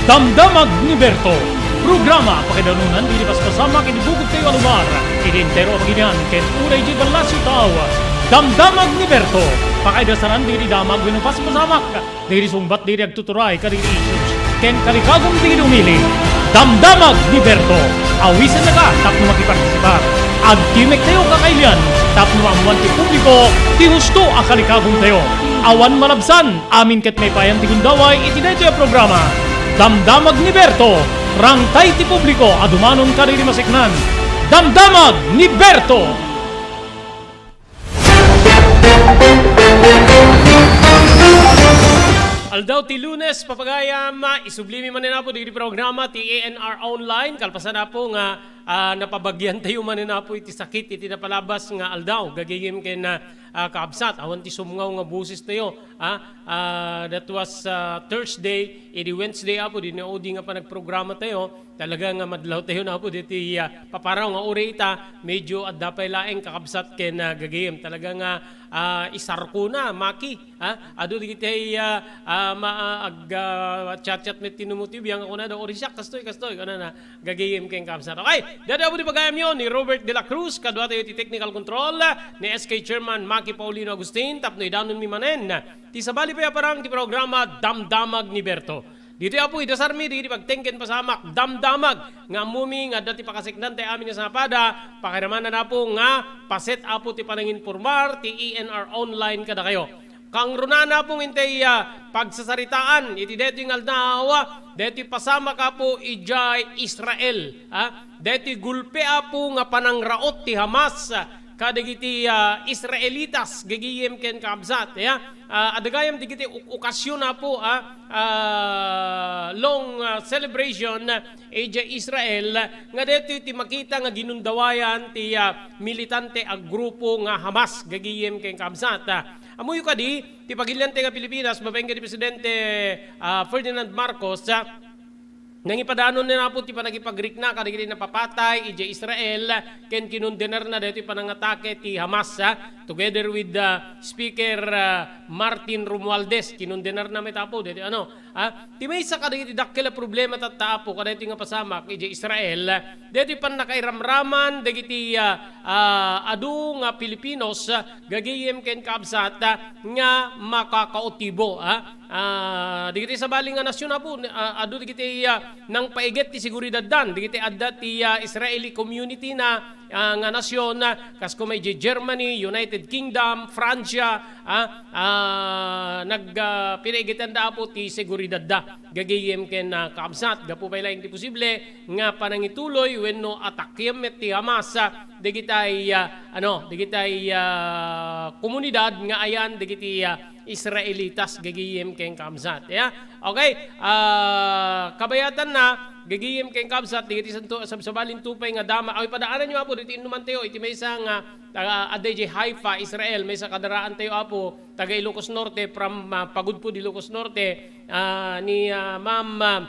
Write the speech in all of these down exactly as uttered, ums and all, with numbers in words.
Damdamag ni Berto, programa pakaidanunan ti pasamak iti bugotyo a lugar, iti entero a pagilian ken uray idiay ballasiw tao. Damdamag ni Berto, pakaidasanan dagiti damag wenno pasamak, dagiti sungbat dagiti agtuturay kadagiti issues, ken kalikagum dagiti umili. Damdamag ni Berto, awisennaka tapno makipartisipar. Agtimek tayo kakailian tapno maammuan ti publiko ti husto a kalikagumtayo. Awan malabsan, amin ket maipayan ti gundaway iti daytoy a programa. Damdamag ni Berto, rangtay ti publiko a dumanon kadagiti maseknan. Damdamag ni Berto! Aldaw ti Lunes, papagayam, isublimi manen Apo dagiti programa ti A N R Online. Kalpasan Apo nga, ah, napabagyan tayo manen Apo iti sakit iti napalabas nga aldaw. Gagayem ken, ah, ah, kaabsat, awan ti sumngaw nga boses tayo, ah, ah, that was, ah, Thursday, idi Wednesday Apo, idi naudi nga panagprograma tayo, talaga nga madlaw tayo na Apo, diti, ah, paparaw nga uri ita, medyo adda pay laeng kakabsat ken, ah, gagayem. Talaga nga, ah, isarko na, Maki, ah, adu digiti, ah, ah, ma-, ah, ag-, ah, chat-chat met tinumuti, biyang ako na, da, uri siya, kastoy, kastoy, kana na, gagayem ken kabsat. Okay, dada po di pagayam yon ni Robert de la Cruz, kadua tayo ti technical control, ni S K Chairman Maki Paulino Agustin, tapno idanon mi manen, ti sabali pay a parang ti programa Damdamag ni Berto. Ditoy Apo, idasarmi, dagiti pagtengken pasamak, damdamag, nga ammumi nga adda ti pakaseknan tay amin nga sangapada, pakiramanan Apo nga paset Apo ti pananginformar ti A N R Online kadakayo. Kangrunaan Apo nga intay, ah, pagsasaritaan iti daytoy nga aldaw, daytoy pasamak Apo idiay Israel, ah, daytoy gulpe Apo nga panangraot ti Hamas, kadagiti, ah, Israelitas, gagayem ken kabsat, ya. Ah, adda gayam dagiti ok-, okasyon Apo, ah, ah, long, ah, celebration, ah, idiay Israel, nga daytoy ti makita nga ginundawayan ti, ah, militante a grupo nga Hamas, gagayem ken kabsat. Ah, ammoyo kadi, ti pagiliante nga Pilipinas, babaen ken ni Presidente, ah, Ferdinand Marcos, ah, nangipadaanon ni Apo ti panagipagrikna kadagiti napapatay idiay Israel ken kinundenarna daytoy panangatake ti Hamas, ah, together with, ah, Speaker, ah, Martin Romualdez. Kinundenarna met Apo daytoy ano, ah, ti maysa kadagiti dakkel a problema tatta Apo kadaytoy nga pasamak idiay Israel, daytoy pannakairamraman dagiti, ah, ah, adu nga Filipinos, ah, gagayem ken kabsat, ah, nga makakautibo, ah. Ah, dagiti sabali nga nasyon Apo, ah, adu dagiti, ah, nangpaiget ti seguridaddan, dagiti adda ti, ah, Israeli community na, ah, nga nasyon, ah, kas kuma idiay Germany, United Kingdom, Francia, ah, ah, nag, ah, pinaigitanda Apo ti seguridadda. Gagayem ken, ah, kabsat, gapu pay laeng ti posible nga panangituloy wenno atakem met ti Hamas, ah, dagitay, ah, ano, dagitay, ah, komunidad nga ayan dagiti, ah, Israelitas, gagayem ken kabsat. Ya? Okay, ah, kabayatanna, gagayem ken kabsat, dagiti santo, sabsabalin tupay nga dama. Ay, padaananyo Apo, diti innumantayo, iti maysa nga, ah, adda idiay Haifa, Israel, maysa kadaraan tayo Apo, taga Ilocos Norte, from, ah, Pagudpud, Ilocos Norte, ah, ni, ah, Ma'am, ah,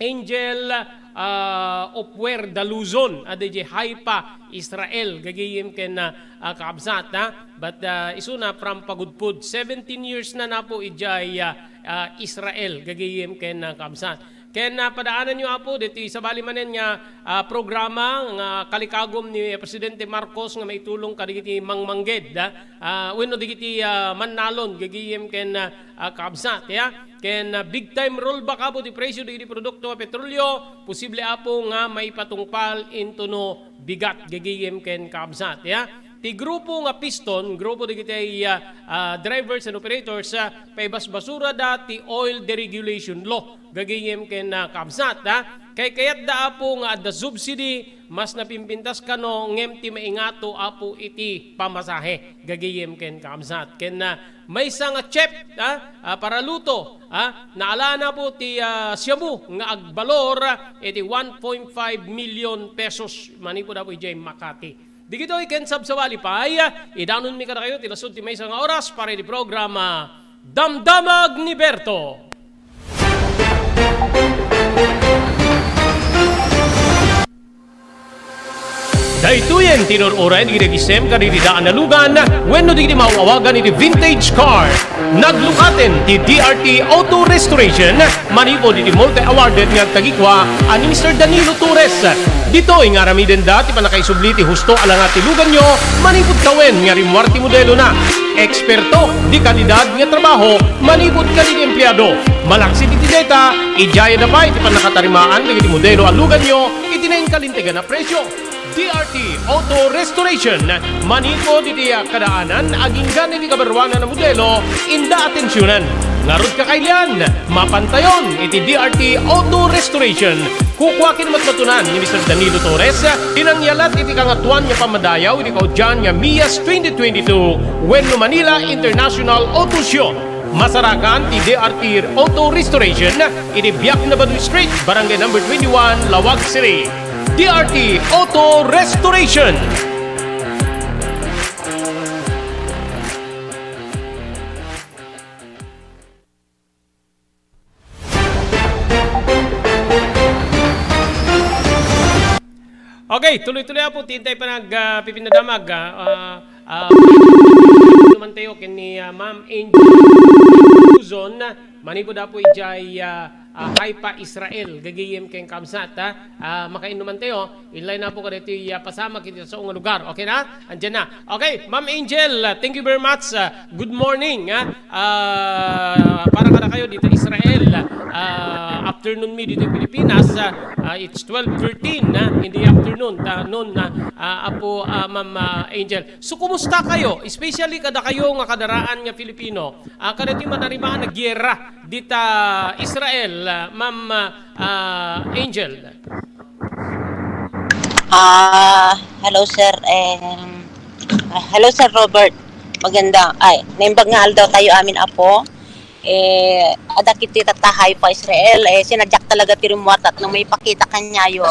Angel, ah, Opwer Daluzon, adda idiay Haifa, Israel, gagayem ken, ah, ah, kabsat, ha? But, ah, isuna from Pagudpud, seventeen years na Apo idiay, ah, ah, Israel, gagayem ken, ah, kabsat. Ken, ah, padaananyo Apo, ditoy sabali manen nga, ah, programa nga kalikagum ni Presidente Marcos nga maitulong kadagiti mangmangged, ah, ah, wenno dagiti, ah, mannalon, gagayem ken, ah, ah, kabsat, ya. Ken, ah, big time rollback Apo ti presyo dagiti produkto nga petrolyo, posible Apo nga maipatungpal intono bigat, gagayem ken kabsat, ya. Ti grupo nga Piston, grupo dagiti, ah, ah, drivers and operators, ah, paibasbasurada ti oil deregulation law, gagayem ken, ah, kabsat, ha. Kaykayatda Apo nga adda subsidy, mas napimpintas kano, ngem ti maingato Apo iti pamasahe, gagayem ken kabsat. Ken, ah, maysa nga chef, ah, ah, paraluto, ah, naalaan Apo ti, ah, shabu nga agbalor, ah, iti one point five million pesos manipud Apo idiay Makati. Digitoy ken sabsabali pay, ah, idanonmi kadakayo ti nasod ti maysa nga oras para iti programa Damdamag ni Berto. Daytoyen ti inur-uray dagiti agisem kadagiti daan a lugan wenno dagiti maaw-awagan iti vintage car. Naglukaten ti D R T Auto Restoration manipud iti multi-awarded nga agtagikua a ni Mister Danilo Torres. Ditoy nga aramidenda ti pannakaisubli ti husto a langa ti luganyo manipud tawen nga rimmuar ti modelona. Eksperto, de kalidad nga trabaho manipud kadagiti empleado. Malaksid iti dayta, idiayada pay ti pannakatarimaan dagiti modelo a luganyo iti nainkalintegan a presio. D R T Auto Restoration, manipud iti kadaanan aginggan iti kabaruanan a modelo, inda atensionan. Ngarud, kakailian, mapantayon iti D R T Auto Restoration. Kukua ken matmatunan ni Mister Danilo Torres ti nangyalat iti Kangatoan nga Pammadayaw iti kaudian nga MIAS twenty twenty-two wenno Manila International Auto Show. Masarakan ti D R T Auto Restoration iti Biak na Badu Street, Barangay Number twenty-one, Laoag City. D R T Auto Restoration. Okay, tuloy-tuloy po, ti intay panag, ah, pipinadamag, ah, ah, ah, naman tayo ken ni, ah, Ma'am Angel Luzon, manipud po idiay, ah, ah, Haifa, Israel, gagayem ken kabsat, ah, ah, makainnuman tayo, inlay na po kadaytoy, ah, pasamak iti sao nga lugar, okay na? Andiyan na. Okay, Ma'am Angel, ah, thank you very much, ah, good morning, ah. Ah, para kadakayo dita Israel, ah, afternoon mi dita Pilipinas, ah, ah, it's twelve thirteen, ah, in the afternoon, ta, noon, ah, ah, apo, ah, Ma'am, ah, Angel. So, kumusta kayo? Especially kadakayo nga kadaraan nga Filipino, ah, kadaytoy manarimaan a giyera dita Israel, ah, Ma'am, ah, ah, Angel. Ah, hello, sir. Em, ah, hello, Sir Robert. Maganda, ay, naimbag nga aldaw tayo amin, apo. Eh, adda kiti tatta Haifa, Israel. Eh, sinadyak talaga ti rimmuar tapno maipakita kaniayo.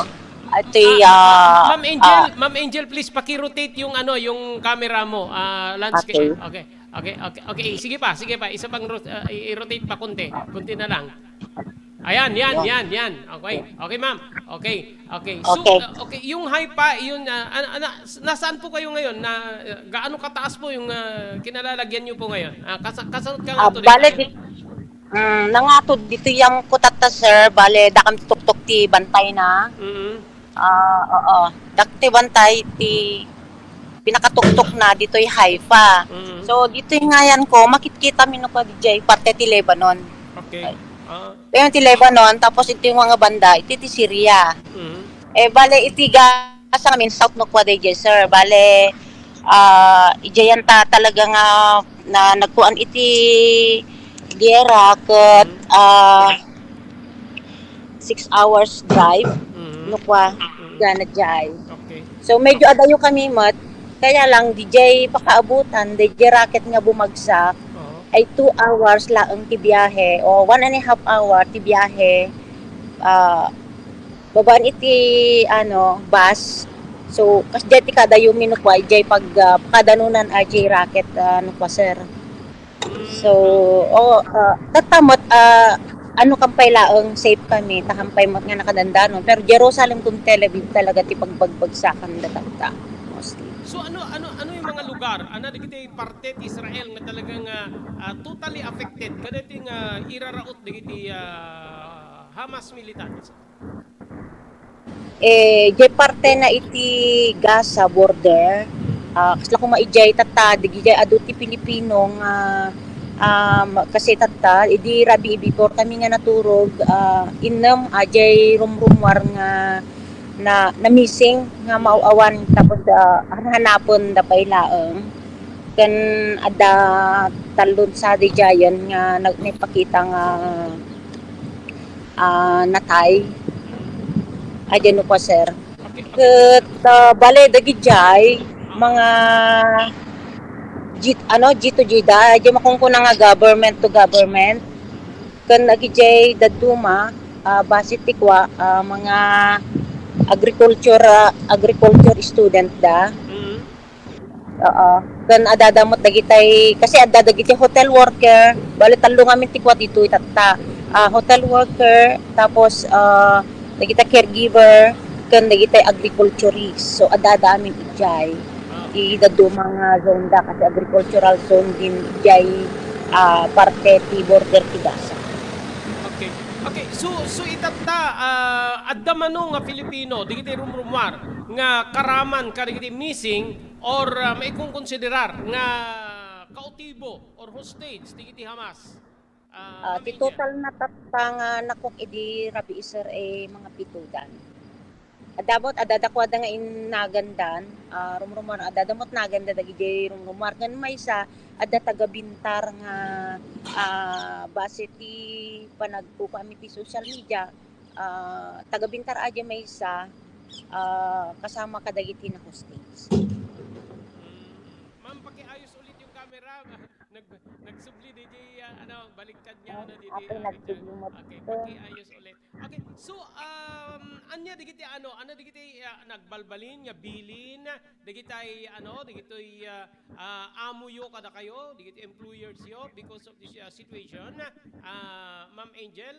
Ito'y, Ah, ah, Ma'am Angel, ah, Ma'am Angel, please paki-rotate yung ano, yung camera mo, ah, landscape. Okay. Okay. Okay, okay, okay. Sige pa, sige pa. Isa pang rot-, ah, i-, i-rotate pa konti. Konti na lang. Ayan, yan, Yan. yan, yan. Okay. Okay, ma'am. Okay. Okay. So, Okay. ah, okay, yung Haifa, yun, ah, ano, ano, s-, nasaan po kayo ngayon? Na, ah, gaano kataas po yung, ah, kinalalagyan niyo po ngayon? Ah, kasa-, kasunod ka nga Ah, to bale, dito. di-, mm, nangato dito yung kutatta, sir. Bale, dakam tuktok ti bantay na. Mm. Ah, oo. Dakti bantay ti pinakatuktok na ditoy Haifa. Mm. So, ditoy ngayan ko, makitkita mi no kadi jay parte ti Lebanon. Okay. Ay. Ah. Ayan ti Lebanon, tapos iti nga banda, iti ti Syria. Mm. Eh, bale, iti Gaza ngamin, south no kwa dayjay, sir. Bale, ah, ijayan ta talaga nga na nagkuan iti gera ket, Mm. ah, six hours drive, Mm. no kwa, Mm. gana jay. Okay. So, medyo adayo kami met, kaya lang, di jay pakaabutan, di jay raket nga bumagsak, Oo. ay two hours laeng ti biyahe, o one and a half hour ti biyahe, ah, babaan iti, ano, bus. So, kas jay ti kadayo mi no kwa, jay pag, ah, pakadanunan a jay raket, ah, no kwa, sir. So, oo, ah, tatta met, ah, ano kam pay laeng, safe kami, ta kam pay met nga nakadandanon. Pero Jerusalem ken Tel Aviv talaga ti pagbagbagsakan da tatta, mostly. So, ano, ano, ano yung mga lugar, ano, dagiti parte ti Israel nga talagang, ah, ah, totally affected kadaytoy nga iraraot dagiti, ah, Hamas militants? Eh, jay parte na iti Gaza border, ah, kasla koma idiay tatta, dagijay adu ti Pilipino nga, um, kasi tatta, idi rabii before kami nga naturog, ah, innem a jay rumrummuar nga na, na-missing nga maaw-awan tapos, ah, hanhanapen da pay laeng. Ken adda tallo sa dijayen nga nag-, naipakita nga ah, natay. Ay, di no pa, sir. Okay, okay. Ket, ah, bale, dagijay, mga G-, ano, G to G da, di makunkuna nga government to government. Ken dagijay dadduma, ah, base ti kua, ah, mga agriculture, ah, agriculture student da. Mm. Oo. Ken adda met dagitay, kasi adda dagiti hotel worker, bale tallo ngamin ti kua ditoy tatta. Ah, hotel worker, tapos, ah, dagiti caregiver, ken dagiti agriculturist. So, adda-adda amin idiay. Ah, okay. Iti dadduma nga zone da, kasi agricultural zone din idiay, ah, parte ti border ti Gaza. Okay. Okay, so, so itatta, ah, adda mano nga Filipino, dagiti rumrumuar, nga karaman kadagiti missing or, ah, maikonkonsiderar nga kautibo or hostage dagiti Hamas? Ah, Ah, ti Ma'am Angel. Total na tatta nga nakuak idi rabies, sir, eh, mga pitodan. Adda met, adda dakuada nga inagandan, ah, rumrumuar, adda met naganda dagiti rumrumuar. Ngem maysa, adda taga Bintar nga, ah, base ti panagkukuam iti social media, ah, taga Bintar a diay maysa, ah, kasama kadagiti na-hostage. Mm. Ma'am, pakiayos ulit yung camera. Nag-, nagsubli daydiay, ah, ano, baliktad nga, Ah, ano, daydiay, okay, ah, nagsubli mo. Okay, pakiayos ulit. Okay, so, um, ania dagiti, ano, ania dagiti, ah, nagbalbalin nga bilin, dagiti, ano, dagiti, ah, ah, amoyo kadakayo, dagiti employers yo because of this, ah, situation, ah, Ma'am Angel?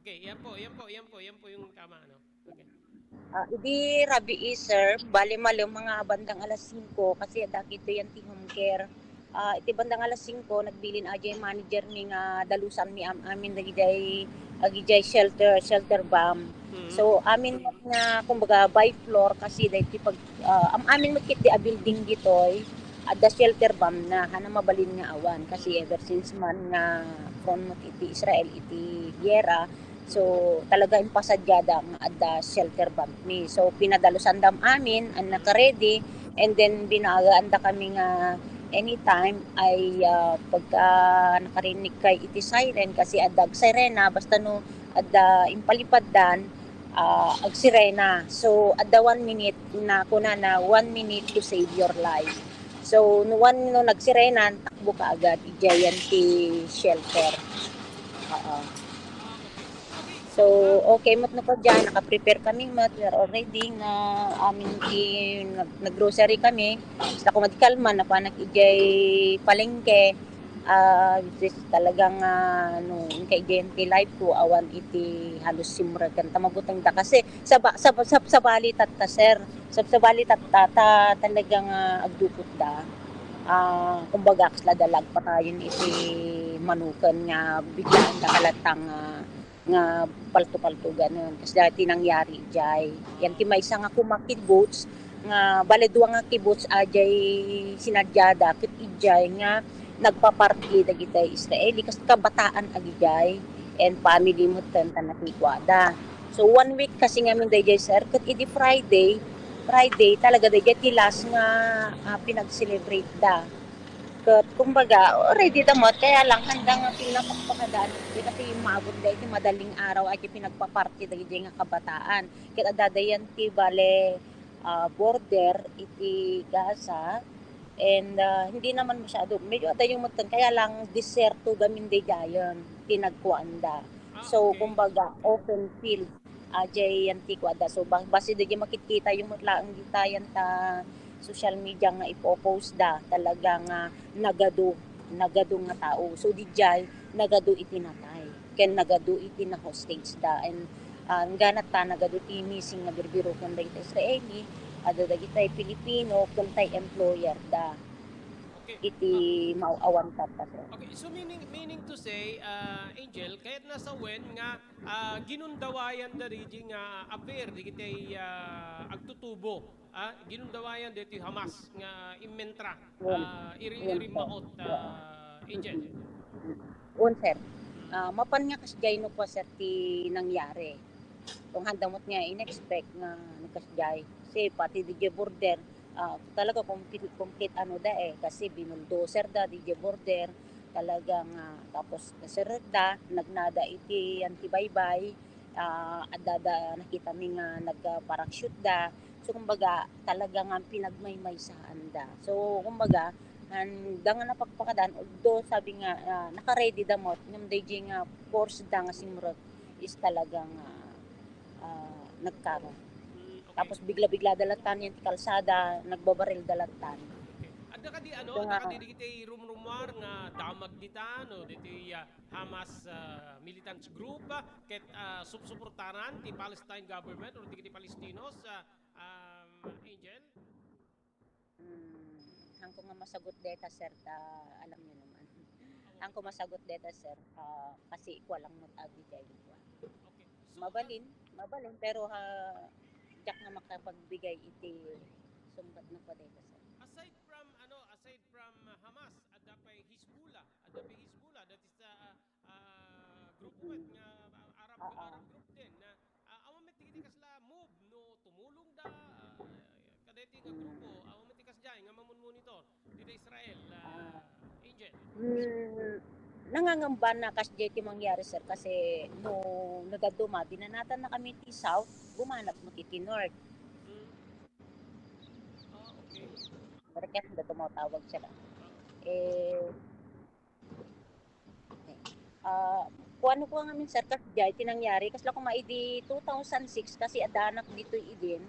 Okay, yan po, yan po, yan po, yan po yung tama, ano? Okay. Ah, idi rabii, sir, bale malem mga bandang alas singko kasi adda kitayen ti home care. Ah, iti bandang alas singko, nagbilin a diay manager mi nga dalusan mi am-amin dagidiay, agidiay shelter, shelter bam. Mm. So, amin met nga, kumbaga, by floor kasi daytoy pag, ah, am-amin met ketdi a building ditoy, adda shelter bam na, haan a mabalin nga awan kasi ever since man nga front met iti Israel iti giyera, so, talaga impasadiada nga adda shelter bam mi. So, pinadalusanda am-amin a naka-ready, and then binaagaandakami nga anytime ay, ah, pagka nakarinnigkay iti siren, kasi adda agsirena, basta no adda impalipatdan, ah, agsirena. So, adda one minute na kunana, "One minute to save your life." So, no, one, no nagsirena, takbo kaagad, idiayen ti shelter. Oo. So, okay met no kadiay, naka-prepare kami met, we are all ready nga amin ti nag-, nag-grocery kami. Basta ko madi kalman, napanak idiay palengke. Ah, which is talagang, ah, no, inkay diay ti life ko, awan iti halos simrek ken ta mabutengda. Kasi sa ba-, sa, sa, sabali tatta, sir. Sabsabali tatta, ta talagang, ah, agdukotda. Ah, kumbaga, kasla da la agpatayen iti manoken nga biglaendaka latta nga, nga palto-paltoganen. Kasla ti nangyari idiay. Yan ti maysa nga kuma kibbutz, nga bale dua nga kibbutz a diay sinadiada, ket idiay nga nagpaparti dagiti Israeli, kas kabataan agidiay, and family metten ta nakikuada. So, one week kasi ngamin daydiay, sir, ket idi Friday, Friday talaga daydiay ti last nga, ah, pinag-celebrate da. Ket kumbaga, ready da met, kaya lang handa nga pinapakpakadan, di kasi maabot da iti madaling araw, ay ti pinagpaparty daydiay nga kabataan. Ket adda dayan ti bale, ah, border iti Gaza, and, ah, hindi naman masyado, medyo adayo metten, kaya lang disyerto gamin daydiayen ti nagkuanda. Ah, so, okay. Kumbaga, open field, ah, diay Antigua da. So, ba-, base daydiay makitkitayo met laeng ditayen ta social media nga ipo-post da, talaga nga nagadu, nagadu nga tao. So, didiay, nagadu iti natay, ken nagadu iti na-hostage da. And, ah, nagana ta, nagadu ti missing nga birbiroken dagiti Israeli, adda dagiti Filipino, ken tay employer da. Okay. Iti maaw-awan tatta, sir. Okay, so meaning, meaning to say, ah, Angel, kayatna sawen nga, ah, ginundawayan da daydiay nga affair, dagiti, ah, agtutubo, ah, ginundawayan daytoy Hamas nga immentra, ah, iri, iri maot, ah, Angel. Wen, sir. Ah, mapan nga kasdiay no kua, sir, ti nangyari. Kung handa met nga in-expect nga nagkasdiay. Kasi pati daydiay border, ah, talaga complete, complete ano da eh, kasi binuldoser da daydiay border, talaga nga, tapos naserrek da, nagnada iti antibaybay, ah, adda da nakita mi nga nagparachute da. So, kumbaga, talaga nga pinagmaymaysaan da. So, kumbaga, handa nga napakpakadan, although sabi nga, ah, naka-ready da met, ngem daydiay nga force da nga simrek is talaga nga, ah, nagkaro. Mm, okay. Tapos bigla-bigla da lattan yan ti kalsada, nagbabaril da lattan. Okay. Adda kadi, ano, adda kadi dagiti rumrumuar nga damag dita, no, ditoy, ah, Hamas, ah, militants group, ah, ket, ah, supsuportaran ti Palestine government or dagiti Palestinos, ah, um, Angel? Hmm, haanko nga masagut deta, sir, ta alam niyo naman. Haanko masagut deta, sir, ah, kasi kua lang met agi dayta. Okay. So, mabalin, mabalin, pero, ah, diak nga makapagbigay iti sungbat na kua deta, sir. Aside from, ano, aside from, ah, Hamas, adda pay Hezbollah, adda pay Hezbollah, that is, ah, ah, grupo met nga, ah, Arab, Arab group din na, ah, awan met dagiti kasla move no tumulongda, ah, kadaytoy nga grupo, awan met ti kasdiay nga mamun-monitor dita Israel, ah, Angel. Hmm, nangangamba na kasdiay ti mangyari, sir, kasi no nagadu-, binanatan na kami ti south, bumanag mo ti, ti north. Hmm. Ah, okay. Merkes da tumatawag sila. Eh, ah, kuan ko ngamin, sir, kasdiay ti nangyari. Kasla koma idi two thousand six kasi adda anak ditoy idin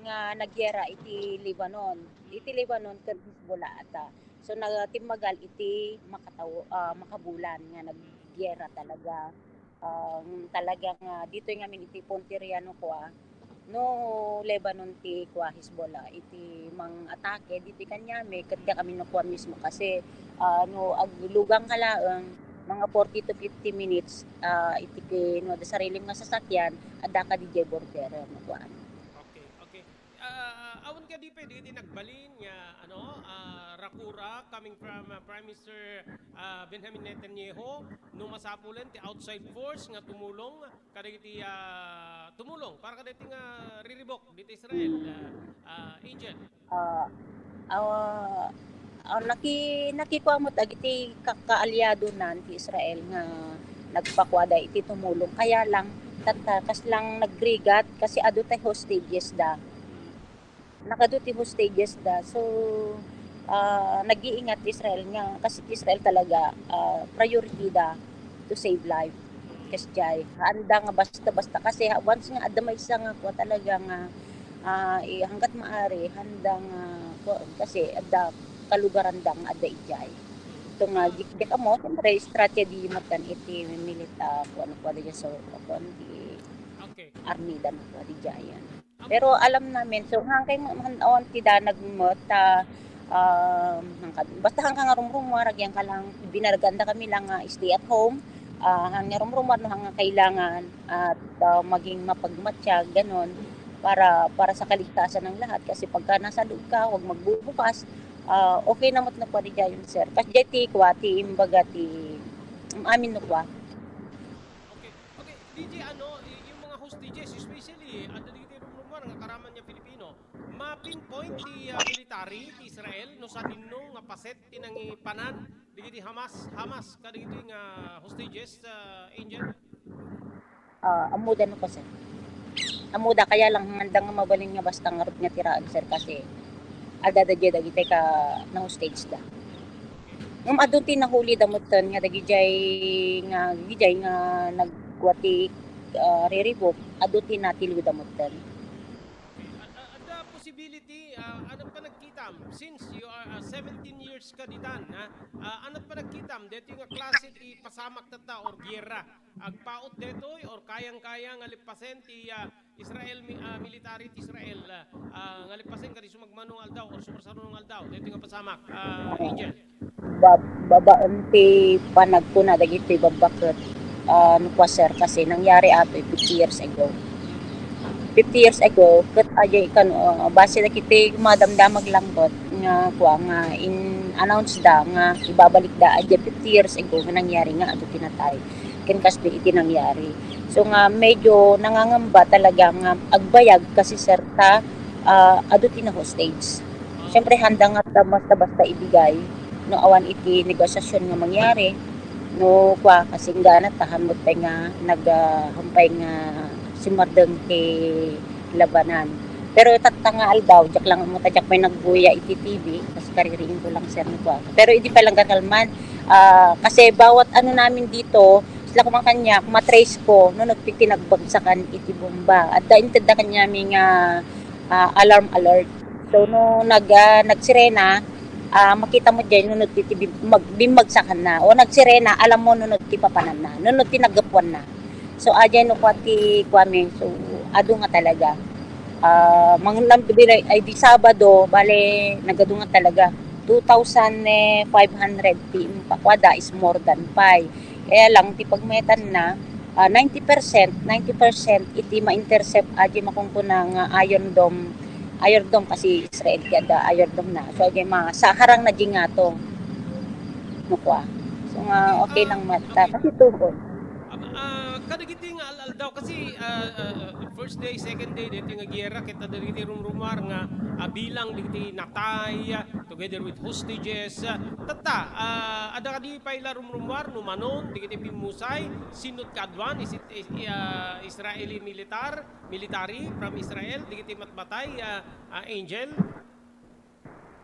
nga nagyera iti Lebanon. Iti Lebanon ken Hezbollah ata. So, natimmagal iti makataw-, ah, makabulan nga nagyera talaga. Ah, talaga nga ditoy ngamin iti Ponteria no kua, no Lebanon ti kua Hezbollah iti mang-atake ditoy kaniami, ket diak amin no kua mismo kasi, ah, no aglugang ka laeng, mga forty to fifty minutes, ah, iti ki-, no adda sarilim nga sasakyan, adda ka didiay border no kua. Okay, okay. Ah, awan kadi pay dagiti nagbalin nga, ano, ah, rakura coming from, ah, Prime Minister, ah, Benjamin Netanyahu, no masapulen ti outside force nga tumulong kadagiti, ah, tumulong para kadagiti nga riribuk dita Israel, ah, ah, Angel? Ah, ah, ah, naki-, nakikua met dagiti ka-, kaalyadona ti Israel nga nagpakuada iti tumulong. Kaya lang, tatta, kasla nagrigat kasi adu tay hostages da. Nakadu ti hostages da. So, ah, nag-iingat ti Israel nga, kasi ti Israel talaga, ah, priority da to save life. Kasdiay, haanda nga basta-basta kasi ha-, once nga adda maysa nga kua talaga nga, ah, eh, hanggat maari, haanda nga kua, kasi adda kalugaranda nga adda idiay. Ito nga, di, di ka mo, siyempre, strategy mo kan iti milit-, ah, kua, kua, di so, kua, di Okay. Armida na kua, di diay. Pero alam namin, so, hangkay man, on ti danag met, ta, um, hangka, basta hangka nga rumrumuar, agyan ka lang, binarganda kami lang nga stay at home, ah, hangka rumrumuar no hangka kailangan, at, ah, maging mapagmatsyag, ganon, para, para sa kaligtasan ng lahat. Kasi pagka nasa loob ka, huwag magbubukas, ah, okay na met na pwede dyan, sir. Kasi dyan ti, kwa, ti, imbaga, ti, amin no, kwa. Okay. Okay, D J, ano, y-, yung mga hostages, especially, adda dagiti rumrumuar nga karaman nga Filipino, ma-pinpoint ti, ah, military ti Israel no sadino nga paset ti nangipanan dagiti Hamas, Hamas kadagiti nga hostages, ah, Angel? Ah, ammoda no, sir. Ammoda, kaya lang, haanda nga mabalin nga basta ngarud nga ti raag, sir, kasi adda daydiay dagiti ka na-hostage da. Ngem adu ti nahuli da metten nga dagidiay nga, dagidiay nga nagwa ti, ah, riribuk, adu ti natiliw da metten. Okay. Ad-, a-, adda possibility, ah, ania panagkitam, since you are, ah, seventeen years ka ditan, ha? Ah, ania panagkitam daytoy nga klase ti pasamak tatta or giyera? Agpaut daytoy or kayang-kaya nga leppasen ti, ah, Israel mi-, ah, military ti Israel, ah, ah, nga leppasen kadi sumagmamano nga aldaw or sumarsaro nga aldaw daytoy nga pasamak, ah, Angel? Ba-, babaen ti panagkuna dagiti babbaket, ah, no, kwa, sir, kasi nangyari atoy fifty years ago. Fifty years ago, ket adiay kan-, ah, base dagiti madamdamag lang ket nga, kwa, nga in-announce da nga ibabalik da adiay fifty years ago nga nangyari nga adu ti natay ken kasdi iti nangyari. So nga medyo nangangamba talaga nga agbayag kasi, sir, ta, ah, adu ti na-hostage. Siyempre, haanda nga ta basta-basta ibigay no awan iti negosiasyon nga mangyari, no, kwa, kasinggana ta haan met pay nga nag-, ah, haan pay nga simmardeng ti labanan. Pero tatta nga aldaw, diak lang met, diak pay nagbuya iti T V, kasi kaririing ko lang, sir, no, kwa. Pero idi pay lang kakalman, ah, kasi bawat ano namin dito, sila kuman kaniak, ma-trace ko no nagpipinagbagsakan iti bomba. Adda intedda kaniami nga, ah, alarm alert. So, no nag-, ah, nagsirena, Ah, makita mo diay no nagtiti-, bim-, mag-, bimmagsakanna o nagsirena, alam mo no nagtipapananna, no nagtinaggapuanna. So, adiay no kua ti kuami, so, adu nga talaga. Ah, manglam-, di, ay di Sabado, bale, nagadu nga talaga. Two thousand five hundred ti impakuada is more than five. Kaya lang, ti pagmetan na, ah, ninety percent, ninety percent iti ma-intercept, adiay makunkuna nga Iron Dome, Iron Dome kasi Israel ti adda Iron Dome na. So, adiay ma-, sa harang na di nga to. No kua. So nga, okay lang mata. Kasi tuhon. Am-, ah, kadagiti nga al-aldaw, kasi, ah, ah, ah, first day, second day, dito nga giyera, kita dagiti rumrumar nga, ah, bilang dagiti natay, ah, together with hostages, ah, tatta, ah, adda kadi pay la rumrumar, no manon, dagiti pimmusay, sinot kaaduan, is it, is, ah, Israeli militar, military from Israel, dagiti matmatay, ah, ah, Angel?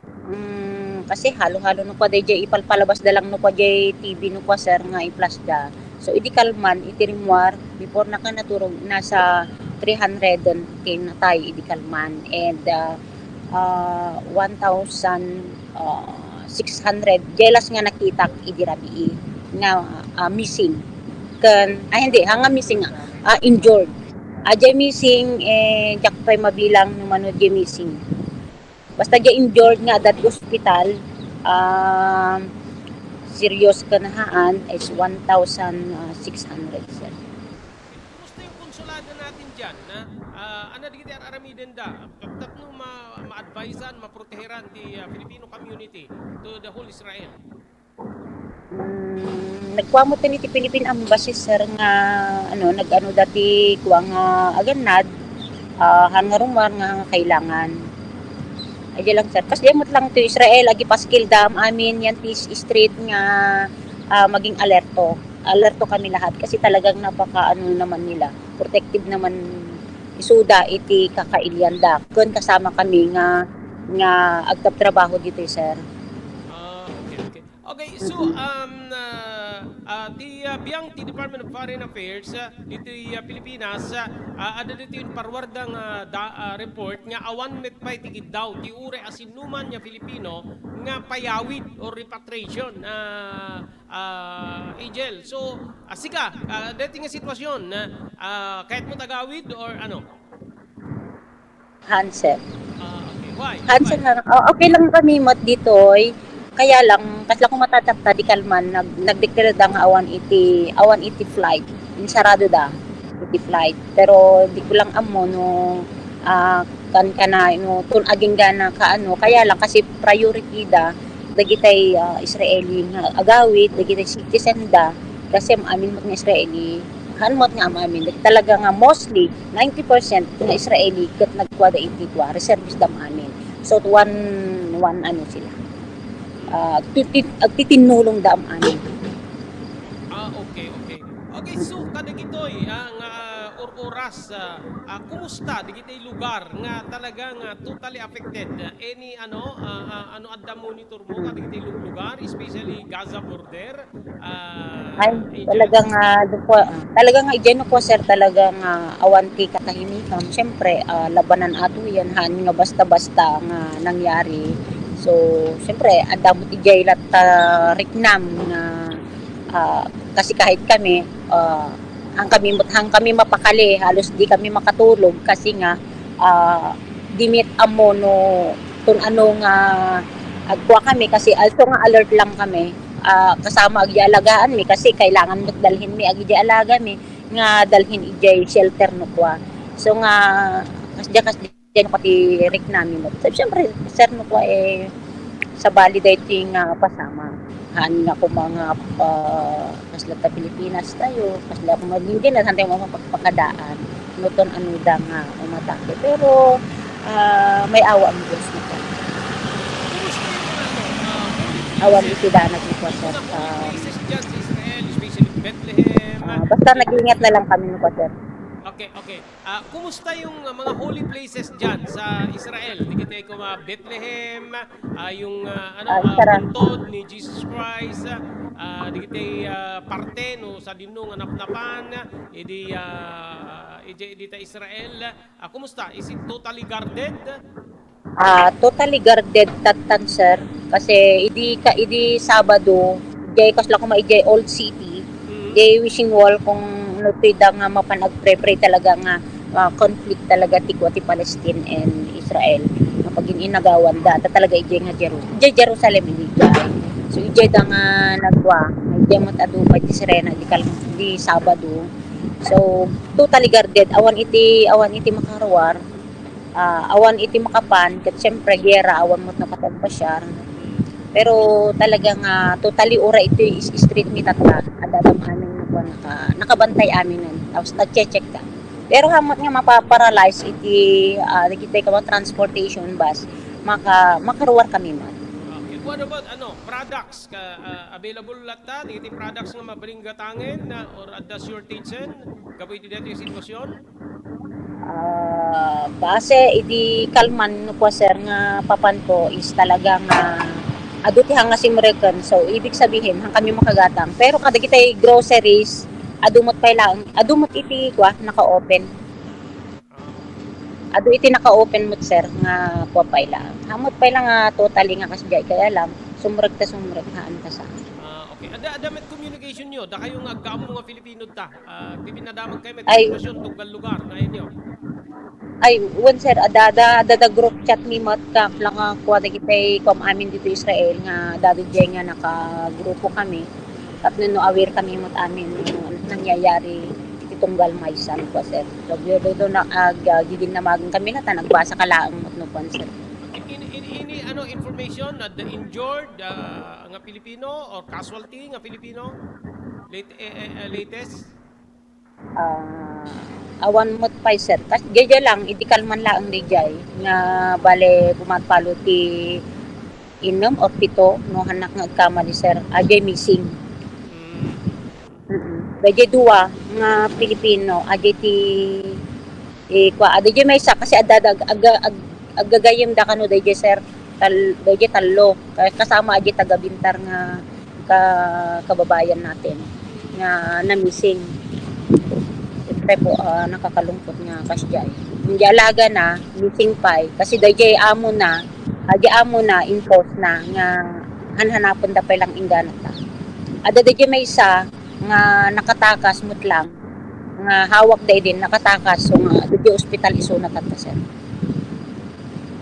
Mm, kasi halo-halo no kua daydiay ipalpalabas da lang no kua diay T V no kua, sir, nga i-flash da. So, idi kalman, iti rimmuar, before na ka naturog, nasa three hundred ti natay idi kalman. And, ah, ah, one thousand, ah, six hundred, diay last nga nakitak idi rabii nga, ah, missing. Ken, ay, hindi, ha, nga missing, ah, injured. Ah, diay missing, eh, diak pay mabilang no mano diay missing. Basta diay injured nga adda ti ospital, um, serious ken haan is one thousand six hundred, sir. Kumusta yung konsulado natin diyan, na, ah, ano dagiti ar-aramiden da? Tapno ma-, ma-advisean, maproteheran ti, ah, Filipino community to the whole Israel. Mm, nagkuamot iti Philippine Embassy, sir, nga, ano, nag-ano dati kua nga agannad, ah, han nga rummuar nga, nga kailangan. Ay, di lang, sir. Kas di amot lang to Israel, agipaskil da amin yan ti s-, street nga, ah, maging alerto. Alerto kami lahat kasi talagang napaka, ano naman nila, protective naman isuda iti kakailian da. Kun kasama kami nga, nga agtabtrabaho ditoy, sir. Ah, okay, okay. Okay, so, um, ah, ah, ti, ah, biang ti Department of Foreign Affairs, ah, ditoy, ah, Pilipinas, ah, ah, adda ditoy parwarda nga da-, ah, report nga awan met pay ti kiddaw ti uray a sinuman nga Filipino nga payawid or repatriation, ah, ah, Angel. So, ah, sika, ah, daytoy nga sitwasyon, ah, ah, kayatmo ti agawid or ano? Hansen. Ah, okay. Why? Hansen Why? Na, oh, okay lang kami met ditoy. Kaya lang, kasla ko matatatta di kalman, nag-, nagdeklara da nga awan iti, awan iti flight. Insarado da iti flight. Pero di ko lang ammo no, ah, kan kana, no, tun aging gana ka, ano. Kaya lang, kasi priority da, dagitay, ah, Israeli nga agawid, dagitay citizen da, kasi amin met nga Israeli, haan met nga amin. Talaga nga mostly, ninety percent nga Israeli ket nagkuada iti kua, reservist da amin. So, one, one ano sila, ah, agtiti-, agtitinnulong da amin. Ah, okay, okay. Okay, so, kadagitoy, ah, nga, ah, or-oras, ah, ah, kumusta dagiti lugar nga talaga nga totally affected? Any, ano, ah, ah, ano, adda monitor mo kadagiti lu-, lugar, especially Gaza border? Ah, Ay, Angel? Talaga nga, dun po, ah, talaga nga, idiay no po, sir, talaga nga awan ti katahimikan. Siyempre, ah, labanan ato yan, haan nga basta-basta nga nangyari. So, siyempre, adda mo ti jay lat, ah, riknam nga, ah, kasi kahit kami, ah, han kami, han kami mapakali, halos di kami makatulog kasi nga, ah, di met ammo no kun ano nga agkua kami kasi also nga alert lang kami, ah, kasama agialagaan mi kasi kailangan met dalhin mi agidiay alaga mi nga dalhin idiay shelter no kua. So nga, kasdiay, kasdiay no kua ti riknam mi met. So, siyempre, sir, no kua, eh, sabali daytoy nga pasama. Haan nga koma nga, ah, kasla ta Pilipinas tayo, kasla koma, hindi na, saan tayo mapagpakadaan? No, ton ano da nga umatake. Pero, ah, may awa ang Diyos na tayo. Kumusta yung mga, ano, ah, holy places? Awan iti danag ni Pastor. Mga holy places dyan sa Israel, especially Bethlehem, ah, basta nag-ingat na lang kami ni Pastor. Okay, okay. Ah, kumusta yung, ah, mga holy places dyan sa Israel? Dagiti koma Bethlehem, ah, yung, ah, ano, ah, Israel. Buntod ni Jesus Christ, ah, dagiti, ah, parte, no, sadino nga napnapan, idi, ah, idi, idi ta Israel. Ah, kumusta? Is it totally guarded? Ah, totally guarded tattan, sir. Kasi idi ka, idi Sabado, jay kasla koma ijay Old City, Mm. jay wishing well kung no ti da nga mapan agpre-pray talaga nga, ah, conflict talaga ti kua ti Palestine and Israel. Nga pagin-inagawan da, ta talaga ijay nga Jeru-, ijay Jerusalem idi jay. So, ijay da nga nagkua, ijay met adu pay ti sirena, di kal-, di Sabado. So, totally guarded. Awan iti, awan iti makaruar. Ah, awan iti makapan, ket siyempre, giyera, awan met no ket agpasiar. Pero talaga nga totally uray iti is-, street mi tatta, adda amin nga kuan, naka-, nakabantay aminen. Tapos nagche-check da. Pero hamot nga mapa-paralyze iti, ah, dagiti kama transportation bus, maka-, makaruar kami man. Okay. What about, ano, products? Ka, ah, available latta dagiti products nga mabalin gatangen, ah, or adda shortage-en gapu iti daytoy a sitwasyon? Ah, base idi kalman no kua, sir, nga papanko is talaga nga adu ti hanga simreken. So, ibig sabihin, han kami makagatang. Pero kadagiti groceries, adu met pay laeng, adu met iti kua, naka-open. Ah, okay. Adu iti naka-open met, sir, nga kua pay la. Hamot pay la nga totally nga kasdiay kaya lang, sumrek ta sumrek, haan ta sa. Ah, okay. Adda, adda met communication yo, dakayo nga agkaammo nga Filipino ta. Ah, ti pinadamag kayo met Ay. Sitwasyon, tunggal lugar, nayon yo. Ay, wen, sir, adda, adda, adda, adda group chat mi met, ka, lang nga kua dagiti kuam amin dito Israel nga dagiti jay nga nakagrupo kami. Tapno no aware kami met amin no nangyayari iti tunggal maysa no kua, sir. So, do, do, do, na, ag, ah, giginnamagan kami na ta nagbasa ka laeng met no kua, sir. In, in, any, ano, information na the injured, ah, nga Filipino or casualty nga Filipino? Late, eh, eh, eh, latest? Ah, awan met pay, sir. Kas, jay, jay lang, idi kalman laeng di jay, nga bale, bumatpalo ti innem or pito, no, hanak nga agkamali, sir. Ajay missing. Mm. Mm-mm. Dayjay dua nga Pilipino, ajay ti, eh, kua, adda jay maysa kasi adda, adda ag-, ag-, ag-, aggagayem da kano dayjay, sir, tal-, dayjay tallo. Ka-, kasama ajay taga Bintar nga ka-, kababayan natin nga na-missing. Siyempre po, ah, nakakalungkot nga kasdiay. Hindi alaga na, missing pay. Kasi dayjay amo na, ah, di amo na, enforce na nga hanhanapen da pay lang inggana ta. Adda dayjay maysa nga nakatakas met lang nga hawak da idin, nakatakas, so nga, dayjay ospital isuna tatta, sir.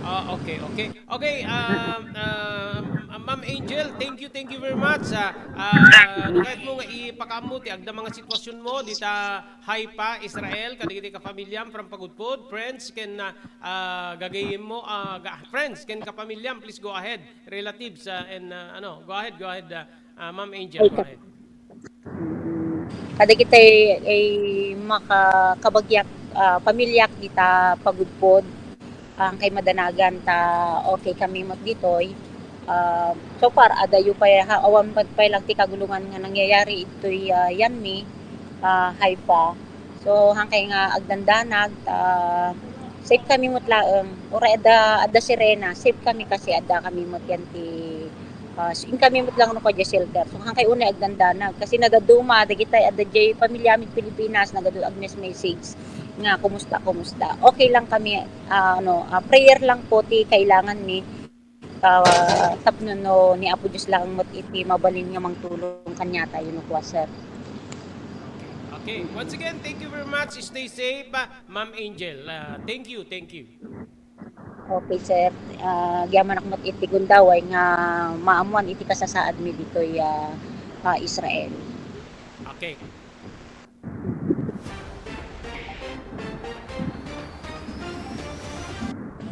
Ah, okay, okay. Okay, um, um, Ma'am Angel, thank you, thank you very much. Ah, ah, no kayat mo nga ipakaammo ti agda mga sitwasyon mo dita Haifa, Israel, kadagiti kapamilyam from Pagudpud, friends, ken, ah, ah, gagayem mo, ah, ga-, friends, ken kapamilyam, please go ahead. Relatives, ah, and, ah, ano, go ahead, go ahead, ah, ah, Ma'am Angel, go ahead. Mm. Kadagiti, eh, maka-, kabagyak, ah, pamilyak dita Pagudpud, ah, kay madanagan ta okay kami met ditoy. Ah, so far, adayo pay ha, awan met pay lang ti kagulongan nga nangyayari itoy, ah, Yanmi, ah, Haifa. So, hankay nga agdandanag, ah, safe kami met laeng. Uray adda, adda sirena, safe kami kasi adda kami met yan ti, ah, so, inkami met lang no kadya shelter. So, hankay unay agdandanag. Kasi nagadu ma, dagitay adda jay pamilya mi Pilipinas, nagadu agnes message nga, "Kumusta, kumusta?" Okay lang kami, ah, ano, ah, prayer lang po ti kailangan mi. Ah, tapno no ni Apo Dios laeng met iti mabalin nga mangtulong kaniatayo no kua, sir. Okay. Once again, thank you very much. Stay safe, ah, Ma'am Angel. Ah, thank you, thank you. Okay, sir. Ah, agyamanak met iti gundaway nga maammuan iti kasasaad mi ditoy, ah, ah, Israel. Okay.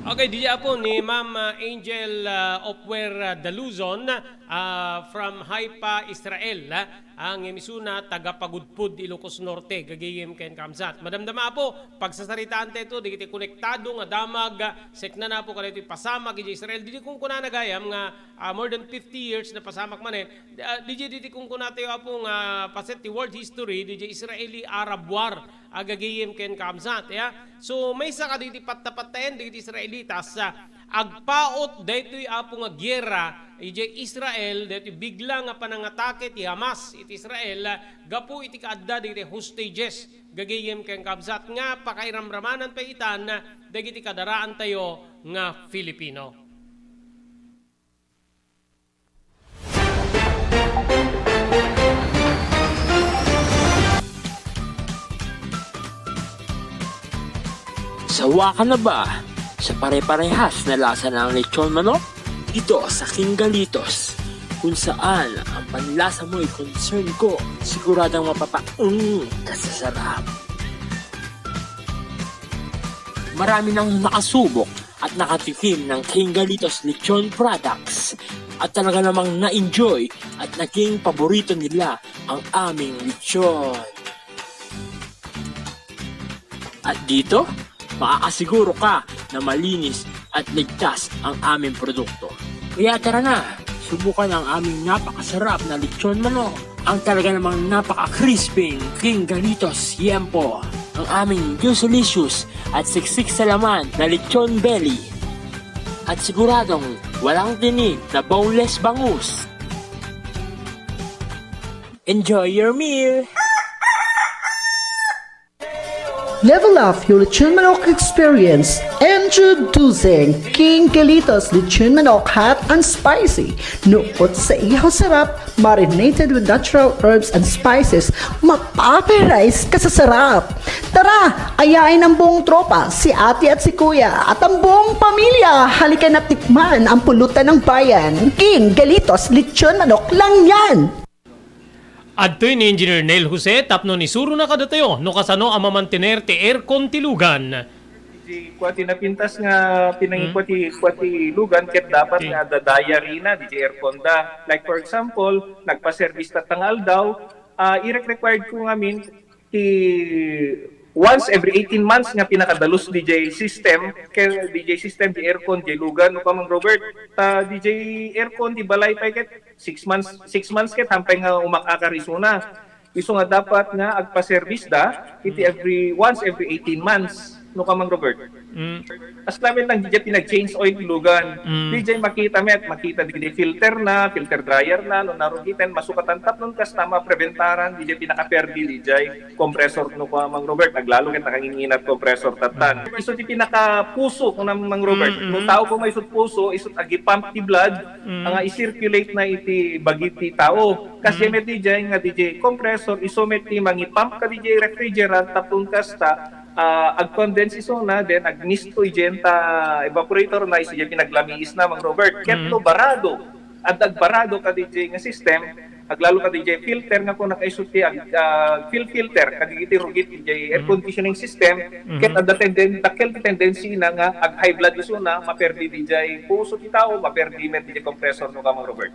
Okay, diay apo ni Ma'am, ah, Angel, ah, Opwer, ah, Daluzon, ah, from Haifa, Israel, ah, ang emisuna taga Pagudpud, Ilocos Norte, gagayem ken kamsat. Madamdama apo, pagsasaritaan tayo dagiti konektado nga damag, ah, sekna na po kadaytoy pasamak iti Israel. Didi kung kunana gayam nga, ah, more than fifty years na pasamak manen, Ah, diay diti kunkunatayo, apo, nga paset ti world history, diay Israeli-Arab War. Agagayem ken kabsat, ya. So, maysa kadagiti pattapattaen dagiti Israelitas, ah, agpaut daytoy Apo nga giyera idiay Israel, daytoy bigla nga panangatake ti Hamas iti Israel, ah, gapu iti kaadda dagiti hostages, gagayem ken kabsat, nga pakairamramanan pay itan dagiti kadaraantayo nga Filipino. Sawa ka na ba sa pare-parehas na lasa ng lechon manok? Dito sa King Galitos, kung saan ang panlasa mo ay concern ko, siguradong mapapaung ka sa sarap. Marami nang nakasubok at nakatikim ng King Galitos Lechon products at talaga namang na-enjoy at naging paborito nila ang aming lechon. At dito, makakasiguro ka na malinis at ligtas ang aming produkto. Kaya tara na, subukan ang aming napakasarap na lechon manok. Ang talaga namang napaka-crispy King Galitos Yempo. Ang aming juicy-licious at siksik sa laman na lechon belly. At siguradong walang tinik na boneless bangus. Enjoy your meal! Level up your lechon manok experience. Introducing King Galitos Lechon Manok Hot and Spicy. Nukot sa ihaw sarap, marinated with natural herbs and spices, mapapahiras ka sa sarap. Tara, ayain ang buong tropa, si ate at si kuya, at ang buong pamilya. Halika na tikman ang pulutan ng bayan. King Galitos Lechon Manok lang yan! Adtoy ni Engineer Neil Jose tapno isurona kadatayo no kasano a mamantener ti aircon ti lugan. Di kua ti napintas nga pinangikua ti, kua ti lugan ket dapat nga adda diary na, di ti aircon da. Like, for example, nagpa-service tatta nga aldaw, ah, irek-required ko ngamin ti once every eighteen months nga pinakadalus D J system, kay D J system, di aircon, di lugan, no, Kamang Robert? Ta D J aircon, di balay pay ket six months, six months ket hampay nga umak-akar isuna. Isu nga dapat nga agpa-service da iti every, once every eighteen months, no, Kamang Robert? Mm. As lamin lang, di pinag-change oil ti lugan. Mm. Di makita met, makita di filter na, filter dryer na, no, narugiten, masukatan tapnon kasta mapreventaran, di pinakaperdi, di compressor, no, Kamang Robert, aglalo ket nakanginginat compressor tattan. Mm. Isu ti pinakapuso, kuna Mang Robert, mm, no, tao ko may isut puso, isut agi-pump ti blood, mm, nga i-circulate na iti bagi ti tao. Kasi mm, met di nga di compressor, isu met ti mangi-pump ka di refrigerant, tapnon kasta, ah, ag-condense isuna, then agmisto idiay ta evaporator na, isu diay pinaglamiis na, Mang Robert. Ket mm, no barado, adda agbarado ka di nga system, aglalo ka di filter nga kuna kaisu ti ag-, ah, fil-, filter, kadagiti rugit di air conditioning system, mm, ket adda tenden-, dakkel ti tendency na nga ag-high blood isuna, maperdi di puso ti tao, maperdi met di compressor, no, Kamang Robert.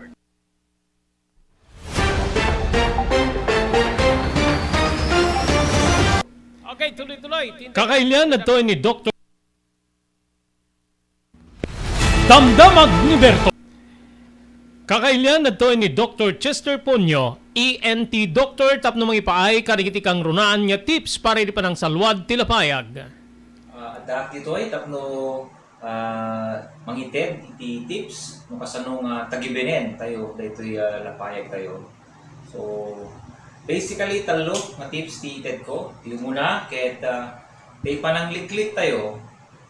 Okay, tuloy-tuloy. Kakailian adtoy ni Doktor Damdamag ni Berto. Kakailian adtoy ni Doktor Chester Ponyo, E N T doctor, tapno mangipaay kadagiti kangrunaan nga tips para iti panangsalwad ti lapayag. Ah, addaak ditoy tapno ah, mangited iti tips no kasano nga tagibenen tayo daytoy, ah, lapayag tayo. So, basically, tallo nga tips ti ited ko. Ti umuna, ket, ah, ti panangliklik tayo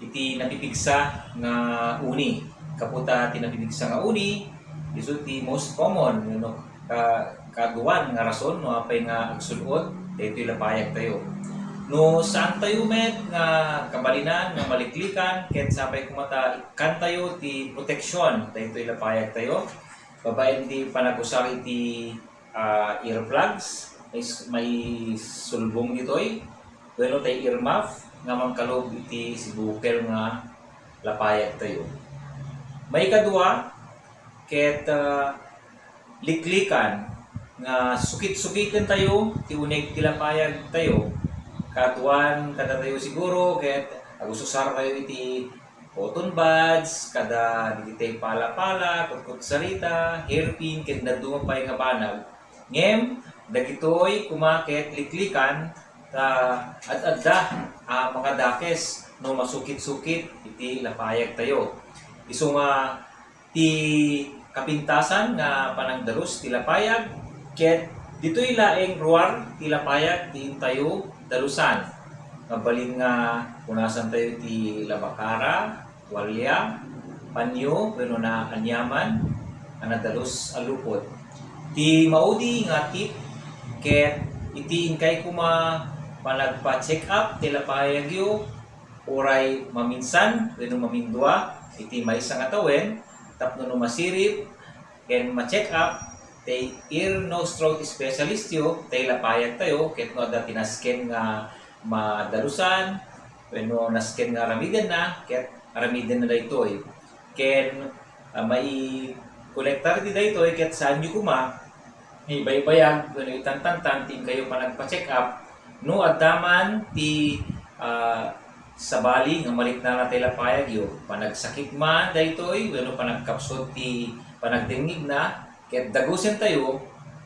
iti napipigsa nga uni. Kaputa ti napipigsa nga uni, isu ti most common, you know, ka-, kaduan nga rason no apay nga agsud-ot daytoy lapayag tayo. No saan tayo met nga kabalinan nga maliklikan, ket sapay koma ta ikkan tayo ti proteksyon daytoy lapayag tayo. Babaen ti panagusar iti, ah, earplugs, may s-, may sulbong ditoy, wenno tay earmuff nga mangkalub iti sibukel nga lapayag tayo. Maikadua, ket, ah, liklikan nga sukit-sukiten tayo ti uneg ti lapayag tayo. Kaduan kadatayo siguro ket agususar tayo iti cotton buds, kada dagiti pala-pala, kutkutsarita, hairpin, ket dadduma pay nga banag. Ngem, dagitoy koma ket liklikan Ta ad-adda a makadakes no masukit-sukit iti lapayagtayo. Isu nga ti kapintasan nga panagdalus ti lapayag, ket ditoy laeng ruar ti lapayag ti intayo dalusan. Mabalin nga punasantayo ti labakara, tualia, panyo, wenno naaniaman a nadalus a lupot. Ti maudi nga tip ket iti inkay koma panagpa-check up ti lapayagyo, uray maminsan wenno mamindua iti maysa nga tawen tapno no masirib ken ma-check up ti ear, nose, throat specialist yo, ti lapayagtayo, ket no adda ti nasken nga madalusan wenno nasken nga aramidenna, ket aramidenna daytoy. Ken, ah, maikolektar ti daytoy ket saanyo koma ibaybayag wenno itantantan ti inkayo panagpa-check up no adda man ti, ah, sabali nga maliknana ti lapayagyo, panagsakit man daytoy wenno panagkapsut ti panagdengngegna, ket dagusentayo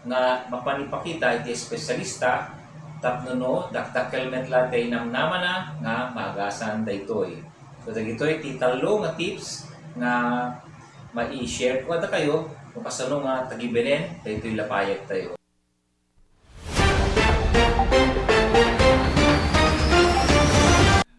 nga mapan ipakita iti espesyalista tapno no dakdakkel met la ti namnamana nga maagasan daytoy. So, dagitoy ti tallo nga tips nga mai-share ko kadakayo no kasano nga tagibenen daytoy lapayagtayo.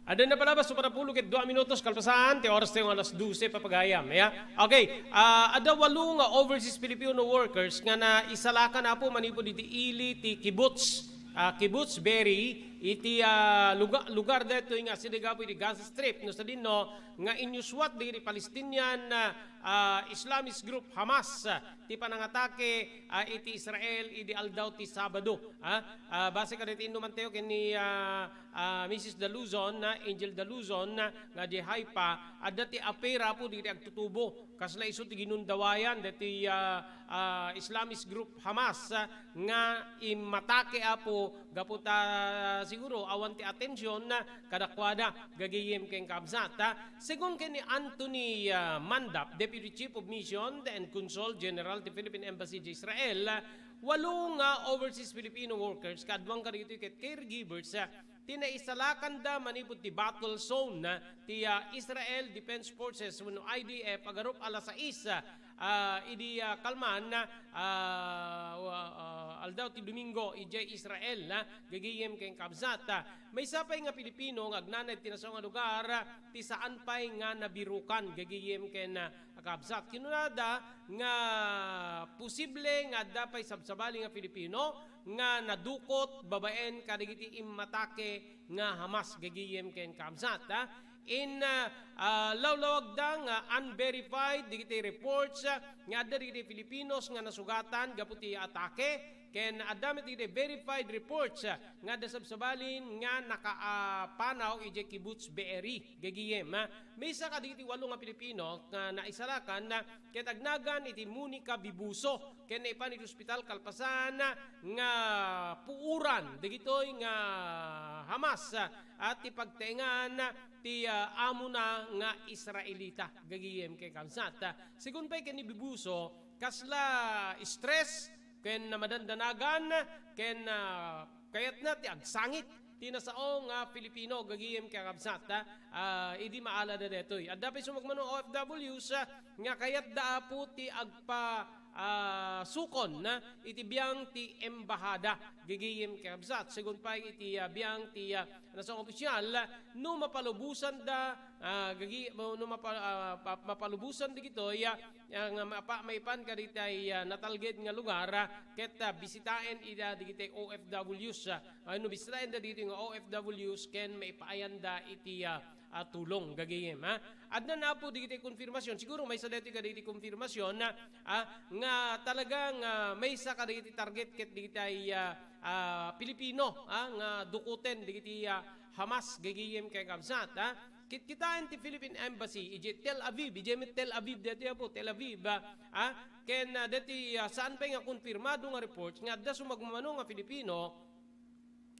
Adda na palabas, so panapulo ket dua minutos kalpasan ti oras tayo nga alas dose, papagayam. Ya? Okay, ah, adda walo nga overseas Filipino workers nga naisalakan, Apo, manipud iti ili ti kibbutz, ah, kibbutz Be'eri, iti, ah, luga-, lugar daytoy nga asideg, Apo, iti Gaza Strip, no sadino nga inyuswat dagiti Palestinian, ah, ah, Islamist group Hamas, ah, ti panangatake, ah, iti Israel idi aldaw ti Sabado. Ah, ah, base kadagiti innumantayo ken ni, ah, ah, Missus Daluzon, ah, Angel Daluzon, ah, nga di Haifa, adda ti apera, Apo, dagiti agtutubo. Kasla isu ti ginundawayan dagiti, ah, ah, Islamist group Hamas, ah, nga immatake, Apo, gapu ta siguro awan ti atensyon, ah, kadakuada, gagayem ken kabsat, ah. Segun ken ni Anthony, ah, Mandap, Deputy Chief of Mission and Consul General ti Philippine Embassy iti Israel, ah, walo nga overseas Filipino workers, kaaduan kadagitoy ket caregivers, ah, ti naisalakanda manipud ti battle zone, ah, ti, ah, Israel Defense Forces wenno I D F agarup alas sais, ah, ah, idi, ah, kalman, ah, wa-, ah, aldaw ti Domingo idiay Israel, ah, gagayem ken kabsat. Ah, maysa pay nga Pilipino nga agnana iti nasao nga lugar, ah, ti saan pay nga nabirukan, gagayem ken, ah, kabsat. Kinunada nga posible nga adda pay sabsabali nga Filipino nga nadukot babaen kadagiti immatake nga Hamas, gagayem ken kabsat, ah. In, ah, ah, lawlawagda nga unverified dagiti reports, ah, nga adda dagiti Filipinos nga nasugatan gapu ti atake, ken adda met dagiti verified reports, ah, nga adda sabsabalin nga nakaapanaw idiay kibbutz Be'eri, gagayem, ah. Maysa kadagiti walo nga Pilipino nga naisalakan, ah, ket agnagan iti Monica Bibuso, ken naipan iti ospital kalpasan nga puoran dagitoy nga Hamas, ah, ti pagtaengan ti, ah, amona nga Israelita, gagayem ken kabsat. Segun pay ken ni Bibuso, kasla stress ken namadandanagan ken, ah, kayatna ti agsangit ti nasao nga Filipino, gagayem ken kabsat, ah, ah, idi maalada daytoy. Adda pay sumagmamano O F Ws, ah, nga kayatda, Apo, ti agpa-, ah, sukon, ah, iti biang ti embahada, gagayem ken kabsat. Segun pay iti, ah, biang ti, ah, nasao nga opisyal, no mapalubosanda, ah, gagi-, no mapa-, ah, pa-, mapalubosan dagitoy, ah, nga mapa-, maipan kadagiti, ah, natalged nga lugar, ah, ket, ah, bisitaen ida dagiti O F Ws, ah, wenno bisitaenda dagiti nga O F Ws ken maipaayanda iti, ah, ah, tulong, gagayem, ha. Adda na, Apo, dagiti konfirmasion. Siguro maysa daytoy kadagiti konfirmasion, ah, ah, nga talaga nga maysa kadagiti target ket dagiti, ah, ah, Pilipino, ah, nga dukoten dagiti, ah, Hamas, gagayem ken kabsat, ah. Kitkitaen ti Philippine Embassy idiay Tel Aviv, idiay met Tel Aviv daytoy, Apo, Tel Aviv, ah, ah, ken, ah, daytoy, ah, saan pay nga konfirmado nga reports nga adda sumagmamano nga Filipino,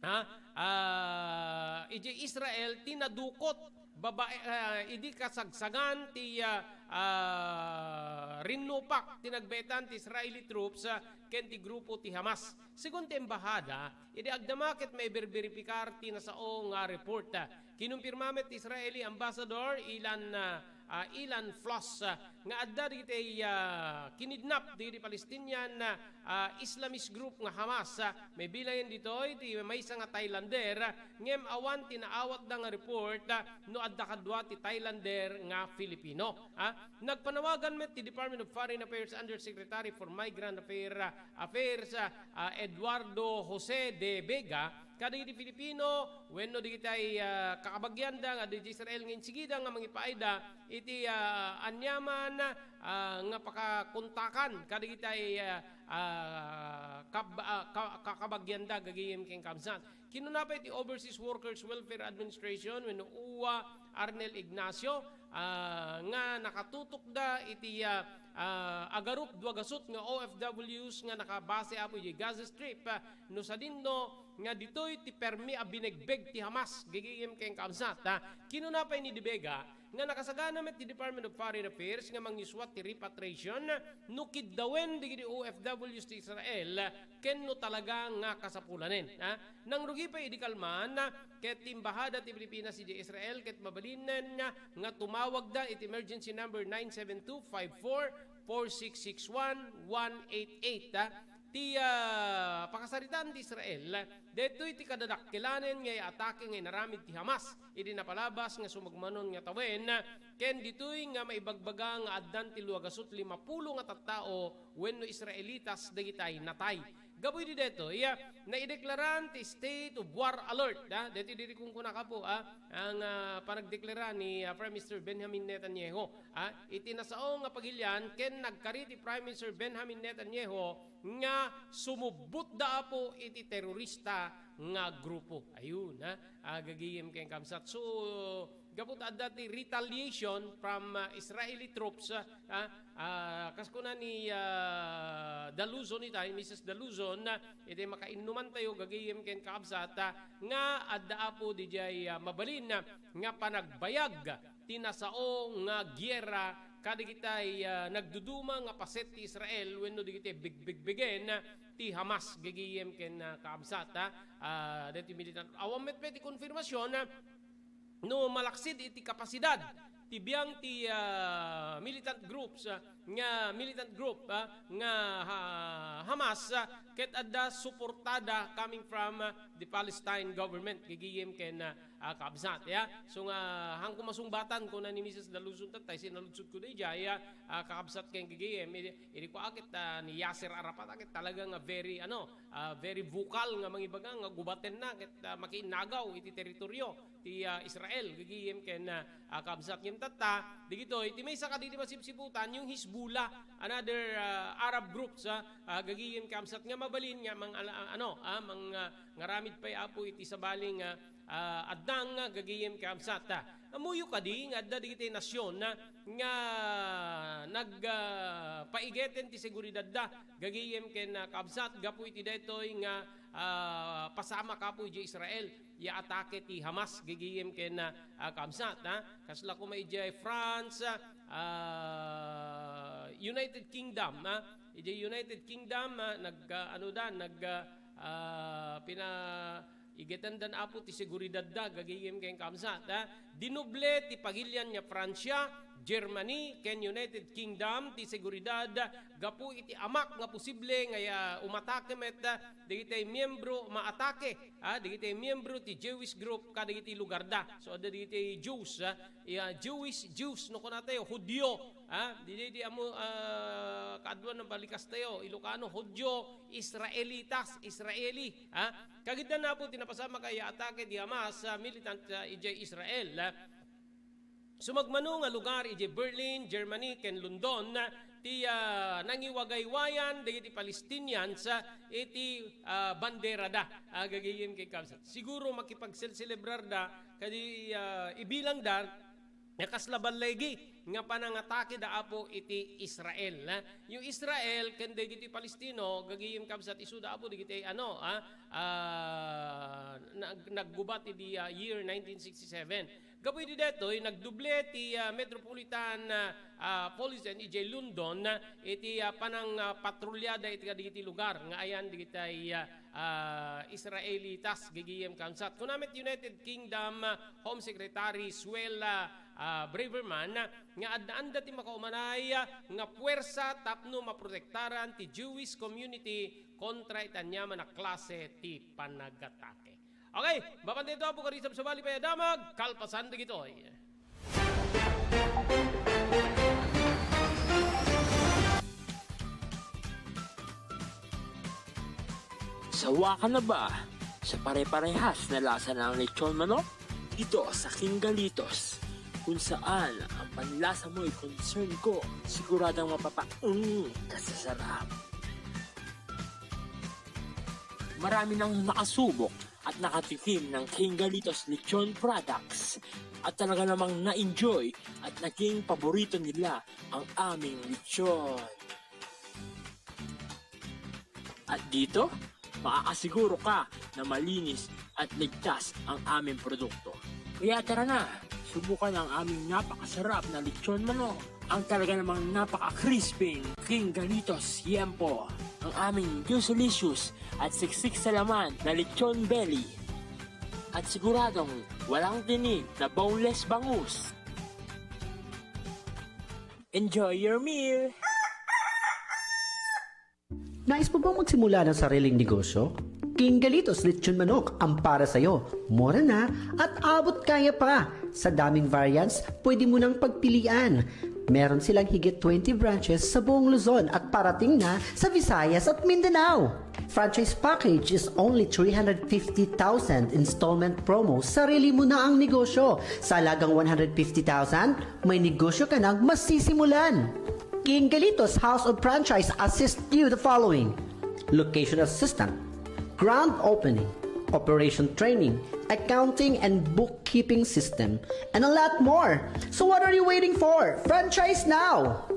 ha, ah, idiay Israel ti nadukot babae, ah, idi kasagsagan ti, ah, ah, rinnupak ti nagbaetan ti Israeli troops, ah, ken ti grupo ti Hamas. Segun ti embahada, idi agdama ket maiberberipikar ti nasao nga report. Kinumpirma met ti Israeli Ambassador Ilan, ah, ah, Ilan Floss, ah, nga adda dagiti, ah, kinidnap dagiti Palestinian, ah, ah, Islamist group nga Hamas. Ah, mabilangen ditoy ti maysa nga Thailander, ah, ngem awan ti naawatda nga report, ah, no adda kadua ti Thailander nga Filipino. Ah, nagpanawagan met ti Department of Foreign Affairs Undersecretary for Migrant Affair-, ah, Affairs, ah, ah, Eduardo Jose de Vega kadagiti Filipino wenno dagiti, ah, kakabagianda nga adda idiay Israel nga insigida nga mangipaayda iti, ah, aniaman, ah, nga pakakontakan kadagiti, ah, ah, kab-, ah, ka-, kakabagianda gagayem ken kabsat. Kinuna pay ti Overseas Workers Welfare Administration wenno OWWA, Arnel Ignacio, ah, nga nakatutokda iti, ah, ah, agarup dua gasut nga O F Ws nga nakabase apo idiay Gaza Strip, ah, no sadinno nga ditoy ti permi a binegbeg ti Hamas gagayem ken kabsat, ah. Kinuna pay ni De Vega nga nakasagana met ti Department of Foreign Affairs nga mangyuswat ti repatriation no kiddawen dagiti O F Ws ti Israel ken no talaga nga kasapulanen, ha? Nangrugi pay idi kalman, ket ti Embahada ti Pilipinas idiay Israel ket mabalinen nga, nga tumawagda iti emergency number nine seven two five four four six six one one eight eight, ha? Ti, ah, pakasaritaan ti Israel, daytoy ti kadadakkelanen nga atake nga inaramid ti Hamas idi napalabas nga sumagmanon nga tawen, ken ditoy nga maibagbaga nga addan ti luagasut limapulo nga tattao wenno Israelitas dagitay natay. Gapu idi daytoy, ah, naideklaran ti state of war alert, ah, daytoy diri kunkunaka po, ah, ang, ah, panagdeklara ni, ah, Prime Minister Benjamin Netanyahu, ah, iti nasao nga pagilian ken nagkari ti Prime Minister Benjamin Netanyahu nga sumubbotda apo iti terorista nga grupo. Ayun, ha? Ah, gagayem ken kabsat. So, gapu ta adda ti retaliation from, ah, Israeli troops, ah, ah, ah, kas kuna ni, ah, Daluzon itay, Missus Daluzon, ah, iti makainnuman tayo, gagayem ken kabsat, ah, nga adda apo didiay, ah, mabalin, ah, nga panagbayag ti nasao nga giyera kadagitay, ah, nagduduma nga paset ti Israel wenno dagiti bigbigbegen ti Hamas gagayem ken, ah, kaabsat, ah, ah, daytoy militant. Awan met pay ti konfirmasion, ah, no malaksid iti kapasidad ti biang ti, ah, militant groups, ah, nga militant group, ah, nga ha-, Hamas, ah, ket adda suportada coming from, ah, the Palestine government gagayem ken, ah, ah, kaabsat, ya. So nga, hangko masungbatan, kuna ni Missus Daluzon tattay, sinaludsodko daydiay, ah, ah, kaabsat ken gagayem, idi, idi ko, a ket, ah, ni Yasser Arafat, a ket talaga nga very, ano, ah, very vocal nga mangibaga nga gubatenna ket, ah, makiinnagaw iti teritorio ti, ah, Israel, gagayem ken, ah, ah, kaabsat. Ngem tatta, digitoy, ti maysa kadagiti masipsiputan, yung Hezbollah, another, ah, Arab groups, ah, ah, gagayem kaabsat nga mabalin nga mang-, ala-, ano, ah, mang-, ah, ngaramid pay apo iti sabali nga, ah, addang nga gagayem kaabsat, ah. Ammoyo kadi nga adda dagiti nasion, ah, nga nag, ah, paigeten ti seguridadda gagayem ken, ah, kaabsat gapu iti daytoy nga, ah, pasamak apo idiay Israel ya atake ti Hamas gagayem ken, ah, ah, kaabsat, ah. Kasla koma idiay France, ah, United Kingdom, ah. Idiay United Kingdom, ah, nag, ah, ano da, nag, ah, ah, pina-, igetandan apo ti seguridadda, gagayem ken kaabsat, ha? Dinoble ti pagilian nga Francia, Germany, ken United Kingdom ti seguridad gapu iti amak nga posible nga, ah, umatake met, ah, dagiti miyembro, maatake, ah, dagiti miyembro ti Jewish group kadagiti lugarda. So, adda dagiti Jews, ah, ya, Jewish, Jews, no kunatayo, Hudio, ah, di, di, di amo, ah, kaaduan ng balikas tayo, Ilocano, Hudio, Israelitas, Israeli, ah. Kagiddan na po ti napasamak a atake di Hamas sa militant, ah, idiay Israel, ah. Sumagmano nga lugar idiay Berlin, Germany, ken London, ah, ti, ah, nangiwagaywayan dagiti Palestinians, ah, iti, ah, banderada, ah, gagayem ken kabsat. Siguro makipagsel-, selebrarda kadi, ah, ibilangda nga kasla balligi nga panangatakeda apo iti Israel, ha? Yung Israel ken dagiti Palestino, gagayem kabsat, isuda apo dagiti ano, ha? Ah, nag-, naggubat idi, ah, year nineteen sixty-seven. Gapu iti daytoy, nagdoble ti, ah, Metropolitan, ah, ah, Police and idiay London, ah, iti, ah, panang, ah, patrulyada iti kadagiti lugar nga ayan dagiti, ah, ah, Israelitas, gigiyem kamsat. Kuna met United Kingdom, ah, Home Secretary Suella, ah, Braverman, ah, nga addaanda ti makaumanay, ah, nga puwersa tapno maprotektaran ti Jewish community kontra iti aniaman a klase ti panagatake. Okay, mapan daytoy, Apo, kadi sabsabali pay a damag, kalpasan dagitoy. Sawa ka na ba sa pare-parehas na lasa ng lechon manok? Dito sa King Galitos, kung saan ang panlasa mo'y concern ko, siguradong mapapaung ka sa sarap. Marami nang nakasubok at nakatikim ng King Galitos Lechon Products at talaga namang na-enjoy at naging paborito nila ang aming lechon. At dito, makakasiguro ka na malinis at ligtas ang aming produkto. Kaya tara na, subukan ang aming napakasarap na lechon manok, ang talaga namang napaka-crispy King Galitos Yempo, ang aming juicy-licious at siksik sa laman na lechon belly, at siguradong walang tinik na boneless bangus. Enjoy your meal! Nais mo bang magsimula ng sariling negosyo? King Galitos Lechon Manok ang para sa'yo. Mura na at abot kaya pa. Sa daming variants, pwede mo nang pagpilian. Meron silang higit twenty branches sa buong Luzon at parating na sa Visayas at Mindanao. Franchise package is only three hundred fifty thousand, installment promo, sarili mo na ang negosyo. Sa halagang one hundred fifty thousand, may negosyo ka nang masisimulan. King Galitos House of Franchise assist you the following: location assistant, grand opening, operation training, accounting and bookkeeping system, and a lot more. So what are you waiting for? Franchise now!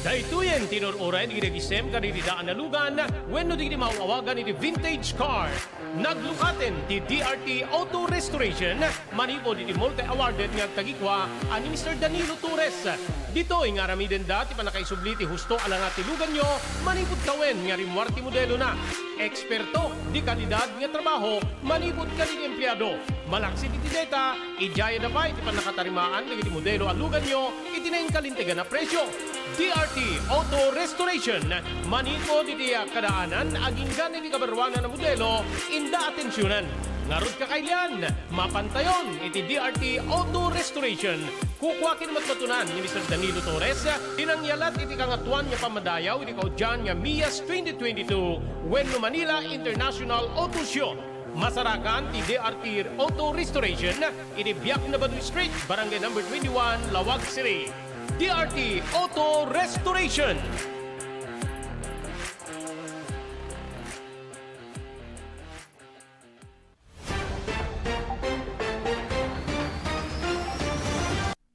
Daytoyen ti inur-uray dagiti agisem kadagiti daan a lugan wenno dagiti maaw-awagan iti vintage car. Naglukaten ti D R T Auto Restoration manipud iti multi-awarded nga agkagikua a ni Mister Danilo Torres. Ditoy nga aramidenda ti pannakaisubli ti husto a langa ti luganyo manipud tawen nga rimmuar ti modelona. Eksperto, de kalidad nga trabaho manipud kadagiti empleado. Malaksid iti deta, idiayada pay ti pannakatarimaan dagiti modelo a luganyo iti nainkalintegan a presio. D R T Auto Restoration, manipud iti kadaanan agingga iti kabaruanan a modelo, inda atensionan. Ngarud, kakailian, mapantayon iti D R T Auto Restoration. Kukua ken matmatunan ni Mister Danilo Torres ti nangyalat iti Kangatoan nga Pammadayaw iti kaudian nga MIAS twenty twenty-two wenno Manila International Auto Show. Masarakan ti D R T Auto Restoration iti Biak na Baduy Street, Barangay Number twenty-one, Laoag City. D R T Auto Restoration.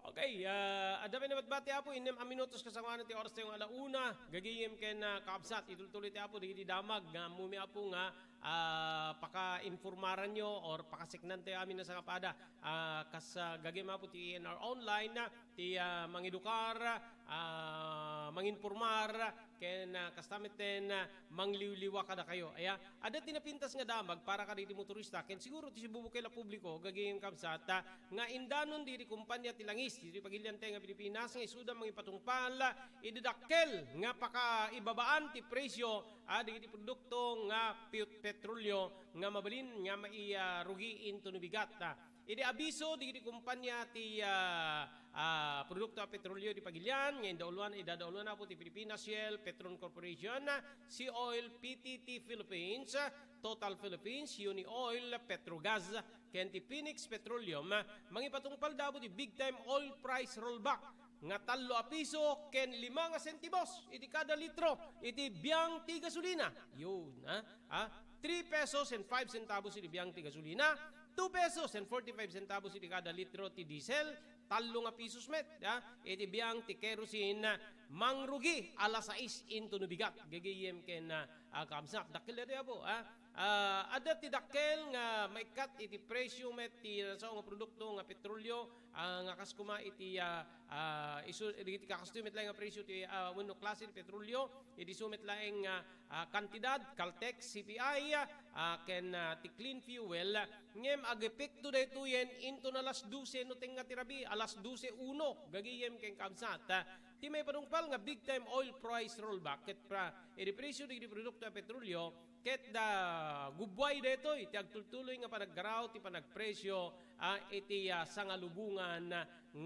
Okay, ah, adda pay nabatbati, Apo, innem a minutos kasangoanan ti oras tayo nga ala una, gagayem ken, ah, kaabsat, itultuloy ti Apo dagiti damag nga ammom, Apo, nga, ah, pakainformaranyo or pakasiknantayo amin a sangapada. Ah, kas, ah, gagayem, Apo, ti E N R Online, ah, ti, ah, mangedukar, ah, manginpormar, ken, ah, kasta metten, ah, mangliwliwa kadakayo. Aya, adda ti napintas nga damag para kadagiti motorista, ken siguro ti sibubukel a publiko, gagayem kabsat, ah, nga indanon dagiti kompania ti langis, ditoy pagilian tayo nga Pilipinas, nga isuda mangipatungpal, ah, idi dakkel nga pakaibabaan ti presyo, ah, dagiti produkto nga pi-, petrolyo nga mabalin nga mai-, ah, rugi intono bigat, ah. Idi abiso dagiti kompania ti, ah, ah, produkto a petrolyo di pagilian, nga indauluan, idadauluan, Apo, ti Philippine Shell Petron Corporation, Sea Oil P T T Philippines, Total Philippines, Uni Oil, Petrogas, ken ti Phoenix Petroleum, mangipatungpalda, Apo, ti big time oil price rollback nga tallo a piso ken lima nga sentimos iti kada litro iti biang ti gasolina. Yun, ha? Ah, three pesos and five centavos iti biang ti gasolina, two pesos and forty-five centavos iti kada litro ti diesel, tallo nga pesos met, ah, iti biang ti kerosene, mangrugi alas sais into no bigat, gagayem ken, ah, ah, kaabsat. Dakkel daytoy, Apo, ah. Ah, adda ti dakkel nga maikkat iti presyo met ti nasao nga produkto nga petrolio, ah, nga kas koma iti, ah, ah, isu-, iti kakastoy met laeng nga presyo ti, ah, wenno klase ti petrolio, iti isu met laeng nga, ah, kantidad, Caltex, C P I, ah, ken, ah, ti clean fuel, ngem agepekto daytoyen into na alas dose no tengnga ti rabii, alas dose uno, gagayem ken kaabsat. Ah, ti maipatungpal nga big time oil price rollback ket pra-, iti presyo dagiti produkto a petrolio, ket da gubbuay daytoy ti agtultuloy nga panaggaraw ti panagpresyo, ah, iti, ah, sangalubongan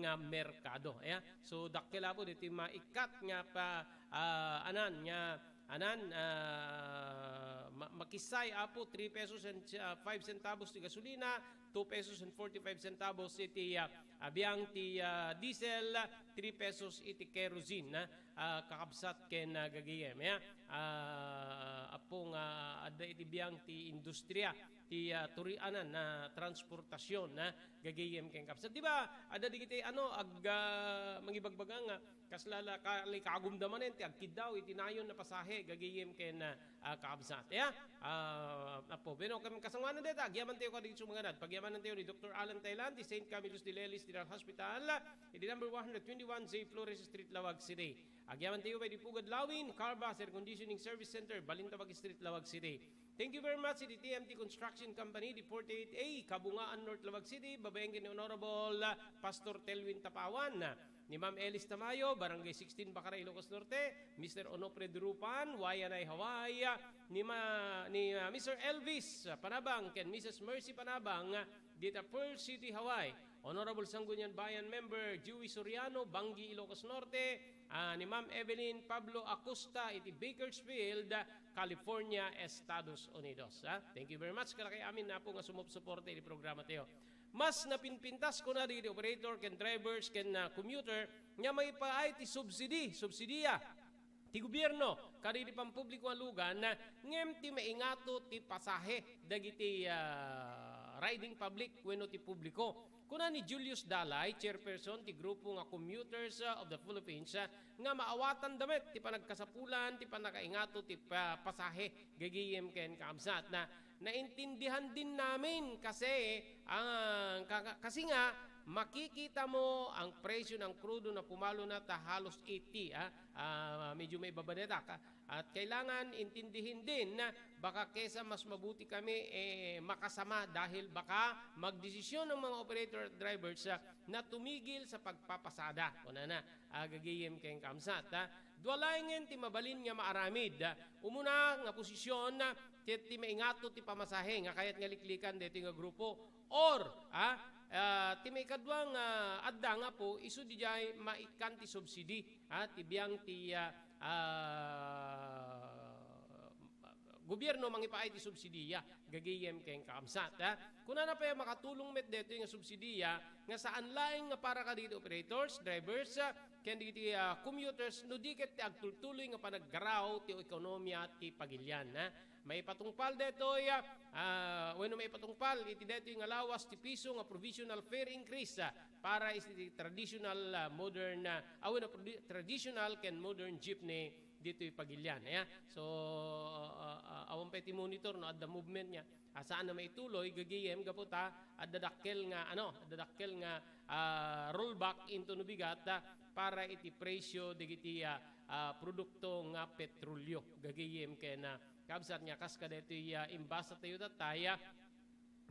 nga merkado. Aya, so dakkel, Apo, daytoy maikkat nga pa, ah, anan nga, anan, ah, ma-, makissay, Apo, three pesos and, ah, five centavos ti gasolina, two pesos and forty-five centavos iti, ah, ah, biang ti, ah, diesel, three pesos iti kerosene, ah, ah, kakabsat ken, ah, gagayem, ya. Ah, Apo, nga adda iti biang ti industriya ti, ah, turianan na transportasyon, ah, gagayem ken kabsat. Di ba, adda digiti, ano, ag-, ah, mangibagbaga nga kasla la ka-, li kagumda manen ti agkiddaw iti nayon na pasahe, gagayem ken, ah, ah, kaabsat. Ya? Ah, Apo, bueno, kam-, kasangoanan dayta, agyamankitayo kadi sumaganan. Pagyamanantayo ni Doktor Alan Thailand, ti Saint Camillus de Lelis General Hospital, iti number one hundred twenty-one J Flores Street, Laoag City. Agyamankitayo pay di Pugad Lawin, Carvas Air Conditioning Service Center, Balintawak Street, Laoag City. Thank you very much iti T M T Construction Company, di forty-eight A, Kabungaan, North Laoag City, babaen ken ni Honorable, ah, Pastor Telwin Tapawan, ni Ma'am Elis Tamayo, Barangay sixteen, Bacara, Ilocos Norte, Mister Onofre Durupan, Waianae, Hawaii, ni ma-, ni, ah, Mister Elvis, ah, Panabang, ken Missus Mercy Panabang, ah, dita Pearl City, Hawaii. Honorable Sangguniang Bayan member Joey Soriano, Bangui, Ilocos Norte, ah, ni Ma'am Evelyn Pablo Acosta iti Bakersfield, California, Estados Unidos, ah. Thank you very much kadakayo amin, Apo, nga sumupsuporta iti programatayo. Mas napinpintas, kuna dagiti operator ken drivers ken, ah, commuter nga maipaay ti subsidy, subsidiya ti gobierno kadagiti pampubliko a lugan, ngem ti maingato ti pasahe dagiti, ah, riding public wenno ti publiko. Kuna ni Julius Dalay, chairperson ti grupo nga Commuters, ah, of the Philippines, ah, nga maawatanda met ti panagkasapulan ti pannakaingato ti pa-, pasahe gagayem ken kaabsat. Na, naintindihan din namin kasi, ah, ka-, ka-, kasi nga, makikita mo ang presyo ng krudo na pumalo na ta halos eighty, ah, ah, medyo maibaba na ita. Ka-, at kailangan intindihin din na baka kesa mas mabuti kami, eh, makasama dahil baka magdesisyon ang mga operator at drivers, ah, na tumigil sa pagpapasada. Kunana, ah, gagayem ken kaabsat, ah. Dua laengen ti mabalin nga maaramid, ah. Umuna nga posisyon, ah, ti, ti maingato ti pamasahe nga kayat nga liklikan daytoy nga grupo. Or, ah, ah, ti maikadua nga adda nga, Apo, isu diay maikkan ti subsidy, ah, ti biang ti, ah, ah, gobierno mangipaay ti subsidiya gagayem ken kaabsat, ah. Kunana pay a makatulong met daytoy nga subsidiya nga saan laeng nga para kadagiti operators, drivers, ah, ken dagiti, ah, commuters no di ket ti agtultuloy nga panaggaraw ti ekonomiya ti pagilian, ah. Maipatungpal daytoy, ah, ah, wenno maipatungpal iti daytoy nga lawas ti piso nga provisional fare increase, ah, para iti traditional, ah, modern, ah, ah, wenno provi-, traditional ken modern jeepney ditoy pagilian, aya. So, ah, ah, awan pay ti monitor no adda movement niya. Ah, saan a maituloy gagayem gapu ta adda dakkel nga, ano, adda dakkel nga, ah, rollback into no bigat, ah, para iti presyo dagiti, ah, ah, produkto nga petrolyo gagayem ken, ah, kabsat nga kas kadaytoy, ah, imbasa tayo dataya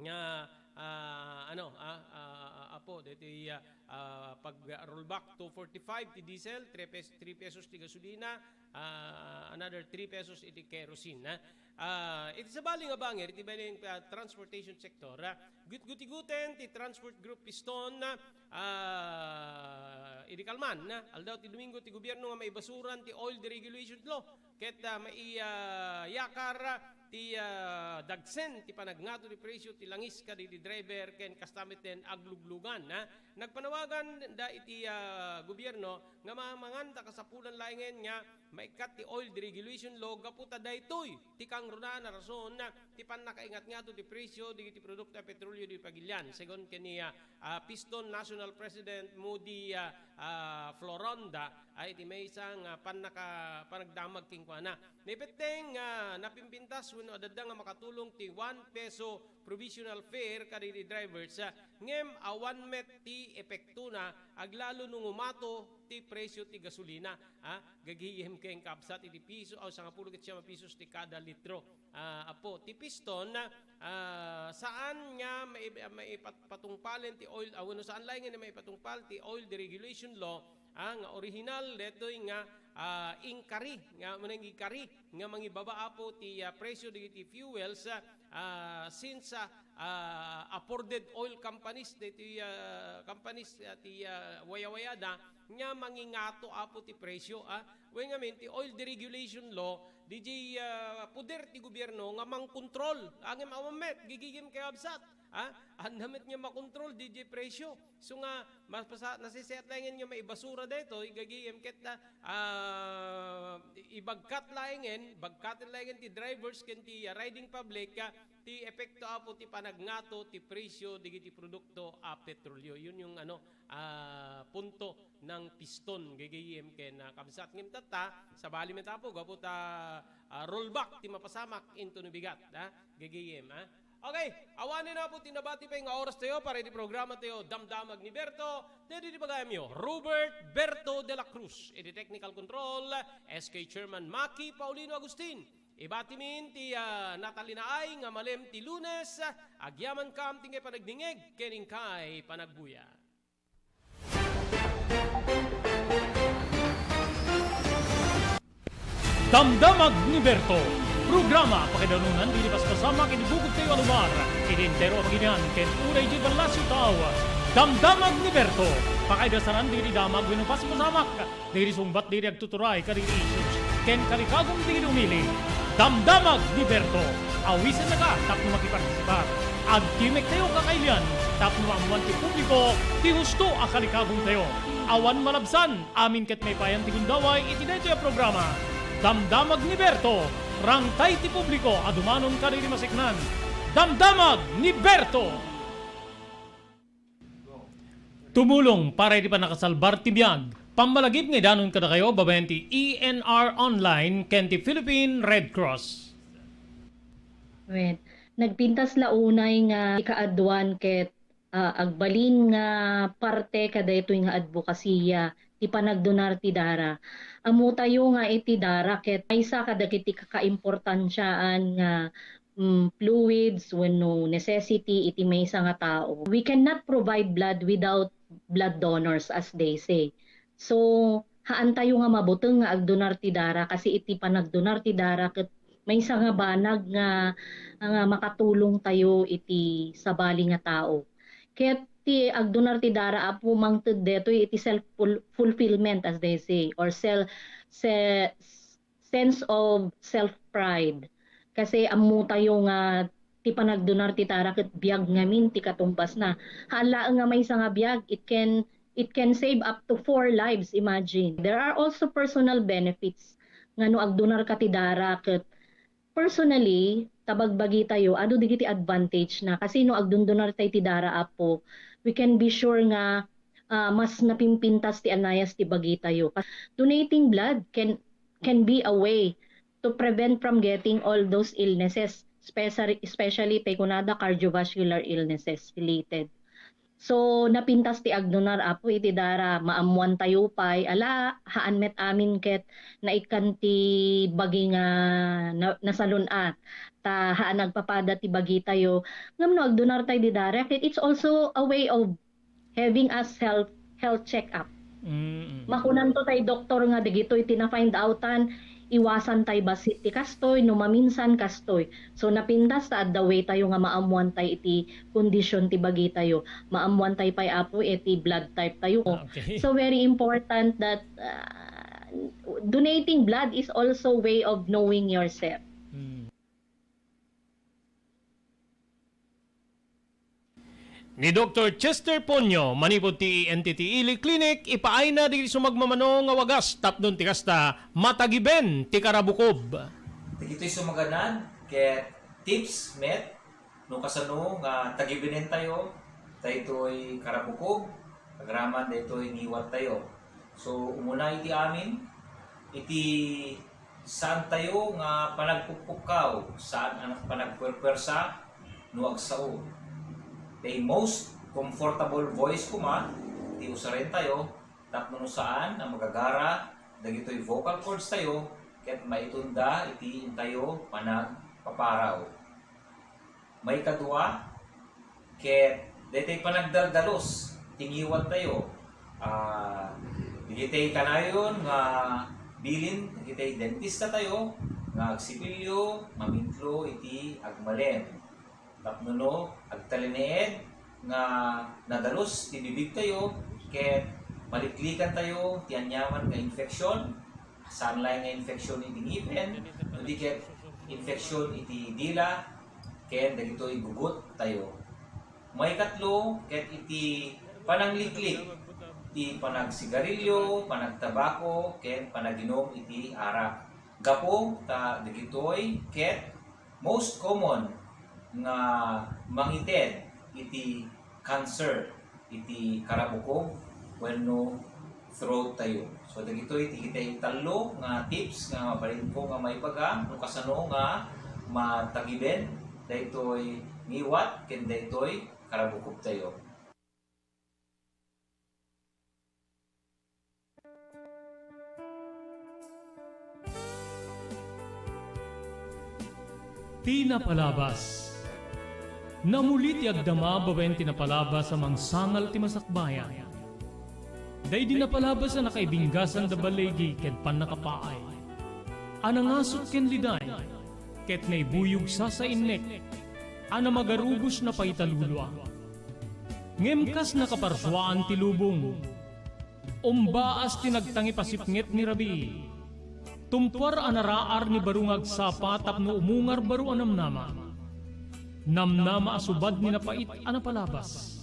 nga, ah, ano, ah, ah, ah, Apo, daytoy, ah, ah, pag-rollback two forty-five ti diesel, three pes-, three pesos ti gasolina, ah, another three pesos iti kerosene, ah. Ah, iti sabali nga banger, iti bali, ah, transportation sector, ah, gutgutiguten ti Transport Group Piston, ah, idi kalman, ah, aldaw ti Domingo ti gobierno nga maibasuran ti oil deregulation law. Ket, ah, mai-, ah, yakar, ah, ti, ah, dagsen ti panagngato ti presyo ti langis kadagiti driver ken kasta met ti agluglugan, ah. Nagpanawagan da iti, ah, gobierno nga mamanganta kasapulan laengen nga maikkat ti oil deregulation law gapu ta daytoy ti kangrunaan a rason, ah, ti pannakaingatngato ti presyo dagiti produkto a petrolio di pagilian, segun ken ni, ah, ah, Piston National President Moody, ah, ah, Floronda, ay iti maysa nga pannaka-, panagdamag kenkuana. Naibetteng nga napimpintas wenno adda nga makatulong ti one peso provisional fare kadagiti drivers, ah, ngem awan met ti epektona, aglalo no ngumato ti presyo ti gasolina, ah, gagayem ken kabsat iti piso, aw sangapulo ket siam a pisos ti kada litro. Ah, apo, ti Piston, ah, saan nga mai-, maipat-, patungpalen ti oil, ah, wenno saan laengen nga maipatungpal ti oil deregulation law, ah, nga orihinal daytoy nga, ah, inkari, nga manang inkari nga mangibaba apo ti, ah, presyo dagiti fuels, ah, ah, since, ah, ah, afforded oil companies daytoy, ah, companies, ah, ti, ah, wayawayada nga mangingato apo ti presyo, ah. Wen ngamin, ti oil deregulation law, diay, ah, poder ti gobierno nga mangkontrol. Ngem awan met, gagayem ken kabsat, ah, adda met nga makontrol diay presyo. So nga, mapasa-, naseseat laengen nga maibasura daytoy, gagayem ket, ah, ah, ibagkat laengen, bagkaten laengen ti drivers ken ti, ah, riding public, ah, ti epekto apo ti panagngato ti presyo dagiti produkto a petrolio. Yun yung ano, ah, punto ng Piston, gagayem ken, ah, kabsat. Ngem tatta, sabali met apo, gapu ta, ah, rollback ti mapasamak into no bigat, ah, gagayem, ah. Okay, awanen apo ti nabati pay nga oras tayo para iti programa tayo, Damdamag ni Berto, daydi ti bagayamyo, Robert Berto de la Cruz, iti technical control, S K Chairman Maki Paulino Agustin. Ibatimin ti, ah, natalinaay nga malem ti Lunes, agyamankam ti inkay panagdingeg ken inkay panagbuya. Damdamag ni Berto, programa pakaidanunan dagiti paspasamak iti bukod tayo a lugar, iti entero a baginian ken uray iti ballasiw tao. Damdamag ni Berto, pakaidasanan dagiti damag wenno paspasamak dagiti sungbat dagiti agtuturay kadagiti issues ken kalikagum dagiti umili. Damdamag ni Berto, awisennaka tapno makipartisipar. Agtimek tayo kakailian tapno maammoan ti publiko ti husto a kalikagum tayo. Awan malabsan, amin ket maipayan ti gundaway iti daytoy a programa. Damdamag ni Berto, rangtay ti publiko a dumanon kadagiti maseknan. Damdamag ni Berto! Tumulong para iti pannakasalbar ti biag. Pammalagip nga idanon kadakayo babaen ti E N R Online ken ti Philippine Red Cross. Wen, nagpintas la unay nga ikaaduan ket, ah, agbalin nga parte kadaytoy nga adbokasiya ti panagdonar ti dara. Ammotayo nga iti dara ket maysa kadagiti kakaimportansiaan nga mm, fluids wenno necessity iti maysa nga tao. We cannot provide blood without blood donors, as they say. So, haantayo nga mabuteng nga agdonar ti dara kasi iti panagdonar ti dara ket maysa nga banag nga, nga makatulong tayo iti sabali nga tao. Ket ti agdonar ti dara, apo, mangted detoy iti self ful-, fulfillment, as they say, or sel-, se-, sense of self-pride. Kasi ammotayo nga ti panagdonar ti dara ket biag ngamin ti katumbasna. Haan laeng nga maysa nga biag, it can, it can save up to four lives, imagine. There are also personal benefits nga no agdonarka ti dara ket personally, ta bagbagitayo, adu dagiti advantage na. Kasi no agdondonartay ti dara, apo, we can be sure nga, ah, mas napimpintas ti anayas ti bagitayo. Donating blood can can be a way to prevent from getting all those illnesses, especially, especially tay kunada cardiovascular illnesses related. So, napintas ti agdonar, apo, iti dara, maammoantayo pay, ala, haan met amin ket naikkan ti bagi nga na-, nasalun-at. Ta haan agpapada ti bagitayo. Ngem no agdonartay di dara, ket it's also a way of having a self health check-up. Mm, mm. Makunanto tay doktor nga dagitoy ti na-find outan, iwasan tay bassit ti kastoy, no maminsan kastoy. So, napintas ta adda way tayo nga maammuan tay iti kondisyon ti bagitayo. Maammuan tay pay, apo, iti blood type tayo. Ah, okay. So, very important that, ah, donating blood is also way of knowing yourself. Mm. Ni Doktor Chester Ponyo, manipud ti E N T T Ili Clinic, ipaayna dagiti sumagmamano nga wagas tapno ti kasta, matagiben ti karabukob. Dagitoy sumaganad ket tips met no kasano nga tagibenen tayo daytoy karabukob agraman daytoy ngiwat tayo. So, umuna iti amin, iti saan tayo nga panagpukpukkaw, saan a panagpuerpuersa no agsao. The most comfortable voice koma ti usaren tayo tapno no saan a magagara dagitoy vocal cords tayo ket maitunda iti intayo panagpaparaw. Maikadua, ket daytoy panagdaldalus ti ngiwat tayo. Ah, dagitoy kanayon nga bilin dagitoy dentista tayo nga agsipilyo, mamitlo iti agmalem. Tapno no agtalinaed nga nadalus ti bibig tayo, ket maliklikan tayo ti aniaman nga infection, saan laeng nga infection iti ngipen, no di ket infection iti dila, ken dagitoy gugut tayo. Maikatlo, ket iti panangliklik ti panagsigarilyo, panagtabako, ken panaginum iti arak. Gapu ta dagitoy ket most common nga mangited iti cancer iti karabukob wenno throat tayo. So, dagitoy ti kitay tallo nga tips nga mabalinko nga maibaga no kasano nga matagiben daytoy ngiwat ken daytoy karabukob tayo. Ti napalabas. Namuli ti agdama babaen ti napalabas a mangsangal ti masakbayan. Daydi napalabas a nakaibinggasan da baligi ken pannakapaay. A nangasut ken liday, ket naibuyog sasainnek, a namagarubos na paitalulua. Ngem kas nakaparsuaan ti lubong, umbaas ti nagtangipasipnget ni rabii. Tumpuar a naraar ni baro nga agsapa tapno umungar baro a namnama. Namnama a subad ni napait a napalabas.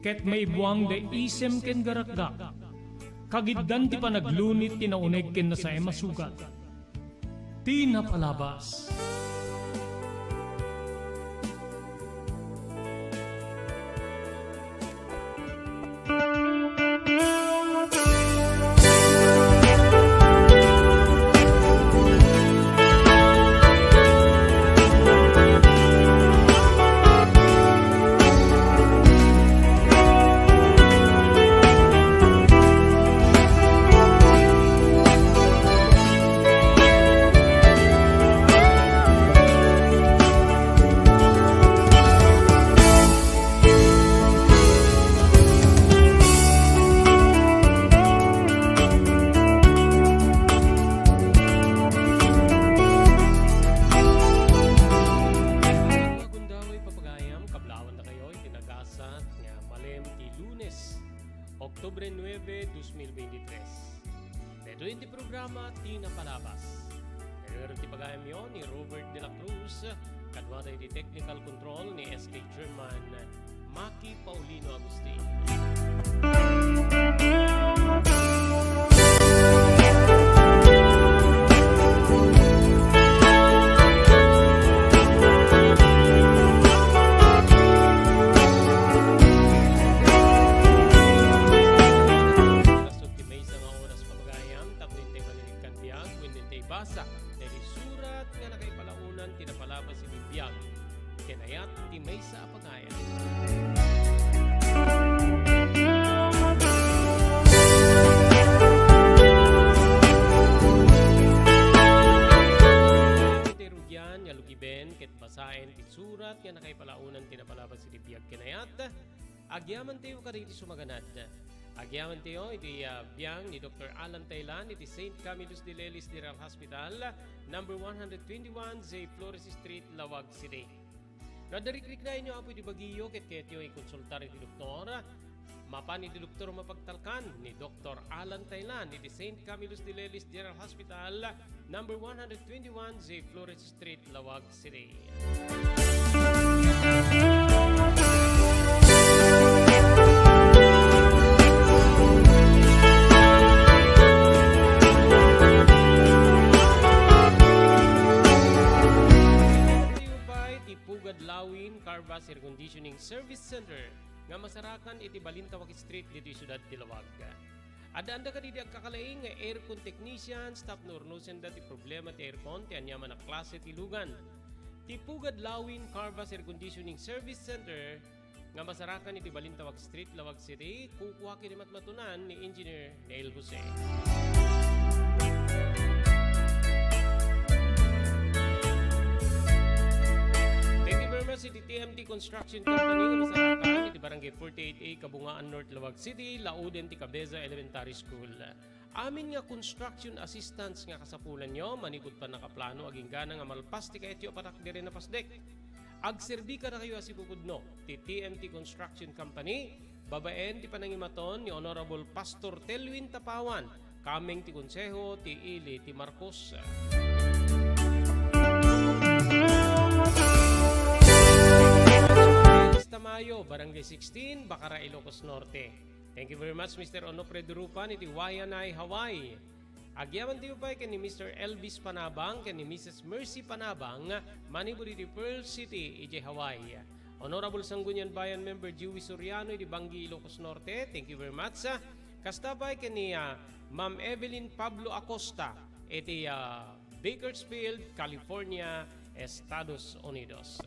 Ket maibuang da isem ken garakgak. Kagiddan ti panaglunit ti nauneg ken nasaem a sugat. Ti napalabas. Gundaway papagayam, kablaawan dakayo iti nagasat nga malem ti Lunes, Oktubre nuebe, dos mil veintitrés. Daytoy iti programa Ti Napalabas. Nagagaro ti pagayamyo ni Robert de la Cruz, kaduana iti technical control ni S K German, Maki Paulino Agustin. Ti maysa nga oras, pagayam, tapno intay manen ikkan biag wenno intay basa daydi surat nga nakaipalaonan ti napalabas iti biag ken ayat ti maysa a pagayam. Ti rugian nga lugiben ket basaen ti surat nga nakaipalaonan ti napalabas iti biag ken ayat. Agyamantayo kadagiti sumaganad. Agyamantayo iti, ah, biang ni Doktor Alan Taylan iti Saint Camillus de Lellis General Hospital, number one hundred twenty-one J Flores Street, Laoag City. No adda rikriknaenyo, Apo, iti bagiyo ket kayatyo ikonsultar iti doktor, mapan iti doktor mapagtalkan ni Doktor Alan Taylan iti Saint Camillus de Lellis General Hospital, number one hundred twenty-one J Flores Street, Laoag City. Tayo pa'y nga masarakan iti Balintawak Street ditoy siudad ti Laoag. Addaanda kadidi agkakalaing nga aircon technician tapno urnosenda ti problema ti aircon ti aniaman a klase ti lugan. Ti Pugad Lawin Carvas Air Conditioning Service Center nga masarakan iti Balintawak Street, Laoag City, kukua ken ni matmatunan ni Engineer Neil Jose. Thank you very much iti T M T Construction Company nga masarakan iti Barangay forty-eight A, Kabungaan North, Laoag City, lauden ti Cabeza Elementary School. Amin nga construction assistance nga kasapulanyo, manipud pannakaplano, aginggana nga malpas ti kayatyo a patakderen a pasdek. Agserbi kadakayo a sipupudno ti T M T Construction Company, babaen ti panangimaton ni Honorable Pastor Telwin Tapawan, kameng ti Konseho ti Ili ti Marcos. Tamayo, Barangay sixteen, Bacara, Ilocos Norte. Thank you very much, Mister Onofre Durupan, iti Waianae, Hawaii. Agyaman tayo pay ken ni Mister Elvis Panabang ken ni Missus Mercy Panabang, manipud iti Pearl City, idiay Hawaii. Honorable Sangguniang Bayan Member Joey Soriano iti Bangui, Ilocos Norte, thank you very much. Kasta pay ken ni, ah, Ma'am Evelyn Pablo Acosta iti, ah, Bakersfield, California, Estados Unidos.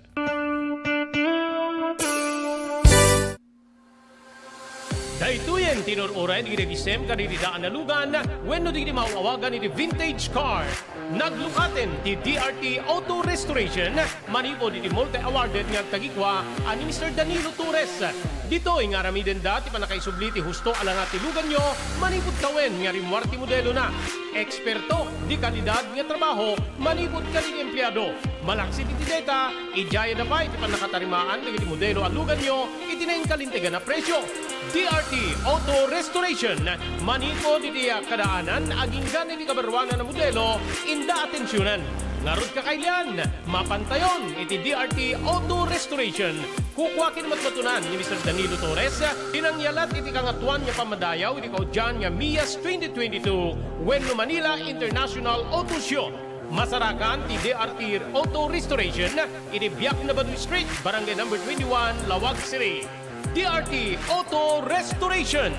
Daytoyen ti inur-uray dagiti nagisem kadagiti daan a lugan wenno dagiti maaw-awagan iti vintage car. Naglukaten ti D R T Auto Restoration manipud iti multi-awarded nga agtagikua a ni Mister Danilo Torres. Ditoy nga aramidenda ti pannakaisubli ti husto a langa ti luganyo manipud tawen nga rimmuar ti modelona. Eksperto, de kalidad nga trabaho manipud kadagiti empleado. Malaksid iti deta, idiayada pay ti pannakatarimaan dagiti modelo a luganyo iti nainkalintegan a presio. D R T Auto Restoration, manipud iti kadaanan agingga iti kabaruanan a modelo, inda atensionan. Ngarud kakailian, mapantayon iti D R T Auto Restoration. Kukua ken matmatunan ni Mister Danilo Torres ti nangyalat iti Kangatoan nga Pammadayaw iti kaudian nga Mias twenty twenty-two wenno Manila International Auto Show. Masarakan ti D R T Auto Restoration iti Biak na Baduy Street, Barangay Number twenty-one, Laoag City. D R T Auto Restoration.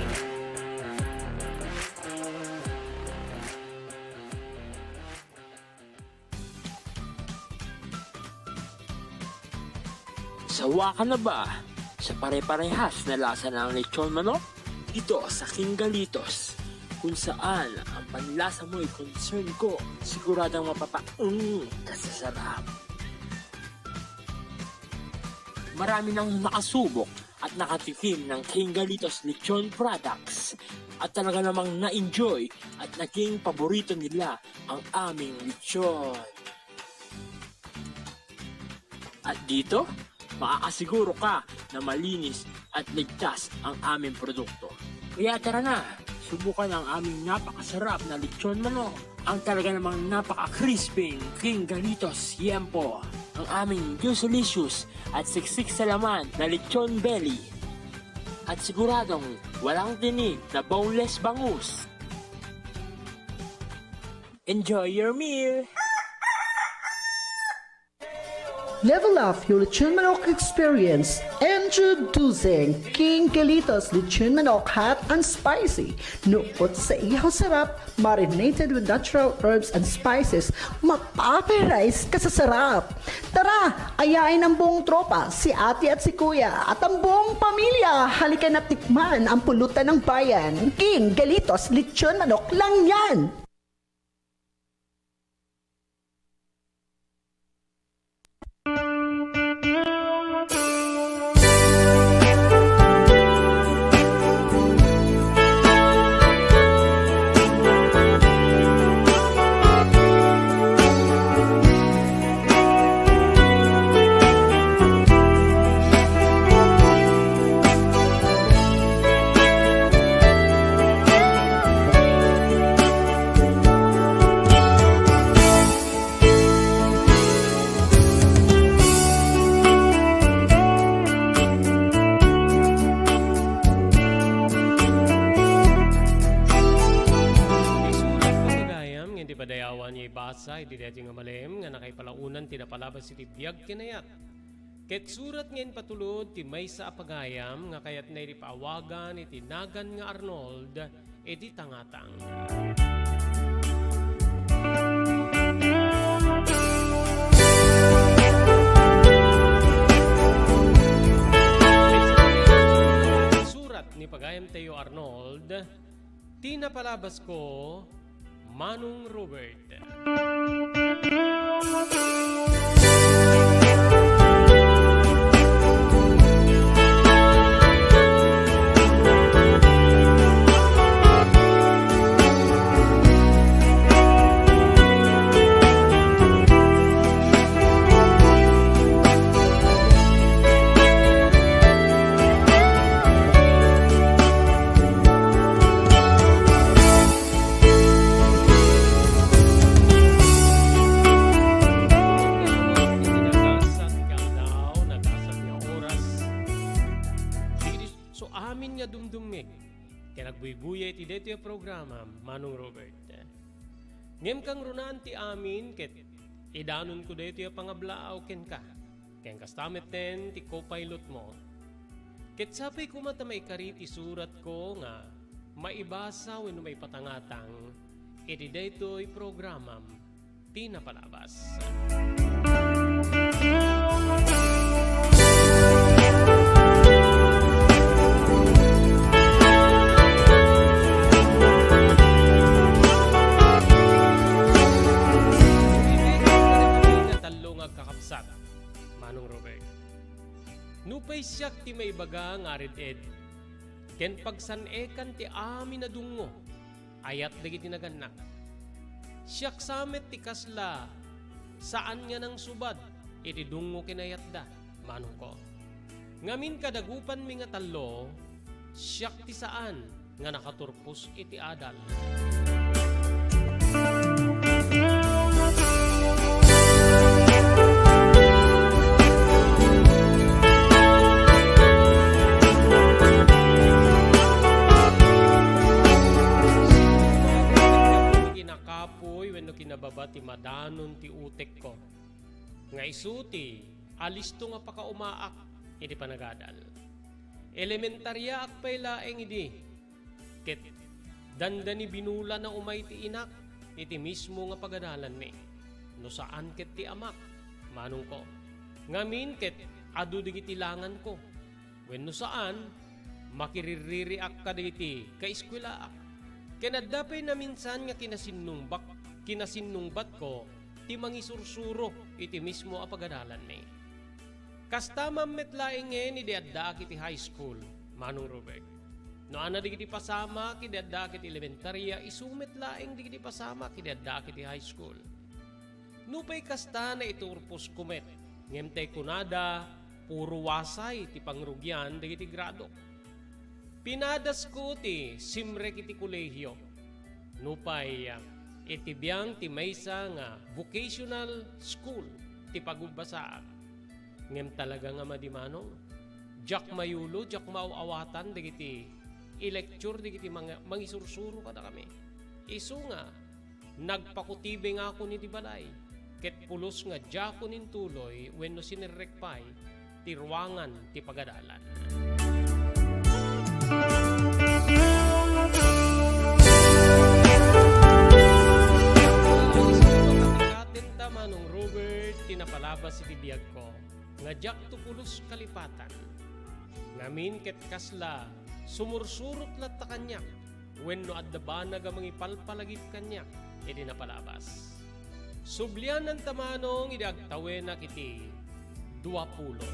Sawa ka na ba sa pare-parehas na lasa ng lechon manok? Dito sa King Galitos, kung saan ang panlasa mo'y concern ko, siguradong mapapaeng ka sa sarap. Marami nang nakasubok at nakatikim ng King Galitos Lechon Products at talaga namang na-enjoy at naging paborito nila ang aming lechon. At dito, makakasiguro ka na malinis at ligtas ang aming produkto. Kaya tara na, subukan ang aming napakasarap na lechon manok, ang talaga namang napaka-crispy King Galitos Yempo, ang aming juicylicious at siksik sa laman na lechon belly. At siguradong walang tinik na boneless bangus. Enjoy your meal! Level up your lechon manok experience. Introducing King Galitos Lechon Manok Hot and Spicy. Nukot sa ihaw sarap, marinated with natural herbs and spices, mapaparay ka sa sarap. Tara, ayain ang buong tropa, si ate at si kuya, at ang buong pamilya. Halika na tikman ang pulutan ng bayan. King Galitos Lechon Manok lang yan! Isulat ko gagayam nga iti padayawan nga ibasa iti daytoy nga malem nga nakaipalaonan ti napalabas iti biag ken ayat. Ket surat nga impatulod ti maysa a pagayam nga kayatna idi paawagan iti nagan nga Arnold iti tangatang. Surat ni pagayamtayo Arnold, ti napalabasko, Manong Robert. Nagasat nga aldaw, nagasat nga oras. Dagiti so amin nga dumdumngeg ken agbuybuya iti daytoy a programa, Manong Robert. Ngem kangrunaan ti amin ket idanonko daytoy a pangablaaw kenka. Ken kasta metten ti co-pilotmo. Ket sapay koma ta maikari ti suratko nga maibasa wenno maipatangatang iti daytoy programam ti napalabas. Tallo nga agkakabsat, Manong Robert. Nupay siak ti maibaga nga arid-ed, ken pagsan-ekan ti amin a dungngo, ayat dagiti nagannak. Siak sa met ti kasla saan nga nangsubad iti dungngo ken ayatda, manongko. Ngamin kadagupanmi nga tallo, siak ti saan nga nakaturpos iti adal. Kinakapoy wenno kinababa ti madanon ti utekko, nga isu ti alisto nga pakaumaak iti panagadal. Elementariaak pay laeng idi, ket dandani binulana umay ti inak iti mismo nga pagadalanmi. No saan ket ti amak, manongko. Ngamin ket adu dagiti langanko. Wenno saan, makiriririak kadagiti kaeskuelaak. Ken adda pay naminsan nga kinasinnungbak-, kinasinnungbatko ti mangisursuro iti mismo a pagadalanmi. Kasta man met laengen idi addaak iti high school, Manong Robert. No adda dagiti pasamak idi addaak iti elementaria, isu met laeng dagiti pasamak idi addaak iti high school. Nupay kasta, naiturposko met, ngem tay kunada, puro wasay ti pangrugian dagiti gradok. Pinadasko ti simrek iti kolehio. Nupay, ah, iti biang ti maysa nga vocational school ti pagbabasaak. Ngem talaga nga madi, manong, diak mayulo, diak maaw-awatan dagiti i-lecture dagiti mang-, mangisursuro kadakami. Isu nga, nagpakutibengakon iti balay, ket pulos nga diakon intuloy wenno sinerrek pay ti ruangan ti pagadalan. Katen ta, Manong Robert, ti napalabas iti biagko nga diakto pulos kalipatan. Ngamin ket kasla sumursurot latta kaniak wenno adda banag a mangipalpalagip kaniak iti napalabas. Subliananta, manong, idi agtawenak iti duapulo.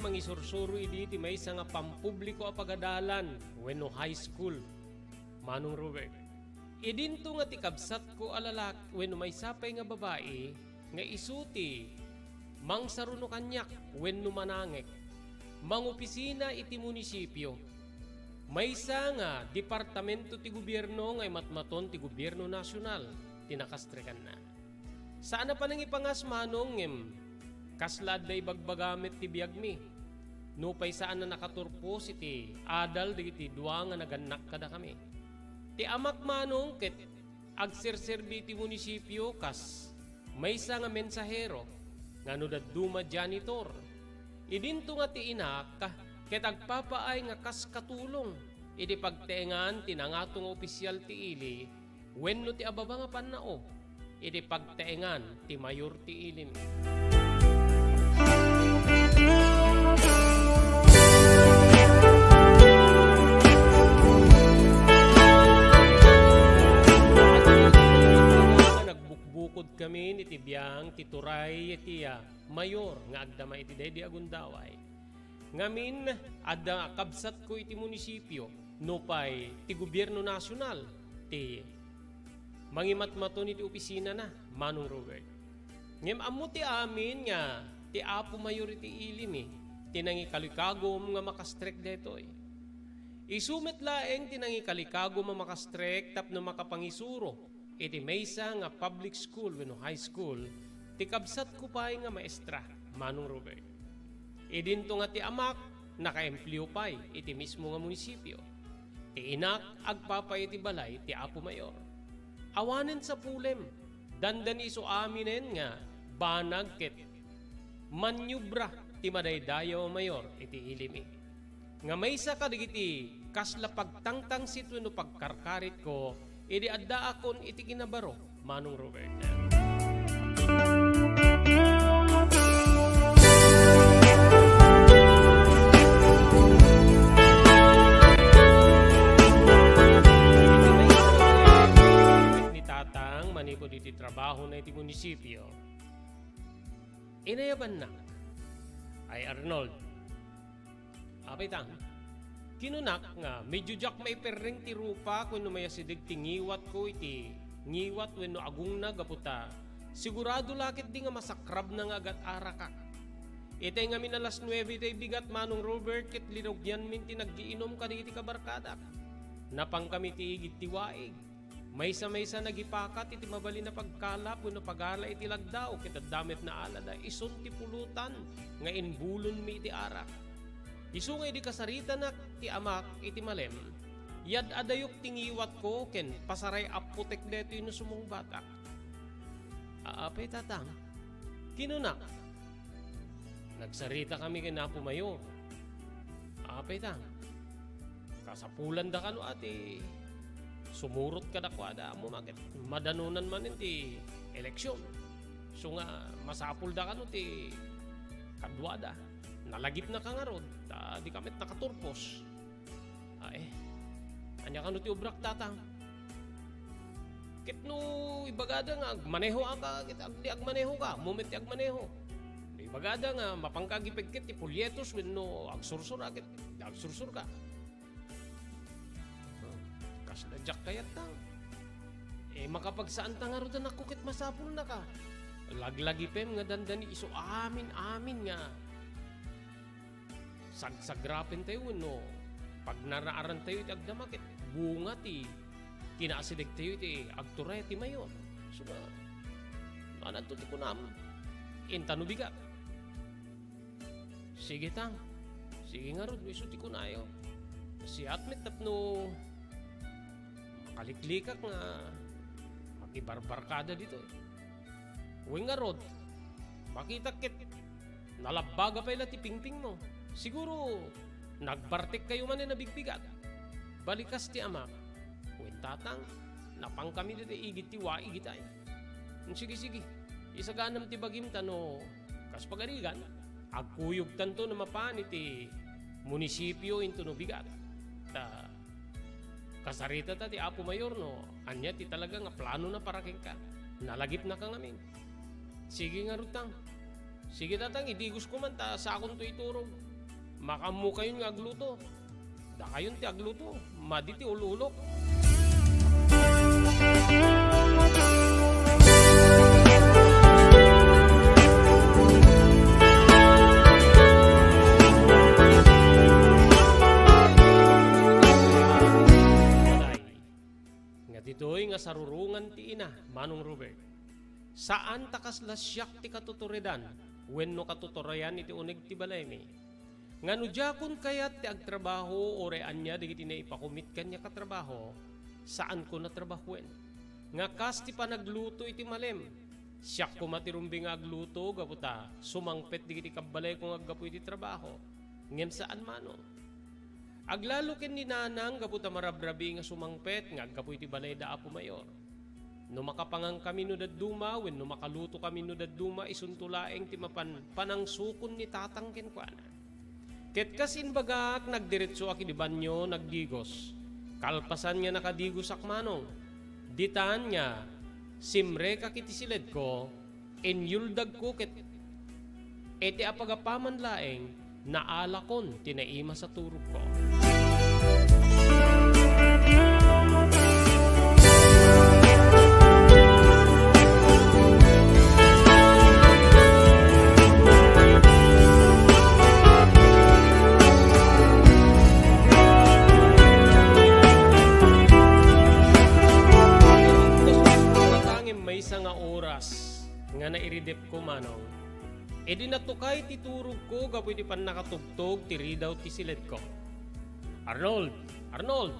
Mangisursuro idi ti maysa nga pampubliko a pagadalan wenno high school, Manong Robert. Idinto nga ti kabsatko a lalaki wenno maysa pay nga babai nga isu ti mangsaruno kaniak wenno manangek, mangopisina iti munisipio. Maysa nga departamento ti gobierno nga imatmaton ti gobierno nasional ti nakastrekanna. Saan a panangipangas, Manong, ngem kasla adda ibagbaga met ti biagmi. Nupay saan a nakaturpos iti adal dagiti dua nga nagannak kadakami. Ti amak, Manong, ket agserserbi iti munisipio kas maysa nga mensahero nga no dadduma, janitor. Idinto nga ti inak ket agpapaay nga kas katulong iti pagtaengan ti nangato nga opisial ti ili wenno ti ababa nga pannao iti pagtaengan ti mayor ti ilimi. Nagbukbukodkamin iti biang ti turay ti, ah, mayor nga agdama iti daydi a gundaway. Ngamin, adda kabsatko iti munisipio, nupay ti gobierno nasional ti mangimatmaton iti opisinana, Manong Robert. Ngem ammo ti amin nga ti Apo Mayor iti ilimi ti nangikalikagum nga makastrek daytoy. Isu met laeng ti nangikalikagum a makastrek tapno makapangisuro iti maysa nga public school wenno high school ti kabsatko pay nga maestra, Manong Robert. Idinto nga ti amak nakaempleo pay iti mismo nga munisipio. Ti inak agpapay iti balay ti Apo Mayor. Awanen sapulem, dandani isu aminen nga banag ket maniobra ti madaydayaw a mayor iti ilimi. Nga maysa kadagiti kasla pagtangtangsit wenno pagkarkaritko idi addaakon iti kinabaro, Manong Robert. Ni Tatang, manipud iti trabahona iti munisipio, inayabannak, ay Arnold, Apay Tang, kinunak nga medyo diak maiperreng ti rupak wenno mayasideg ti ngiwatko iti ngiwat wenno agongna gapu ta sigurado la ketdi nga masakrabna nga agat-arakak. Itay ngamin alas nuebe tay bigat, Manong Robert, ket linugianmin ti nagiinum kadagiti kabarkadak. Napankami ti igid ti waig. Maysa-maysa nagipakat iti mabalin a pagkalap wenno pagala iti lagdaw, ket adda met naalada isun ti pulutan nga imbulonmi iti arak. Isu nga idi kasaritanak ti amak iti malem, yad-adayok ti ngiwatko ken pasaray a putek daytoy no sumungbatak. Apay, Tatang, kinunak. Nagsaritakami ken Apo Mayor. Apay ta, kasapulan da kano a ti sumurot kadakuada, ammom a ket madanonan manen ti eleksion. Isu nga masapul da kano ti kaduada. Nalagipnaka ngarud, ta dika met nakaturpos. Ay, ania kano ti obrak, Tatang? Ket no ibagada nga agmaneho aka, ket ag-, di agmaneho ka, ammo met ti agmaneho. No ibagada nga mapanka agipigkit ti polyetos wenno agsursur, a ket agsursur ka. Kasla diak kayat, Tang. Eh, makapagsaan ta ngarud a nakko ket masapulna ka. Laglagipem nga dandani isu amin-amin nga sagsagrapentayo wenno pagnanaarantayo iti agdama ket bunga ti kinaasidegtayo iti agturay ti mayor. Isu nga, no anadto ti kunam, inta no bigat. Sige, Tang. Sige ngarud, no isu ti kunayo. Siak met tapno makaliklikak nga makibarbarkada ditoy. Wen ngarud, makitak ket nalabbaga pay la ti pingpingmo. Siguro, nagbartekkayo manen a bigbigat. Balikas ti amak. Wen, Tatang, napankami ditoy igid ti waig itay. Sige, sige. Isaganam ti bagim ta no kas pagarigan, agkuyogtanto no mapan iti munisipio intono bigat. Ta, kasaritata ti Apo Mayor no ania ti talaga nga planona para kenka. Nalagipnaka ngamin. Sige ngarud, Tang. Sige, Tatang, idigosko man ta sakonto iturog. Makaammokayon nga agluto. Dakayon ti agluto. Madi ti ul-ulok. Nga ditoy nga sarurongan ti ina, Manong Robert. Saan ta kasla siak ti katuturedan wenno katuturean iti uneg ti balaymi. Nga no diakon kayat ti agtrabaho, uray ania dagiti naipakomit kaniak a trabaho, saanko a trabahoen. Nga kas ti panagluto iti malem, siak koma ti rumbeng nga agluto gapu ta sumangpet dagiti kabbalayko nga aggapu iti trabaho. Ngem saan manong. Aglalo ken ni Nanang gapu ta marabrabii nga sumangpet nga aggapu iti balayda Apo Mayor. No makapangangkami no dadduma wenno makalutokami no dadduma, isunto laeng ti mapan panangsukon ni Tatang kenkuana. Ket kas imbagak, nagdiretsoak idi banio, nagdigos. Kalpasan nga nakadigosak manong, ditan nga simrekak iti siledko, inyuldagko ket iti apagapaman laeng, naalakon ti naimas a turogko. Ngem maysa nga oras nga nairidepko manong, idi natukay ti turogko gapu iti pannakatugtog ti ridaw ti siledko. "Arnold! Arnold!"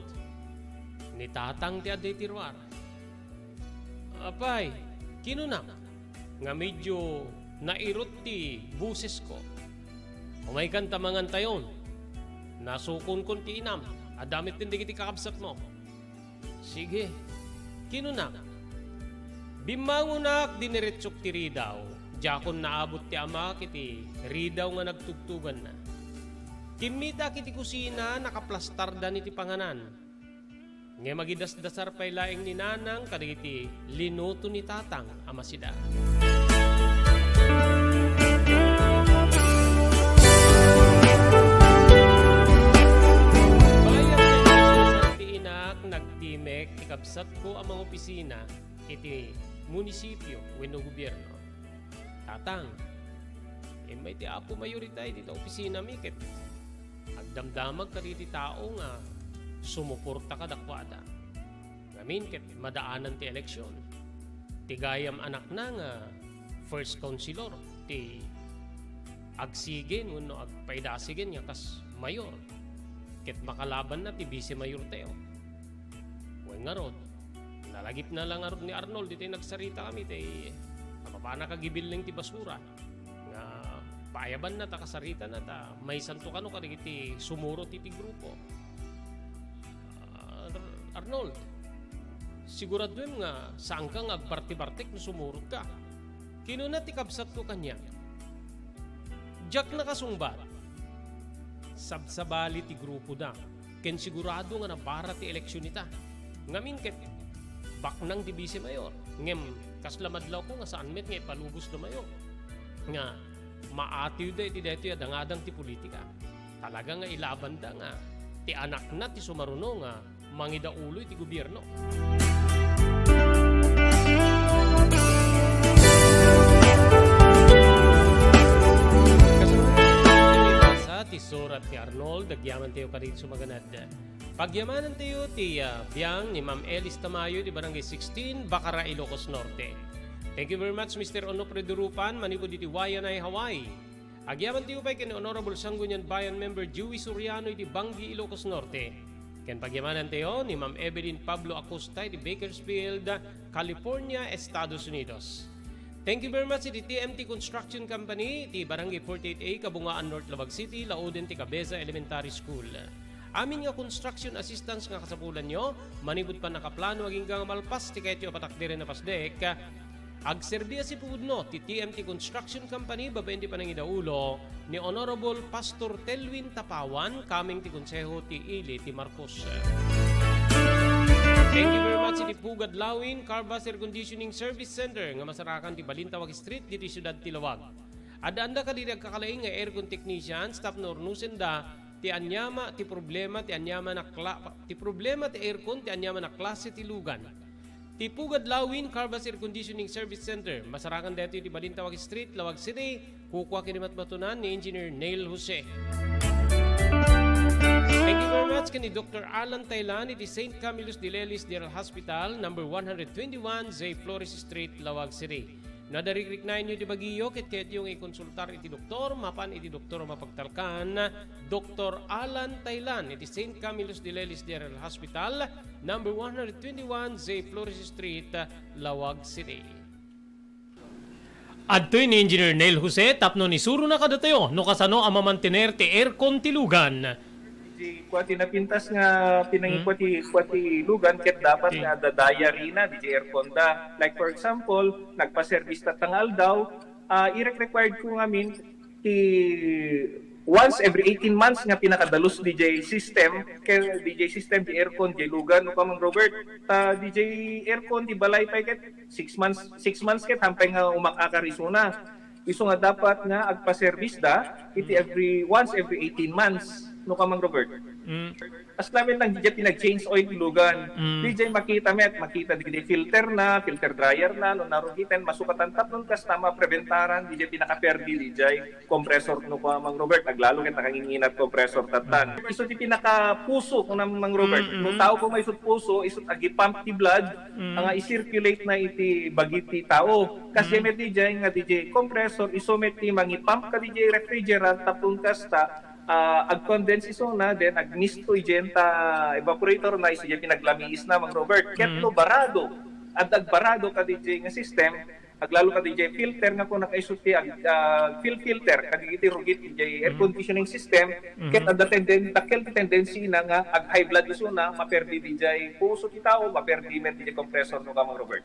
Ni Tatang ti adda iti ruar. Apay, kinunak nga medio nairut ti bosesko. "Umaykan ta mangantayon. Nasukonkon ti inam. Adda met dagiti kakabsatmo." "Sige," kinunak. Bimmangonak, diniretsok ti ridaw. Diakon naabut ti amak iti ridaw nga nagtugtoganna. Kimmitak iti kusina, nakaplastardan iti panganan. Ngem agidasdasar pay laeng ni Nanang kadagiti linuto ni Tatang a masida. Bayat ti inak, nagtimek ti kabsatko a mangopisina iti munisipio wenno gobierno. "Tatang, immay ti Apo Mayor ita iti opisinami ket agdamdamag kadagiti tao nga sumuporta kadakuada. Ngamin ket madaanan ti eleksion. Ti gayam anakna nga first councilor ti agsigen wenno agpaidasigen nga kas mayor. Ket makalabanna ti vice mayor tayo." Wen ngarud, nalagipna la ngarud ni Arnold ditoy nagsarita kami, ti mapapana kagibilling ti basura nga paayabanna ta kasaritana ta maysanto kano kadagiti sumurot iti grupo. "Ar-, Arnold, siguraduem nga saanka nga agbartibartik no sumurotka," kinuna ti kabsatko kaniak. Diak nakasungbat. Sabsabali ti grupoda ken sigurado nga nabara ti eleksion ita. Ngamin ket baknang ti vice mayor. Ngem kasla madlawko nga saan met nga ipalubosda mayor nga maatiwda iti daytoy a dangadang ti politika. Talaga nga ilabanda nga ti anakna ti sumaruno nga mangidaulo iti gobierno. Kasunod ti surat ni Arnold, agyamantayo kadagiti sumaganad. Pagyamanantayo ti, ah, biang ni Ma'am Elis Tamayo, di Barangay sixteen, Bacara, Ilocos Norte. Thank you very much, Mister Onofre Durupan, manipud iti Waianae, Hawaii. Agyamantayo pay ken ni Honorable Sangguniang Bayan Member Joey Soriano iti Bangui, Ilocos Norte. Ken pagyamanantayo ni Ma'am Evelyn Pablo Acosta iti Bakersfield, California, Estados Unidos. Thank you very much iti T M T Construction Company iti Barangay forty-eight A, Kabungaan, North Laoag City, lauden ti Cabeza Elementary School. Amin nga construction assistance nga kasapulanyo, manipud pannakaplano agingga nga malpas ti kayatyo a patakderen a pasdek, agserbi a sipudno ti T M T Construction Company babaen ti panangidaulo ni Honorable Pastor Telwin Tapawan, kameng ti Konseho ti Ili ti Marcos. Thank you very much iti Pugad Lawin Carvas Air Conditioning Service Center nga masarakan ti Balintawak Street ditoy siudad ti Laoag. Addaanda kadagiti agkakalaing nga aircon technicians tapno urnosenda ti aniama ti problema ti aniama a kla-, ti problema ti aircon ti aniama a klase ti lugan. Ti Pugad Lawin Carvas Air Conditioning Service Center, masarakan daytoy iti Balintawak Street, Laoag City, kukua ken ni matmatunan ni Engineer Neil Jose. Thank you very much. ken ni Doktor Alan Taylan iti Saint Camillus de Lelis General Hospital, number one hundred twenty-one J Flores Street, Laoag City. No adda rikriknaenyo ti bagiyo ket kayatyo nga ikonsultar iti doktor, mapan iti doktor a mapagtalkan, Doktor Alan Taylan iti Saint Camillus de Lelis General Hospital, number one hundred twenty-one J Flores Street, Laoag City. Adtoy ni Engineer Neil Jose tapno isurona kadatayo no kasano a mamantener ti aircon ti lugan. Di kua ti napintas nga pinangikua ti, kua ti lugan ket dapat nga adda diary na diay aircon da. Like for example, nagpa-service tatta nga aldaw, ah, irek-required ko ngamin ti once every eighteen months nga pinakadalus diay system, kay diay system, diay aircon, diay lugan, no, Kamang Robert. Ta diay aircon, diay balay pay ket six months, six months ket hampay nga umak-akar isuna. Isu nga dapat nga agpa-service da iti every, once every eighteen months, no, Kamang Robert. Mm. As namin lang, diay pinag-change oil ti lugan. Mm. Diay makita met, makita diay filter na, filter dryer na, no, narugiten, masukatan tapno kasta mapreventaran diay pinakaperdi diay compressor, no, Kamang Robert, aglalo ket nakanginginat compressor tattan. Mm. Isu ti pinakapuso, no, Mang Robert. Mm, mm. No tao koma isut puso, isut agi-pump ti blood, Mm. nga i-circulate na iti bagi ti tao. Kas Mm. met diay nga diay compressor, isu met ti mangi-pump kadiay refrigerant, tapno kasta, ah, ag-condense isuna, then agmisto idiay ta evaporator na, isu diay pinaglamiis na, Mang Robert. Ket Mm. no barado, adda agbarado kadiay nga system, aglalo kadiay filter nga kuna isu ti ag-, ah, fil-, filter, kadiay rugit diay air Mm. conditioning system, Mm-hmm. ket adda tenden-, dakkel ti tendency na nga ag-high blood isuna, maperdi diay puso ti tao, maperdi met diay compressor, no, Kamang Robert.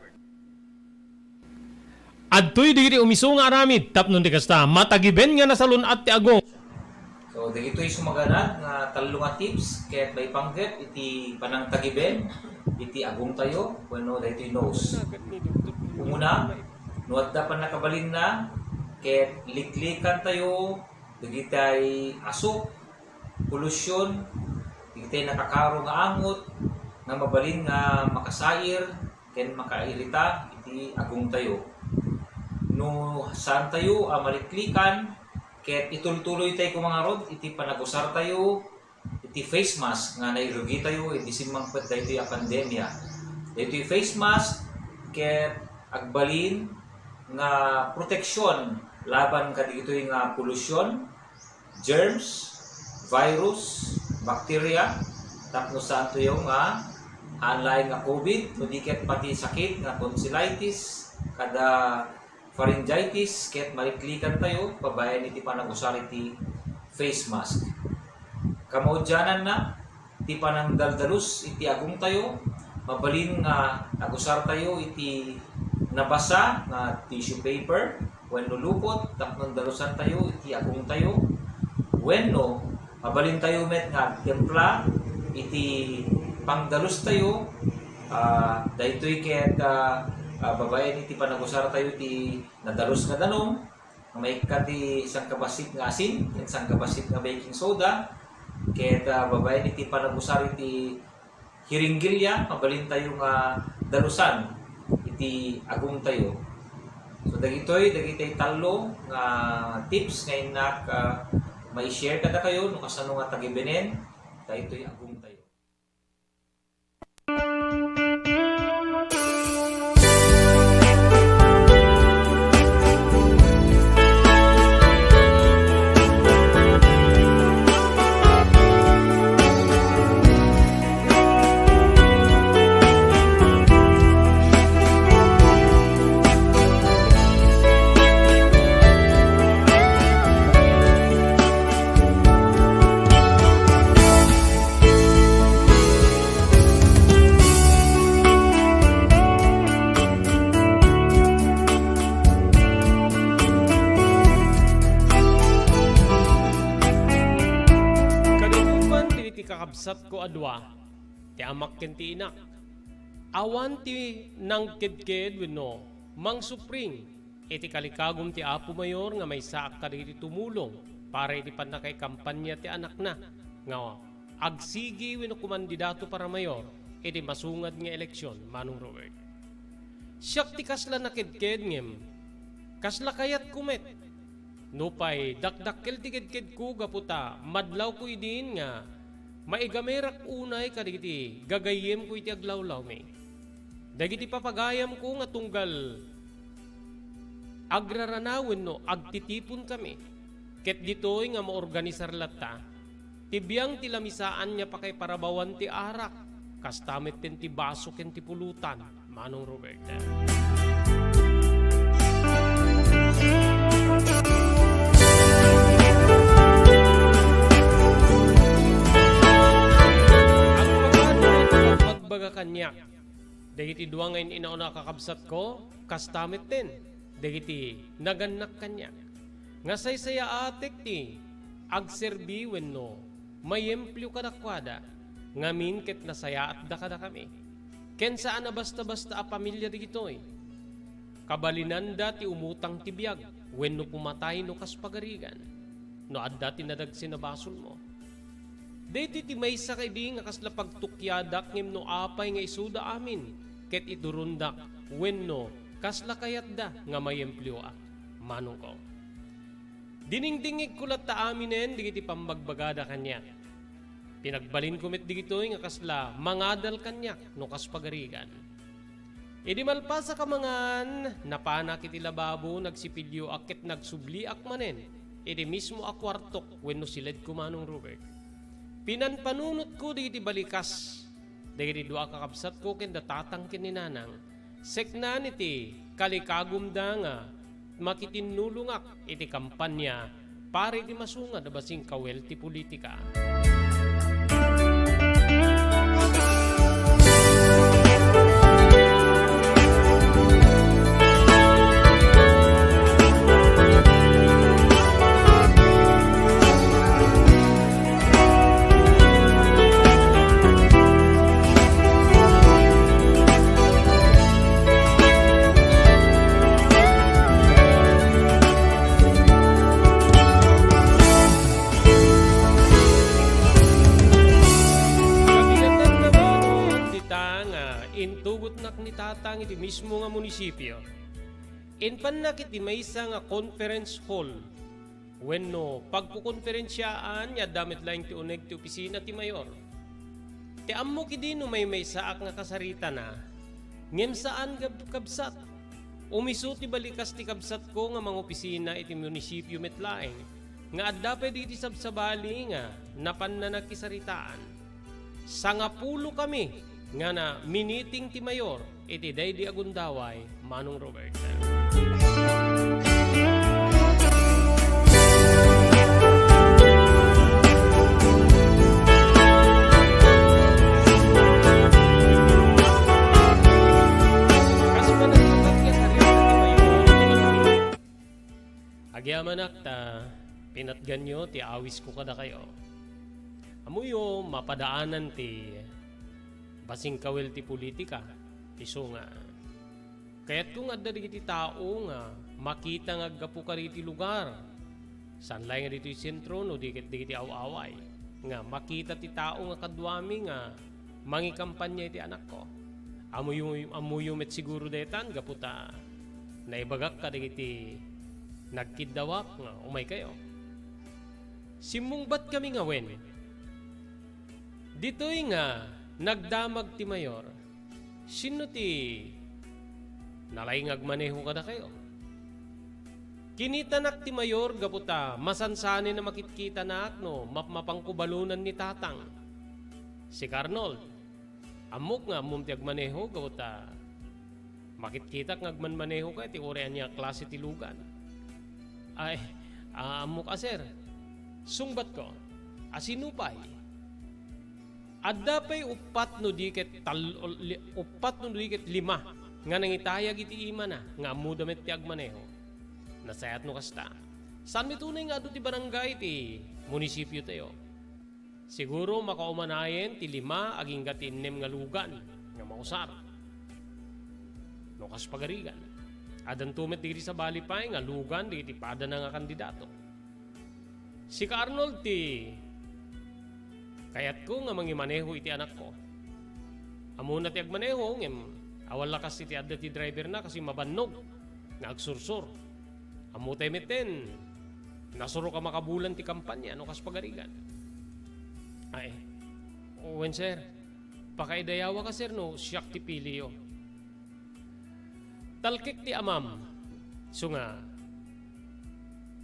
Adtoy dagiti umisu nga aramid tapno di kasta, matagiben nga nasalun-at ti agong. So, dagitoy sumaganad nga tallo nga tips ket maipanggep iti panangtagiben iti agongtayo wenno daytoy nose. Umuna, no adda pannakabalinna, ket liklikantayo dagitay asuk, polusyon, dagitay nakakaro nga angot nga mabalin nga makasair ken makairita iti agongtayo. No saantayo a maliklikan, ket itultuloytay koma ngarud iti panagusartayo iti face mask nga nairugitayo idi simmangpet daytoy a pandemia. Daytoy face mask ket agbalin nga proteksyon laban kadagitoy nga polusyon, germs, virus, bacteria, tapno saantoyo nga haan laeng nga covid, no di ket pati sakit nga tonsillitis, kada pharyngitis, ket maliklikantayo babaen iti panagusar iti face mask. Kamaudiananna, ti panangdaldalus iti agongtayo, mabalin nga agusartayo iti nabasa nga tissue paper wenno lupot tapno dalusantayo iti agongtayo, wenno mabalintayo met nga agtempla iti pangdalustayo, ah, daytoy ket, ah, ah, babaen iti panagusartayo ti nadalus nga danum, nga maikkat ti sangkabassit nga asin ken sangkabassit nga baking soda, ket, ah, babaen iti panagusar iti hiringgilya, mabalintayo nga dalusan iti agongtayo. So, dagitoy, dagitoy tallo nga tips nga innak, ah, mai-share kadakayo no kasano nga tagibenen daytoy agongtayo. Kadagiti kakabsatko a dua, ti amak ken ti inak, awan ti nangkedked wenno mangsupring iti kalikagum ti Apo Mayor nga maysaak kadagiti tumulong para iti pannakaikampania ti anakna nga agsigi wenno kumandidato para mayor iti masungad nga eleksion, Manong Robert. Siak ti kasla nakedked ngem kasla kayatko met. Nupay dakdakkel ti kedkedko gapu ta madlawko idin nga Maigamerak unay kadagiti gagayyemko iti aglawlawmi. Dagiti papagayamko nga tunggal agrarana wenno agtitiponkami, ket ditoy nga maorganisar latta ti biang ti lamisaan nga pakaiparabawan ti arak, kasta metten ti baso ken ti pulutan. Manong Robert. Agpagano, agpagbaga kaniak dagiti dua nga in-inauna a kakabsatko, kasta metten dagiti nagannak kaniak, nga saysayaatek ti agserbi wenno mayemplio kadakuada, ngamin ket nasayaatda kadakami. Ken saan a basta-basta a pamilia dagitoy. Kabalinanda ti umutang ti biag wenno pumatay no kas pagarigan, no adda ti nadagsen a basolmo. Daytoy ti maysa kadi nga kasla pagtukiadak ngem no apay nga isuda amin ket iturondak wenno kasla kayatda nga mayemplioak, manongko. Diningdingigko latta aminen dagiti pammagbagada kaniak. Pinagbalinko met dagitoy nga kasla mangadal kaniak no kas pagarigan. Idi malpasak a mangan, napanak iti lababo, nagsipilyoak ket nagsubliak manen iti mismo a kuartok wenno siledko, Manong Robert. Pinanpanunotko dagiti balikas dagiti dua a kakabsatko ken da tatang ken ni nanang, seknan iti kalikagumda nga makitinnulongak iti kampanya para iti masungad a basing kawel ti politika. Kabinatan na ba dita nga intugotnak ni Tatang iti mismo nga munisipio? Impannak iti maysa nga conference hall wenno pagkukonferensiaan nga adda met laeng ti uneg ti opisina ti mayor. Ti ammok idi no maymaysaak nga kasaritana, ngem saan gab-, kabsat. Umisu ti balikas ti kabsatko nga mangopisina iti munisipio met laeng nga adda pay dagiti sabsabali nga napanna nagkisaritaan. Sangapulo kami nga na-, miniting ti mayor iti daydi a gundaway, Manong Robert. Kas managpakat nga sarita ti mayor, agyamanak ta pinatganyo ti awisko kadakayo. Ammoyo, mapadaanan ti basing kawel ti politika, isu nga kayatko nga adda dagiti tao nga makita nga aggapu kadagiti lugar. Saan laeng nga ditoy sentro no di ket dagiti aw-away nga makita ti tao nga kaduami nga mangikampanya iti anakko. Ammoyo, ammoyo met siguro daytan gapu ta naibagak kadagiti nagkiddawak nga umaykayo. Simmungbatkami ngawen. Ditoy nga nagdamag ti mayor, sinno ti nalaing nga agmaneho kadakayo? Kinitanak ti mayor gapu ta masansanen a makitkitanak no mapmapangko balonan ni Tatang. Sika, Arnold, ammok nga ammom ti agmaneho gapu ta makitkitak nga agmanmaneho ka iti uray ania a klase ti lugan. Ay, a-, ammok a, sir. Sungbatko, a sino pay? Adda pay uppat no di ket tal-, li-, uppat no di ket lima nga nangitayag iti imana nga ammoda met ti agmaneho. Nasayaat no kasta. Saan met unay nga adu ti barangay ti munisipiotayo? Siguro, makaumanayen ti lima agingga ti innem nga lugan nga mausar. No kas pagarigan, addanto met dagiti sabali pay nga lugan dagiti padana nga kandidato. Sika, Arnold, ti kayatko nga mangimaneho iti anakko. Ammona ti agmaneho, ngem awan lakas iti adda ti driverna, kasi mabannog nga agsursur. Ammotay metten, nasurok a makabulan ti kampanya no kas pagarigan. Ay, Wen, sir, pakaidayawak a, sir, no siak ti piliyo. Talkek ti amam. Isu nga,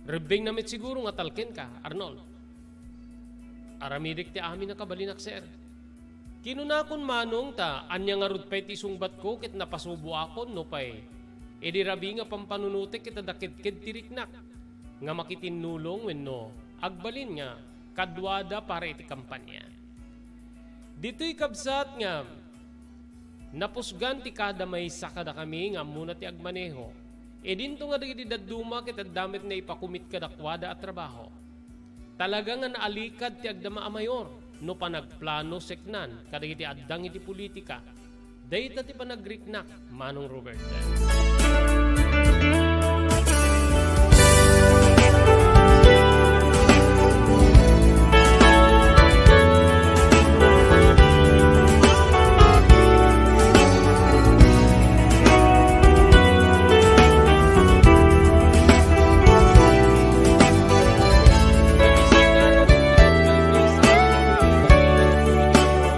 rebbengna met siguro nga talkenka, Arnold. Aramidek ti amin a kabalinak, sir. Kinunakon, Manong, ta ania ngarud pay ti sungbatko ket napasuboakon nupay idi rabii nga pampanunotek ket adda kedked ti riknak nga makitinnulong wenno agbalin nga kaduada para iti kampania. Ditoy, kabsat, nga napusgan ti kada maysa kadakami nga ammona ti agmaneho. Idinto nga dagiti dadduma ket adda met naipakumit kadakuada a trabaho. Talaga nga naalikad ti agdama a mayor no panagplano seknan kadagiti addang iti politika. Dayta ti panagriknak, Manong Robert.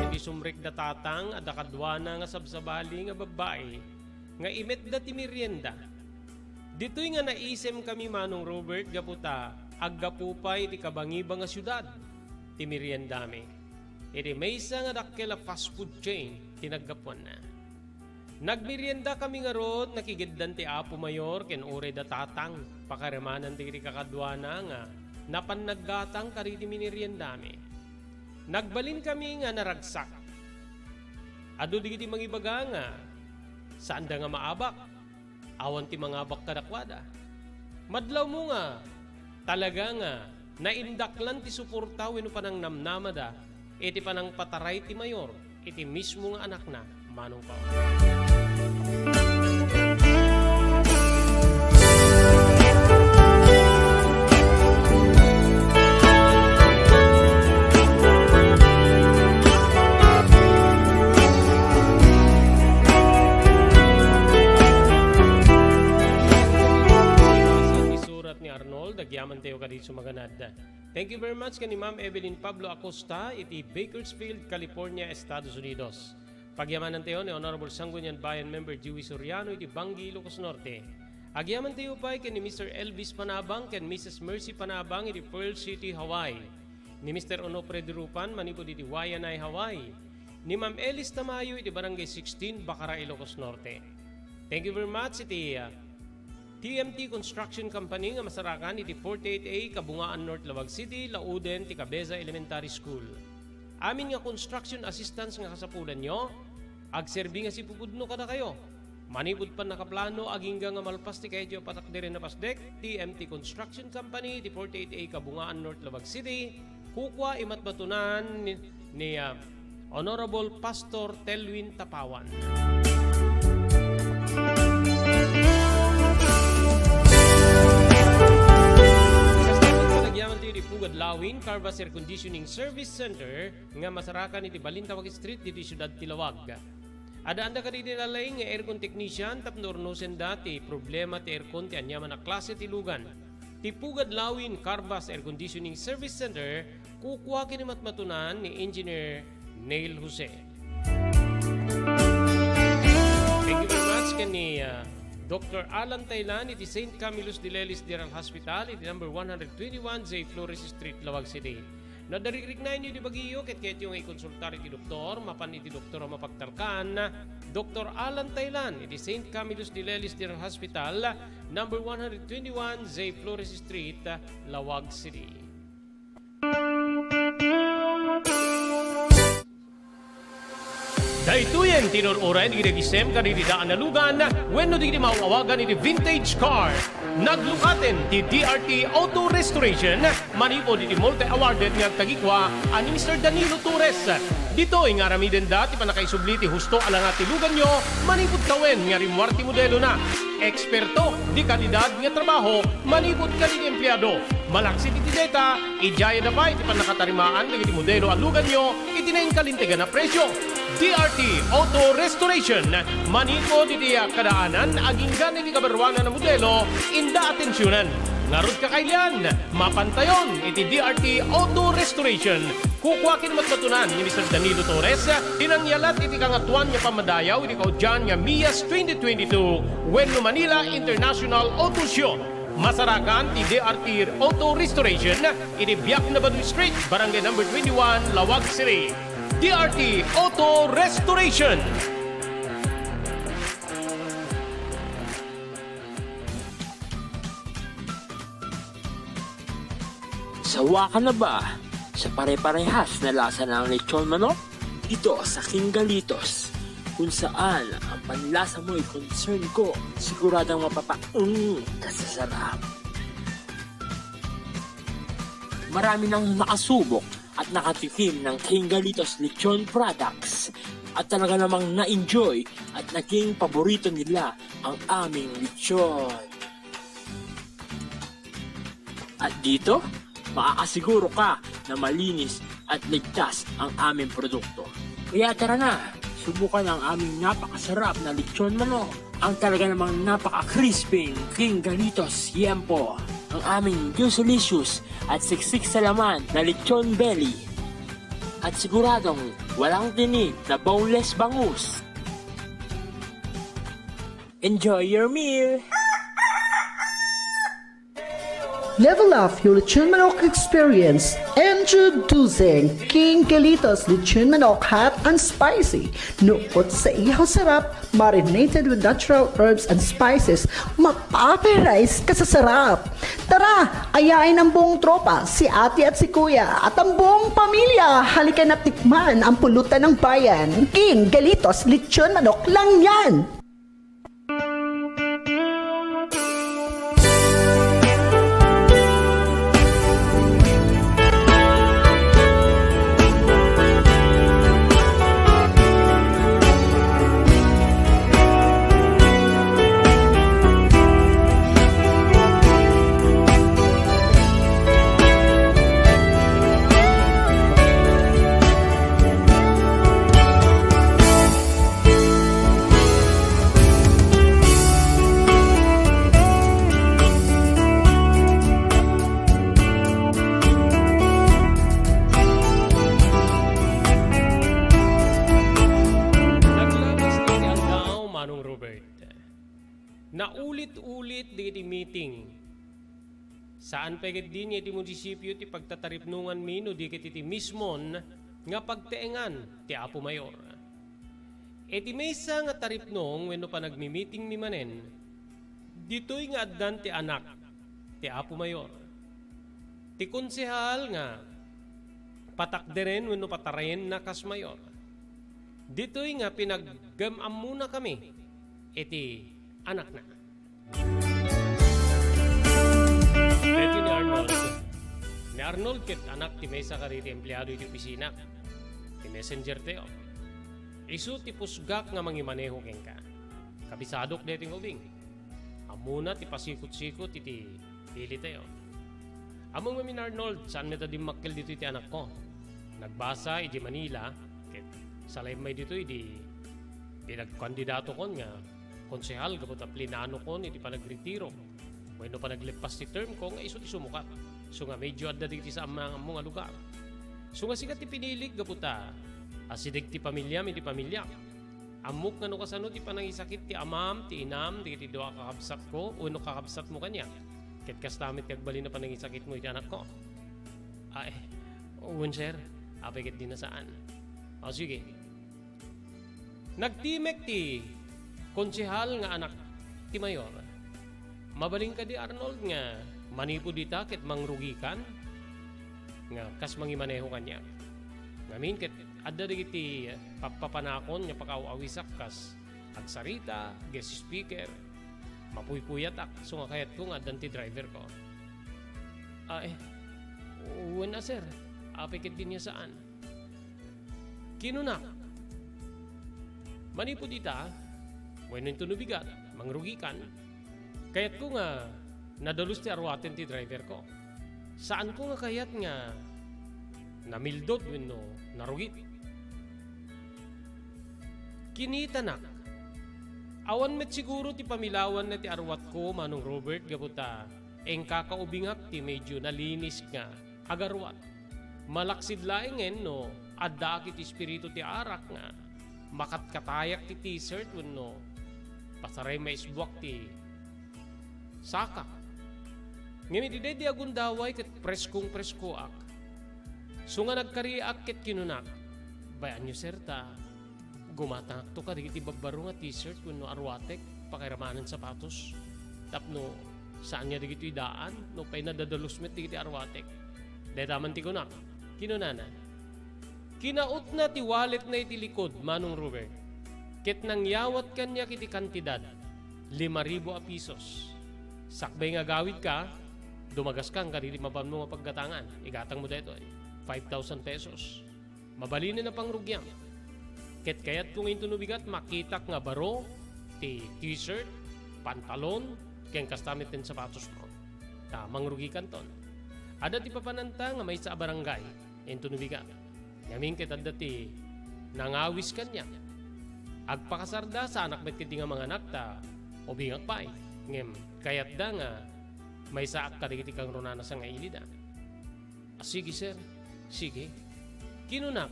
Iti sumrekda tatang, adda kaduana nga sabsabali nga babbai nga imetda ti merienda. Ditoy nga naisemkami, Manong Robert, gapu ta aggapu pay iti kabangibang a siudad ti meriendami. Iti maysa nga dakkel a fast food chain ti naggapuanna. Nagmeriendakami ngarud, nakigeddan ti Apo Mayor ken uray da tatang, pakarimanan dagiti kakaduana nga napan naggatang kadagiti mineriendami. Nagbalinkami nga naragsak. Adu dagiti mangibaga nga saanda nga maabak. Awan ti mangabak kadakuada. Madlawmo nga talaga nga naindaklan ti suporta wenno panangnamnamada iti panangpataray ti mayor iti mismo nga anakna, Manong Pao. Isurat ni Arnold, agyamantayo kadi sumaganad. Thank you very much ken ni Ma'am Evelyn Pablo Acosta iti Bakersfield, California, Estados Unidos. Pagyamanantayo ni Honorable Sangguniang Bayan Member Joey Soriano iti Bangui, Ilocos Norte. Agyamantayo pay ken ni Mister Elvis Panabang ken Missus Mercy Panabang iti Pearl City, Hawaii. Ni Mister Onofre Dirupan manipud iti Waianae, Hawaii. Ni Ma'am Elis Tamayo iti Barangay sixteen, Bacara, Ilocos Norte. Thank you very much iti, ah, T M T Construction Company nga masarakan iti forty-eight A Kabungaan North, Laoag City, lauden ti Cabeza Elementary School. Amin nga construction assistance nga kasapulanyo, agserbi nga sipupudno kadakayo. Manipud pannakaplano, agingga nga malpas ti kayatyo a patakderen a pasdek, T M T Construction Company iti forty-eight A Kabungaan North, Laoag City, kukua, imatmatunan ni, ni, ah, Honorable Pastor Telwin Tapawan. Kasta met, agyamantayo iti Pugad Lawin Carvas Air Conditioning Service Center nga masarakan iti Balintawak Street, ditoy siudad ti Laoag. Addaanda kadagiti nalaing nga aircon technician tapno urnosenda ti problema ti aircon ti aniaman a klase ti lugan. Ti Pugad Lawin Carvas Air Conditioning Service Center, kukua ken imatmatunan ni Engineer Neil Jose. Thank you very much ken ni, ah, Doctor Alan Taylan iti Saint Camillus de Lelis General Hospital iti number one hundred twenty-one J Flores Street, Laoag City. No adda rikriknaenyo iti bagiyo ket kayatyo nga ikonsultar iti doktor, mapan iti doktor a mapagtalkan, Doctor Alan Taylan iti Saint Camillus de Lelis General Hospital, number one hundred twenty-one J Flores Street, Laoag City. Daytoyen ti inur-uray dagiti agisem kadagiti daan a lugan wenno dagiti maaw-awagan iti vintage car. Naglukaten ti D R T Auto Restoration manipud iti multi-awarded nga agtagikua a ni Mister Danilo Torres. Ditoy nga aramidenda ti pannakaisubli ti husto a langa ti luganyo manipud tawen nga rimmuar ti modelona. Eksperto di kalidad nga trabaho manipud kadagiti empleado. Malaksid iti deta, idiayada pay ti pannakatarimaan dagiti modelo a luganyo iti nainkalintegan a presio. D R T Auto Restoration, manipud iti kadaanan agingga iti kabaruanan a modelo, inda atensionan. Ngarud, kakailian, mapantayon iti D R T Auto Restoration. Kukuaken met matunan ni Mister Danilo Torres ti nangyalat iti Kangatoan nga Pammadayaw iti kaudian nga MIAS twenty twenty-two wenno Manila International Auto Show. Masarakan ti D R T Auto Restoration iti Biakna Baduy Street, Barangay Number twenty-one, Laoag City. D R T Auto Restoration. Sawa ka na ba sa pare-parehas na lasa ng lechon manok? Dito sa King Galitos, kung saan ang panlasa mo'y concern ko, siguradong mapapaeng ka sa sarap. Marami nang nakasubok at nakatikim ng King Galitos Lechon Products at talaga namang na-enjoy at naging paborito nila ang aming lechon. At dito, maaasiguro ka na malinis at ligtas ang aming produkto. Kaya tara na, subukan ang aming napakasarap na lechon manok, ang talaga namang napaka-crispy King Galitos Yempo, ang aming juicelicious at siksik sa laman na lechon belly. At siguradong walang tinik na boneless bangus. Enjoy your meal! Level up your lechon manok experience. Introducing King Galitos Lechon Manok Hot and Spicy. Nukot sa ihaw sarap, marinated with natural herbs and spices, mapaparize ka sa sarap. Tara, ayain ang buong tropa, si ate at si kuya, at ang buong pamilya. Halika na tikman ang pulutan ng bayan. King Galitos Lechon Manok lang yan! Naglawas ti aldaw, Manong Robert. Naulit-ulit dagiti meeting. Saan pay ketdi nga iti munisipio ti pagtataripnonganmi no di ket iti mismon nga pagteengan ti Apo Mayor. Iti maysa nga taripnong wenno panagmimitingmi manen, ditoy nga addan ti anak ti Apo Mayor. Ti konsehal nga patakderen wenno patarayenna kas mayor. Ditoy nga pinagam-ammonakami iti anakna. Daytoy ni Arnold. Ni Arnold ket anak ti maysa kadagiti empleado iti opisina, ti messenger tayo. Isu ti pusgak nga mangimaneho kenka. Kabisadok daytoy nga ubing. Ammona ti pasikot-sikot iti ili tayo. Ammom ngamin, Arnold, saan met a dimmakkel ditoy ti anakko. Nagbasa idiay Manila, ket salaymay ditoy idi pinagkandidatokon nga konsehal gapu ta plinanokon iti panagretiro wenno panagleppas ti term ko nga isu ti sumukat. So nga medyo adda dagiti saan nga ammo nga lugar. So nga sika ti pinilik gapu ta asideg ti pamiliam iti pamiliak. Ammok nga no kasano ti panangisakit ti amam, ti inam, dagiti dua a kakabsatko wenno kakabsatmo kaniak. Ket kasta met ti agbalin a panangisakitmo iti anakko. Ay, wen, sir. Apay ketdi a saan. O, sige. Nagtimek ti konsehal nga anak ti mayor. Mabalin kadi, Arnold, nga manipud ita ket mangrugikan nga kas mangimaneho kaniak? Ngamin ket adda dagiti pappapanakon nga pakaaw-awisak kas agsarita, guest speaker. Mapuypuyatak, so nga kayatko nga addan ti driverko. Ay, wen a, sir. Apay ketdi a saan. Kinunak, manipud ita, wenno inton no bigat, mangrugikan, kayatko nga nadalus ti aruaten ti driverko. Saanko nga kayat nga namildod wenno narugit. Kinitanak, awan met siguro ti pamilawanna ti aruatko, Manong Robert, gapu ta Inka kaubingak ti medyo nalinis nga agaruat. Malaksid laengen no addaak iti espiritu ti arak nga makatkatayak ti t-shirt wenno pasaray maisbuak ti sakak. Ngem iti daydi a gundaway ket preskong-preskoak. So nga nagkariak ket kinunak, "Bay-anyo, sir, ta gumatangakto kadagiti babbaro nga t-shirt wenno aruatek, pakairamanen sapatos, tapno saanyo dagitoy daan, no pay nadadalus met dagiti aruatek." Dayta man ti kunak, kinunana. Kinautna ti walletna iti likud, Manong Robert, ket nangyawat kaniak iti kantidad, lima ribu a pisos. Sakbay nga agawidka, dumagaskan kadagiti mapanmo nga paggatangan. Igatangmo daytoy, five thousand pesos. Mabalinen a pangrugiam. Ket kayatko nga inton ubigat, makitak nga baro ti t-shirt, pantalon, ken kasta met ti sapatosmo. Ta mangrugikanton. Adda ti papananta nga maysa a barangay, inton ubigat. Ngamin ket adda ti nangawis kaniak. Agpakasarda, saanak met ketdi nga manganak ta ubingak pay. Ngem kayatda nga maysaak kadagiti kangrunana sangailida. "Ah, sige, sir. Sige." Kinunak,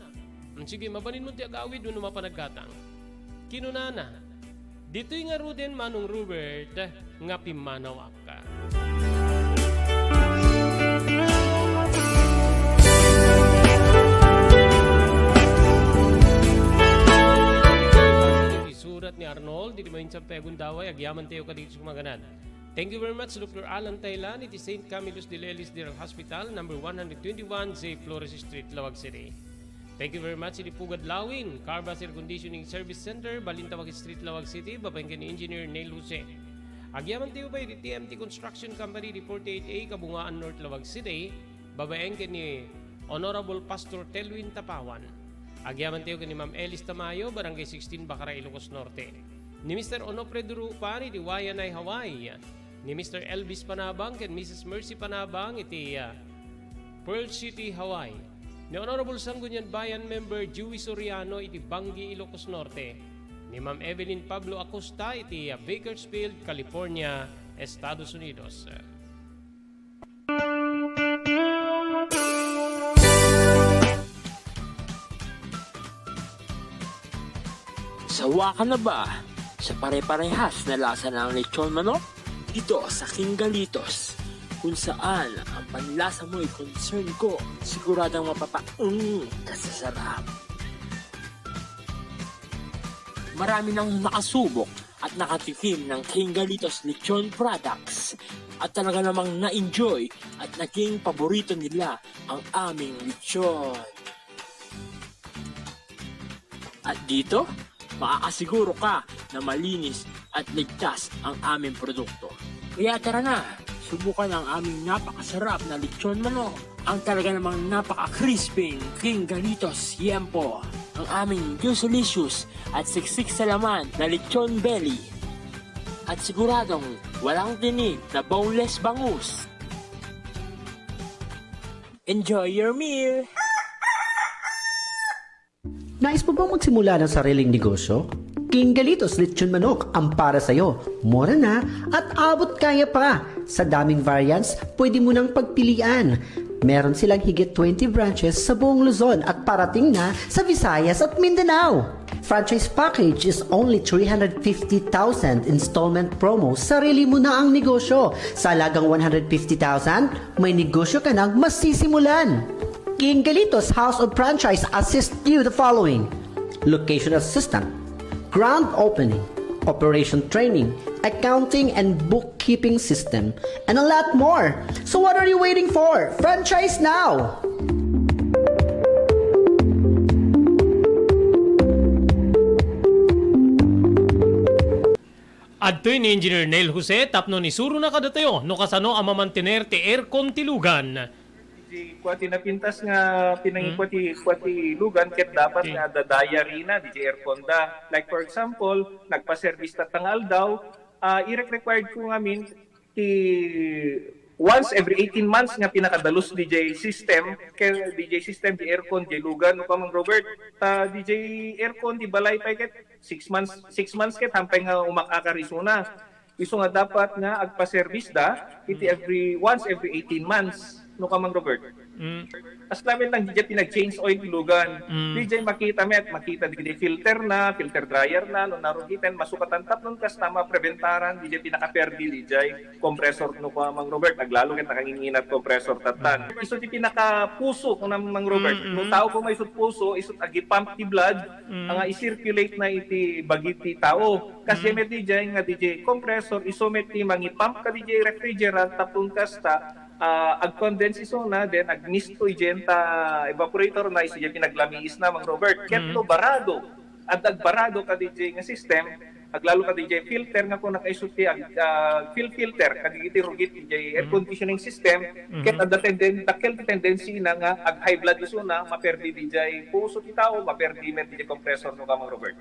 "Mm, sige, mabalinmo ti agawid wenno mapan aggatang." Kinunana, "Ditoy ngaruden, Manong Robert, nga pimmanawak." Isurat ni Arnold, iti maminsan pay a gundaway, agyamantayo kadagiti sumaganan. Thank you very much, Doctor Alan Taylan, iti Saint Camillus de Lely General Hospital, number one hundred twenty-one J Flores Street, Laoag City. Thank you very much iti Pugad Lawin, Carvas Air Conditioning Service Center, Balintawak Street, Laoag City, babaen ken ni Engineer Neil Jose. Agyamantayo pay iti T M T Construction Company, iti forty-eight A, Kabungaan North, Laoag City, babaen ken ni Honorable Pastor Telwin Tapawan. Agyamantayo ken ni Ma'am Elis Tamayo, Barangay sixteen, Bacarai, Ilocos Norte. Ni Mister Onofre Durupan iti Waianae, Hawaii. Ni Mister Elvis Panabang ken Missus Mercy Panabang iti, ah, Pearl City, Hawaii. Ni Honorable Sangguniang Bayan Member Joey Soriano iti Bangui, Ilocos Norte. Ni Ma'am Evelyn Pablo Acosta iti, ah, Bakersfield, California, Estados Unidos. Sawa ka na ba sa pare-parehas na lasa ng lechon manok? Dito sa King Galitos, kung saan ang panlasa mo'y concern ko, siguradong mapapa-, mm, kasasarap. Marami nang nakasubok at nakatikim ng King Galitos Lechon Products. At talaga namang na-enjoy at naging paborito nila ang aming lechon. At dito, makakasiguro ka na malinis at ligtas ang aming produkto. Kaya tara na, subukan ang aming napakasarap na lechon manok. Ang talaga namang napaka-crispy King Galitos Yempo. Ang aming juicy-licious at siksik sa laman na lechon belly. At siguradong walang tinik na boneless bangus. Enjoy your meal! Nais mo bang magsimula ng sariling negosyo? King Galitos Lechon Manok ang para sa'yo. Mura na at abot kaya pa. Sa daming variants, pwede mo nang pagpilian. Meron silang higit twenty branches sa buong Luzon at parating na sa Visayas at Mindanao. Franchise package is only three hundred fifty thousand, installment promo, sarili mo na ang negosyo. Sa halagang one hundred fifty thousand, may negosyo ka nang masisimulan. King Galitos House of Franchise assist you the following: location assistant, grand opening, operation training, accounting and bookkeeping system, and a lot more. So what are you waiting for? Franchise now! Adtoy ni Engineer Neil Jose tapno isurona kadatayo no kasano a mamantener ti aircon ti lugan. Di kua ti napintas nga pinangikua ti, kua ti lugan ket dapat nga adda diary na, di ti aircon da. Like, for example, nagpa-service tatta nga aldaw, ah, irek-required ko ngamin ti once every eighteen months nga pinakadalus D J system, kay D J system, di aircon, di lugan, no, Kamang Robert, ta D J aircon, di balay pay ket six months, six months ket hampay nga umak-akar isuna. Isu nga dapat nga agpa-service da iti Mm. every, once every eighteen months, no ka, Mang Robert? Mm. As lamin lang diay pinag-change oil ti lugan. Mm. Diay makita met, makita diay filter na, filter dryer na, no narugiten, masukatan tapno kasta mapreventaran diay pinakaperdi diay compressor, no ka, Mang Robert? Aglalo ket nakanginginat compressor tattan. Mm. Isu ti pinakapuso, kuna, Mang Robert. Mm, No mm. tao ko may isut puso, isut agi-pump ti blood, Mm. nga i-circulate na iti bagi ti tao. Kas Mm. met diay nga diay compressor, isu met ti mangi-pump kadi diay refrigerant tapno kasta, ah, ag-condense isuna, then agmisto idiay ta evaporator na, isu diay pinaglamiis na, Mang Robert. Ket Mm. no barado, adda agbarado kadi diay nga system, aglalo kadi diay filter nga kuna isu ti ag-, ah, fil-, filter kadi iti rugit diay air Mm. conditioning system, Mm-hmm. ket adda tenden-, dakkel ti tendency na nga ag-high blood isuna, maperdi diay puso ti tao, maperdi met diay compressor, no ka, Mang Robert?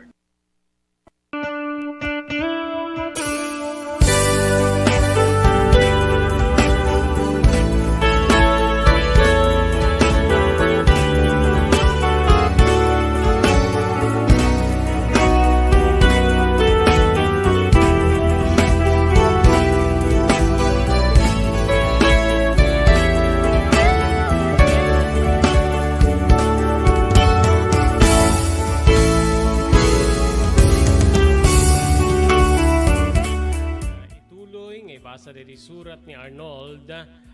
Ituloy nga ibasa daytoy surat ni Arnold,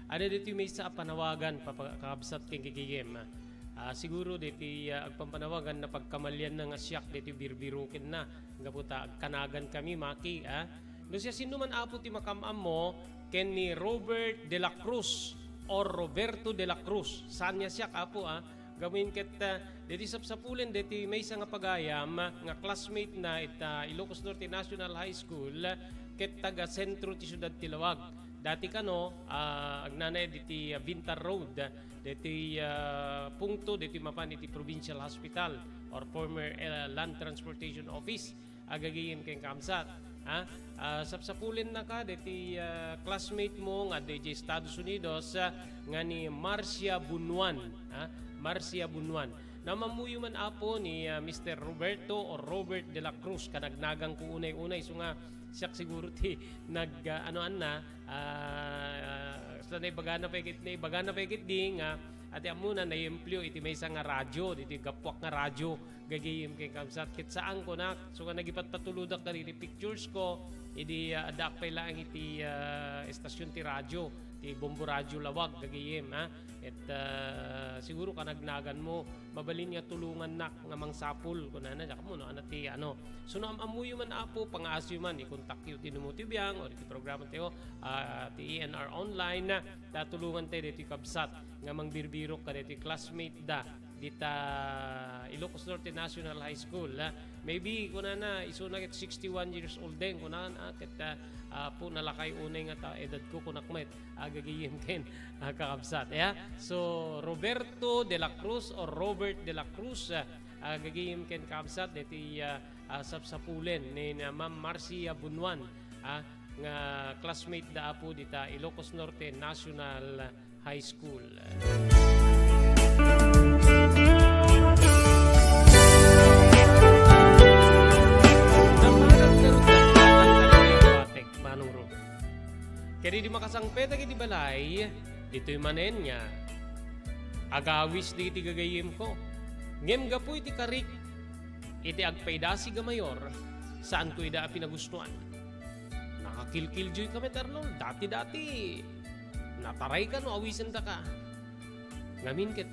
adda daytoy maysa a panawagan, papa-, kakabsat ken gigigim. Ah, siguro daytoy, ah, agpampanawagan, napagkamalianna nga siak daytoy birbirukenna. Gapu ta agkanagan kami, Maki, ah. No siasinoman, Apo, ti makaam-ammo ken ni Robert de la Cruz or Roberto de la Cruz. Saan nga siak, Apo, ah. Gamin ket, ah, daytoy sapsapulen daytoy maysa nga pagayam nga classmate na ita Ilocos Norte National High School ket taga sentro ti siudad ti Laoag. Dati kano, ah, agnanaed iti, ah, Vintar Road, daytoy, ah, pungto, daytoy mapan iti Provincial Hospital or former, eh, Land Transportation Office, agagayem ken kaamsat. Ha? Ah, sapsapulennaka daytoy, ah, classmate mo nga adda idiay Estados Unidos, ah, nga ni Marcia Bunuan, ha? Marcia Bunuan. Naam-ammoyo man, Apo, ni, ah, Mister Roberto or Robert de la Cruz, kanagnagangko unay-unay, isu nga siak siguro ti nag, ah, ano, anna, ah, sa naibagana pay ket, naibagana pay ket di nga, ati ammona, naiempleo iti maysa nga radyo, ditoy gapuak nga radyo, gagayem ken kaamsat, ket saan kunak, isu nga nagipatpatulodak kadagiti pictures ko, idi, ah, addaak pay laeng iti, ah, estasion ti radyo, ti Bombo Radyo Laoag, gagayem, ha? Ket, ah, siguro kanagnaganmo, mabalin nga tulongannak nga mangsapul, kunana, diak ammo no ania ti, ano. So, no am-ammoyo man, Apo, pangaasiyo man, ikontakyo ti Numuti Biang or iti programa tayo, ah, ti E N R Online, ta tulongan tayo ditoy kabsat nga mangbirbirok kadagiti classmate da dita Ilocos Norte National High School, ah. Maybe, kunana, isuna ket sixty-one years old din, kunana, ah, ket, ah, ah, Apo, nalakay unay nga ta edadko, kunak met, agagayem ken, ah, kakabsat, ya. So, Roberto de la Cruz or Robert de la Cruz, ah, agagayem ken kakabsat, daytoy, ah, ah, sapsapulen ni, ni Ma'am Marcia Bunuan, ah, nga classmate da, Apo, dita Ilocos Norte National High School. Napanan ngarud dakdakkel dagiti awatek, Manong Robert. Ket idi makasangpetak iti balay, ditoy manen nga agawis dagiti gagayemko. Ngem gapu iti karik iti agpaidasig a mayor, saanko ida a pinagustoan. Nakakilkiljoyka met, Arnold. Dati-dati, natarayka no awisendaka. Ngamin ket,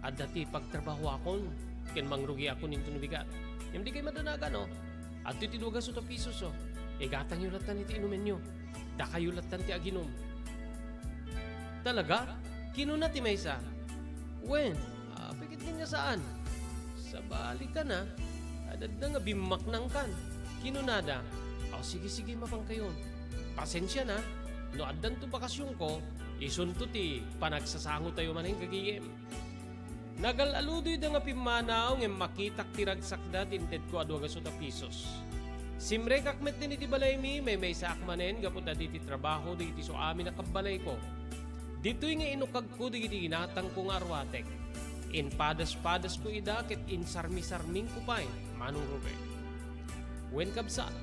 adda ti pagtrabahoakon ken mangrugiakon inton bigat. Ngem dikay madanagan, no? Adtoy ti dua gasut a pisos, oh. Igatangyo lattan iti inumenyo. Dakayo lattan ti aginum. Talaga? Kinuna ti maysa. Wen, apay ket ania saan? Sabalikan a, adda nga bimmaknangkan. Kinunada, "Aw, sige, sige, mapankayon. Pasensia na, no addanto bakasionko, isunto ti panagsasangotayo manen, gagayem." Nagal-aludoyda nga pimmanaw ngem makitak ti ragsakda ti intedko a dua gasut a pisos. Simrekak metten iti balaymi, maymaysaak manen gapu ta ditoy trabaho dagiti isuamin a kabbalayko. Ditoy nga inukagko dagiti inatangko nga arwatek. Inpadas-padasko ida ket insarmisarmingko pay, Manong Robert. Wen, kabsat,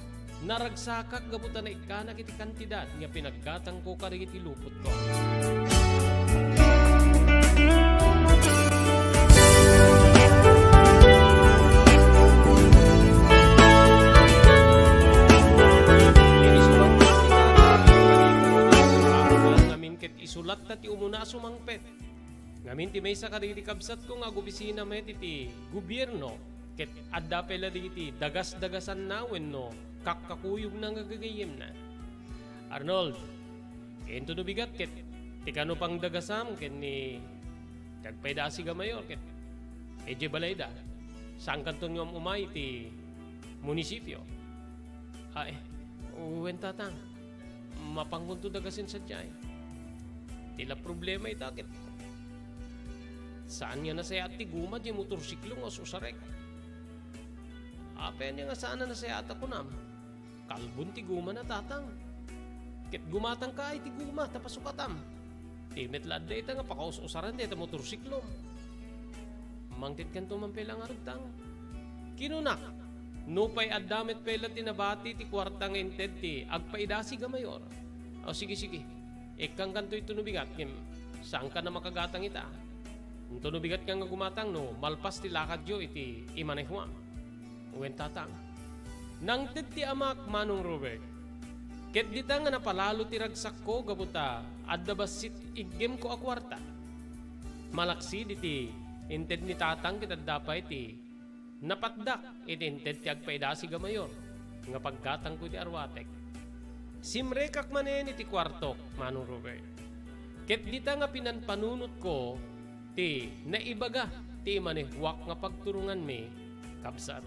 Naragsakak gapu ta naikkanak iti kantidad nga pinaggatangko kadagiti lupotko. Ngamin ket isulatta ti umuna a sumangpet. Ngamin ti maysa kadagiti kabsatko nga agopisina met iti gobierno, ket adda pay la dagiti dagasdagasanna wenno kakkakuyogna nga gagayyemna. Arnold, intono bigat ket ti kano pangdagasam ken ni ti agpaydasi nga mayor ket idiay balayda, saankanton nga um-umay iti munisipio. Ay, wen, tatang, mapankonto dagasen sadiay. Ti la problema ita ket saan nga nasayaat ti goma diay motorsiklo nga us-usarek. Apay ania nga saan a nasayaat a kunam? Kalbon ti gomana, tatang. Ket gumatangka ay ti goma ta pasukatam. Ti met la adda ita nga pakaus-usaran dayta motorsiklo. Mangtedkanto man pay la ngarud, tang. Kinunak, nupay adda met pay la ti nabati ti kuarta nga inted ti agpaidasi nga mayor. O, sige, sige. Ikkankanto intono bigat, ngem saankan a makagatang ita. Intono bigat nga gumatang no malpas ti lakadyo iti imanehuam. Wen, tatang. Nangted ti amak, Manong Robert. Ket dita nga napalalo ti ragsakko gapu ta adda bassit iggemko a kuarta. Malaksid iti inted ni tatang ket adda pay ti napatdak iti inted ti agpaidasi nga mayor nga paggatangko iti arwatek. Simrekak manen iti kuartok, Manong Robert. Ket dita nga pinanpanunotko ti naibaga ti imanehuak nga pagturonganmi, kabsat.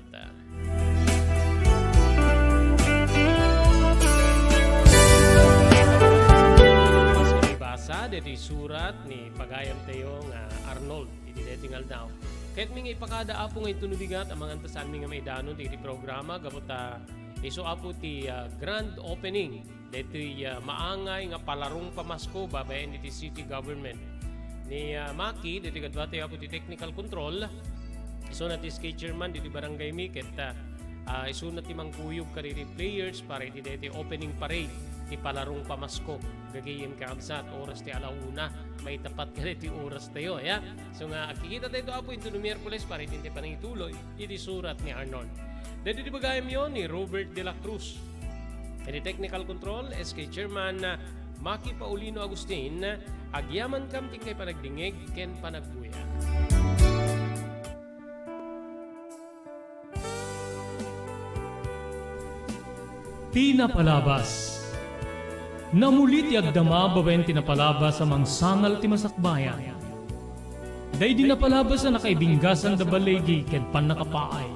Ibasa deti surat ni pagayamtayo nga Arnold iti deti nga aldaw. Ket mi nga ipakada, Apo, nga intono bigat, amangan ta saanmi nga maidanon iti programa gapu ta isu, Apo, ti, ah, grand opening daytoy, ah, maangay nga palarong pamasko babaen iti city government. Ni, ah, Maki, daytoy kaduatayo, Apo, ti technical control. Isuna ti S K chairman ditoy barangay mi ket, ah, ah, isuna ti mangkuyog kadagiti players para iti daytoy opening parade ti palarong pamasko. Gagayyem, kakabsat, oras ti ala una, maitapat kadaytoy oras tayo, ya. So nga, agkikita tayo, Apo, intono Miyerkules para iti pannangituloy iti surat ni Arnold. Daytoy ti bagayamyo ni Robert de la Cruz. Iti technical control, S K chairman, Maki Paulino Agustin, agyamankam ti inkay panagdingngeg ken panagbuya. Ti napalabas. Namuli ti agdama babaen ti napalabas a mangsangal ti masakbayan. Daydi napalabas a nakaibinggasan da baligi ken pannakapaay,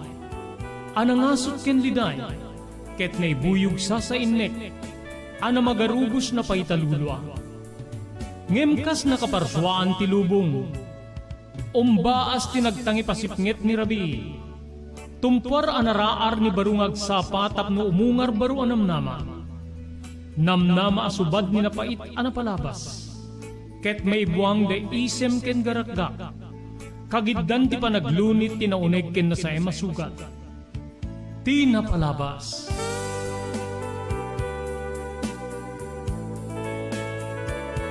a nangasut ken liday, ket naibuyog sasainnek, a namagarubos napaita lulua. Ngem kas nakaparsuaan ti lubong, umbaas ti nagtangipasipnget ni rabii. Tumpuar a naraar ni baro nga agsapa tapno umungar baro a namnama. Namnama a subad ni napait a napalabas. Ket maibuang da isem ken garakgak. Kagiddan ti panaglunit ti nauneg ken nasaem a sugat. Ti napalabas.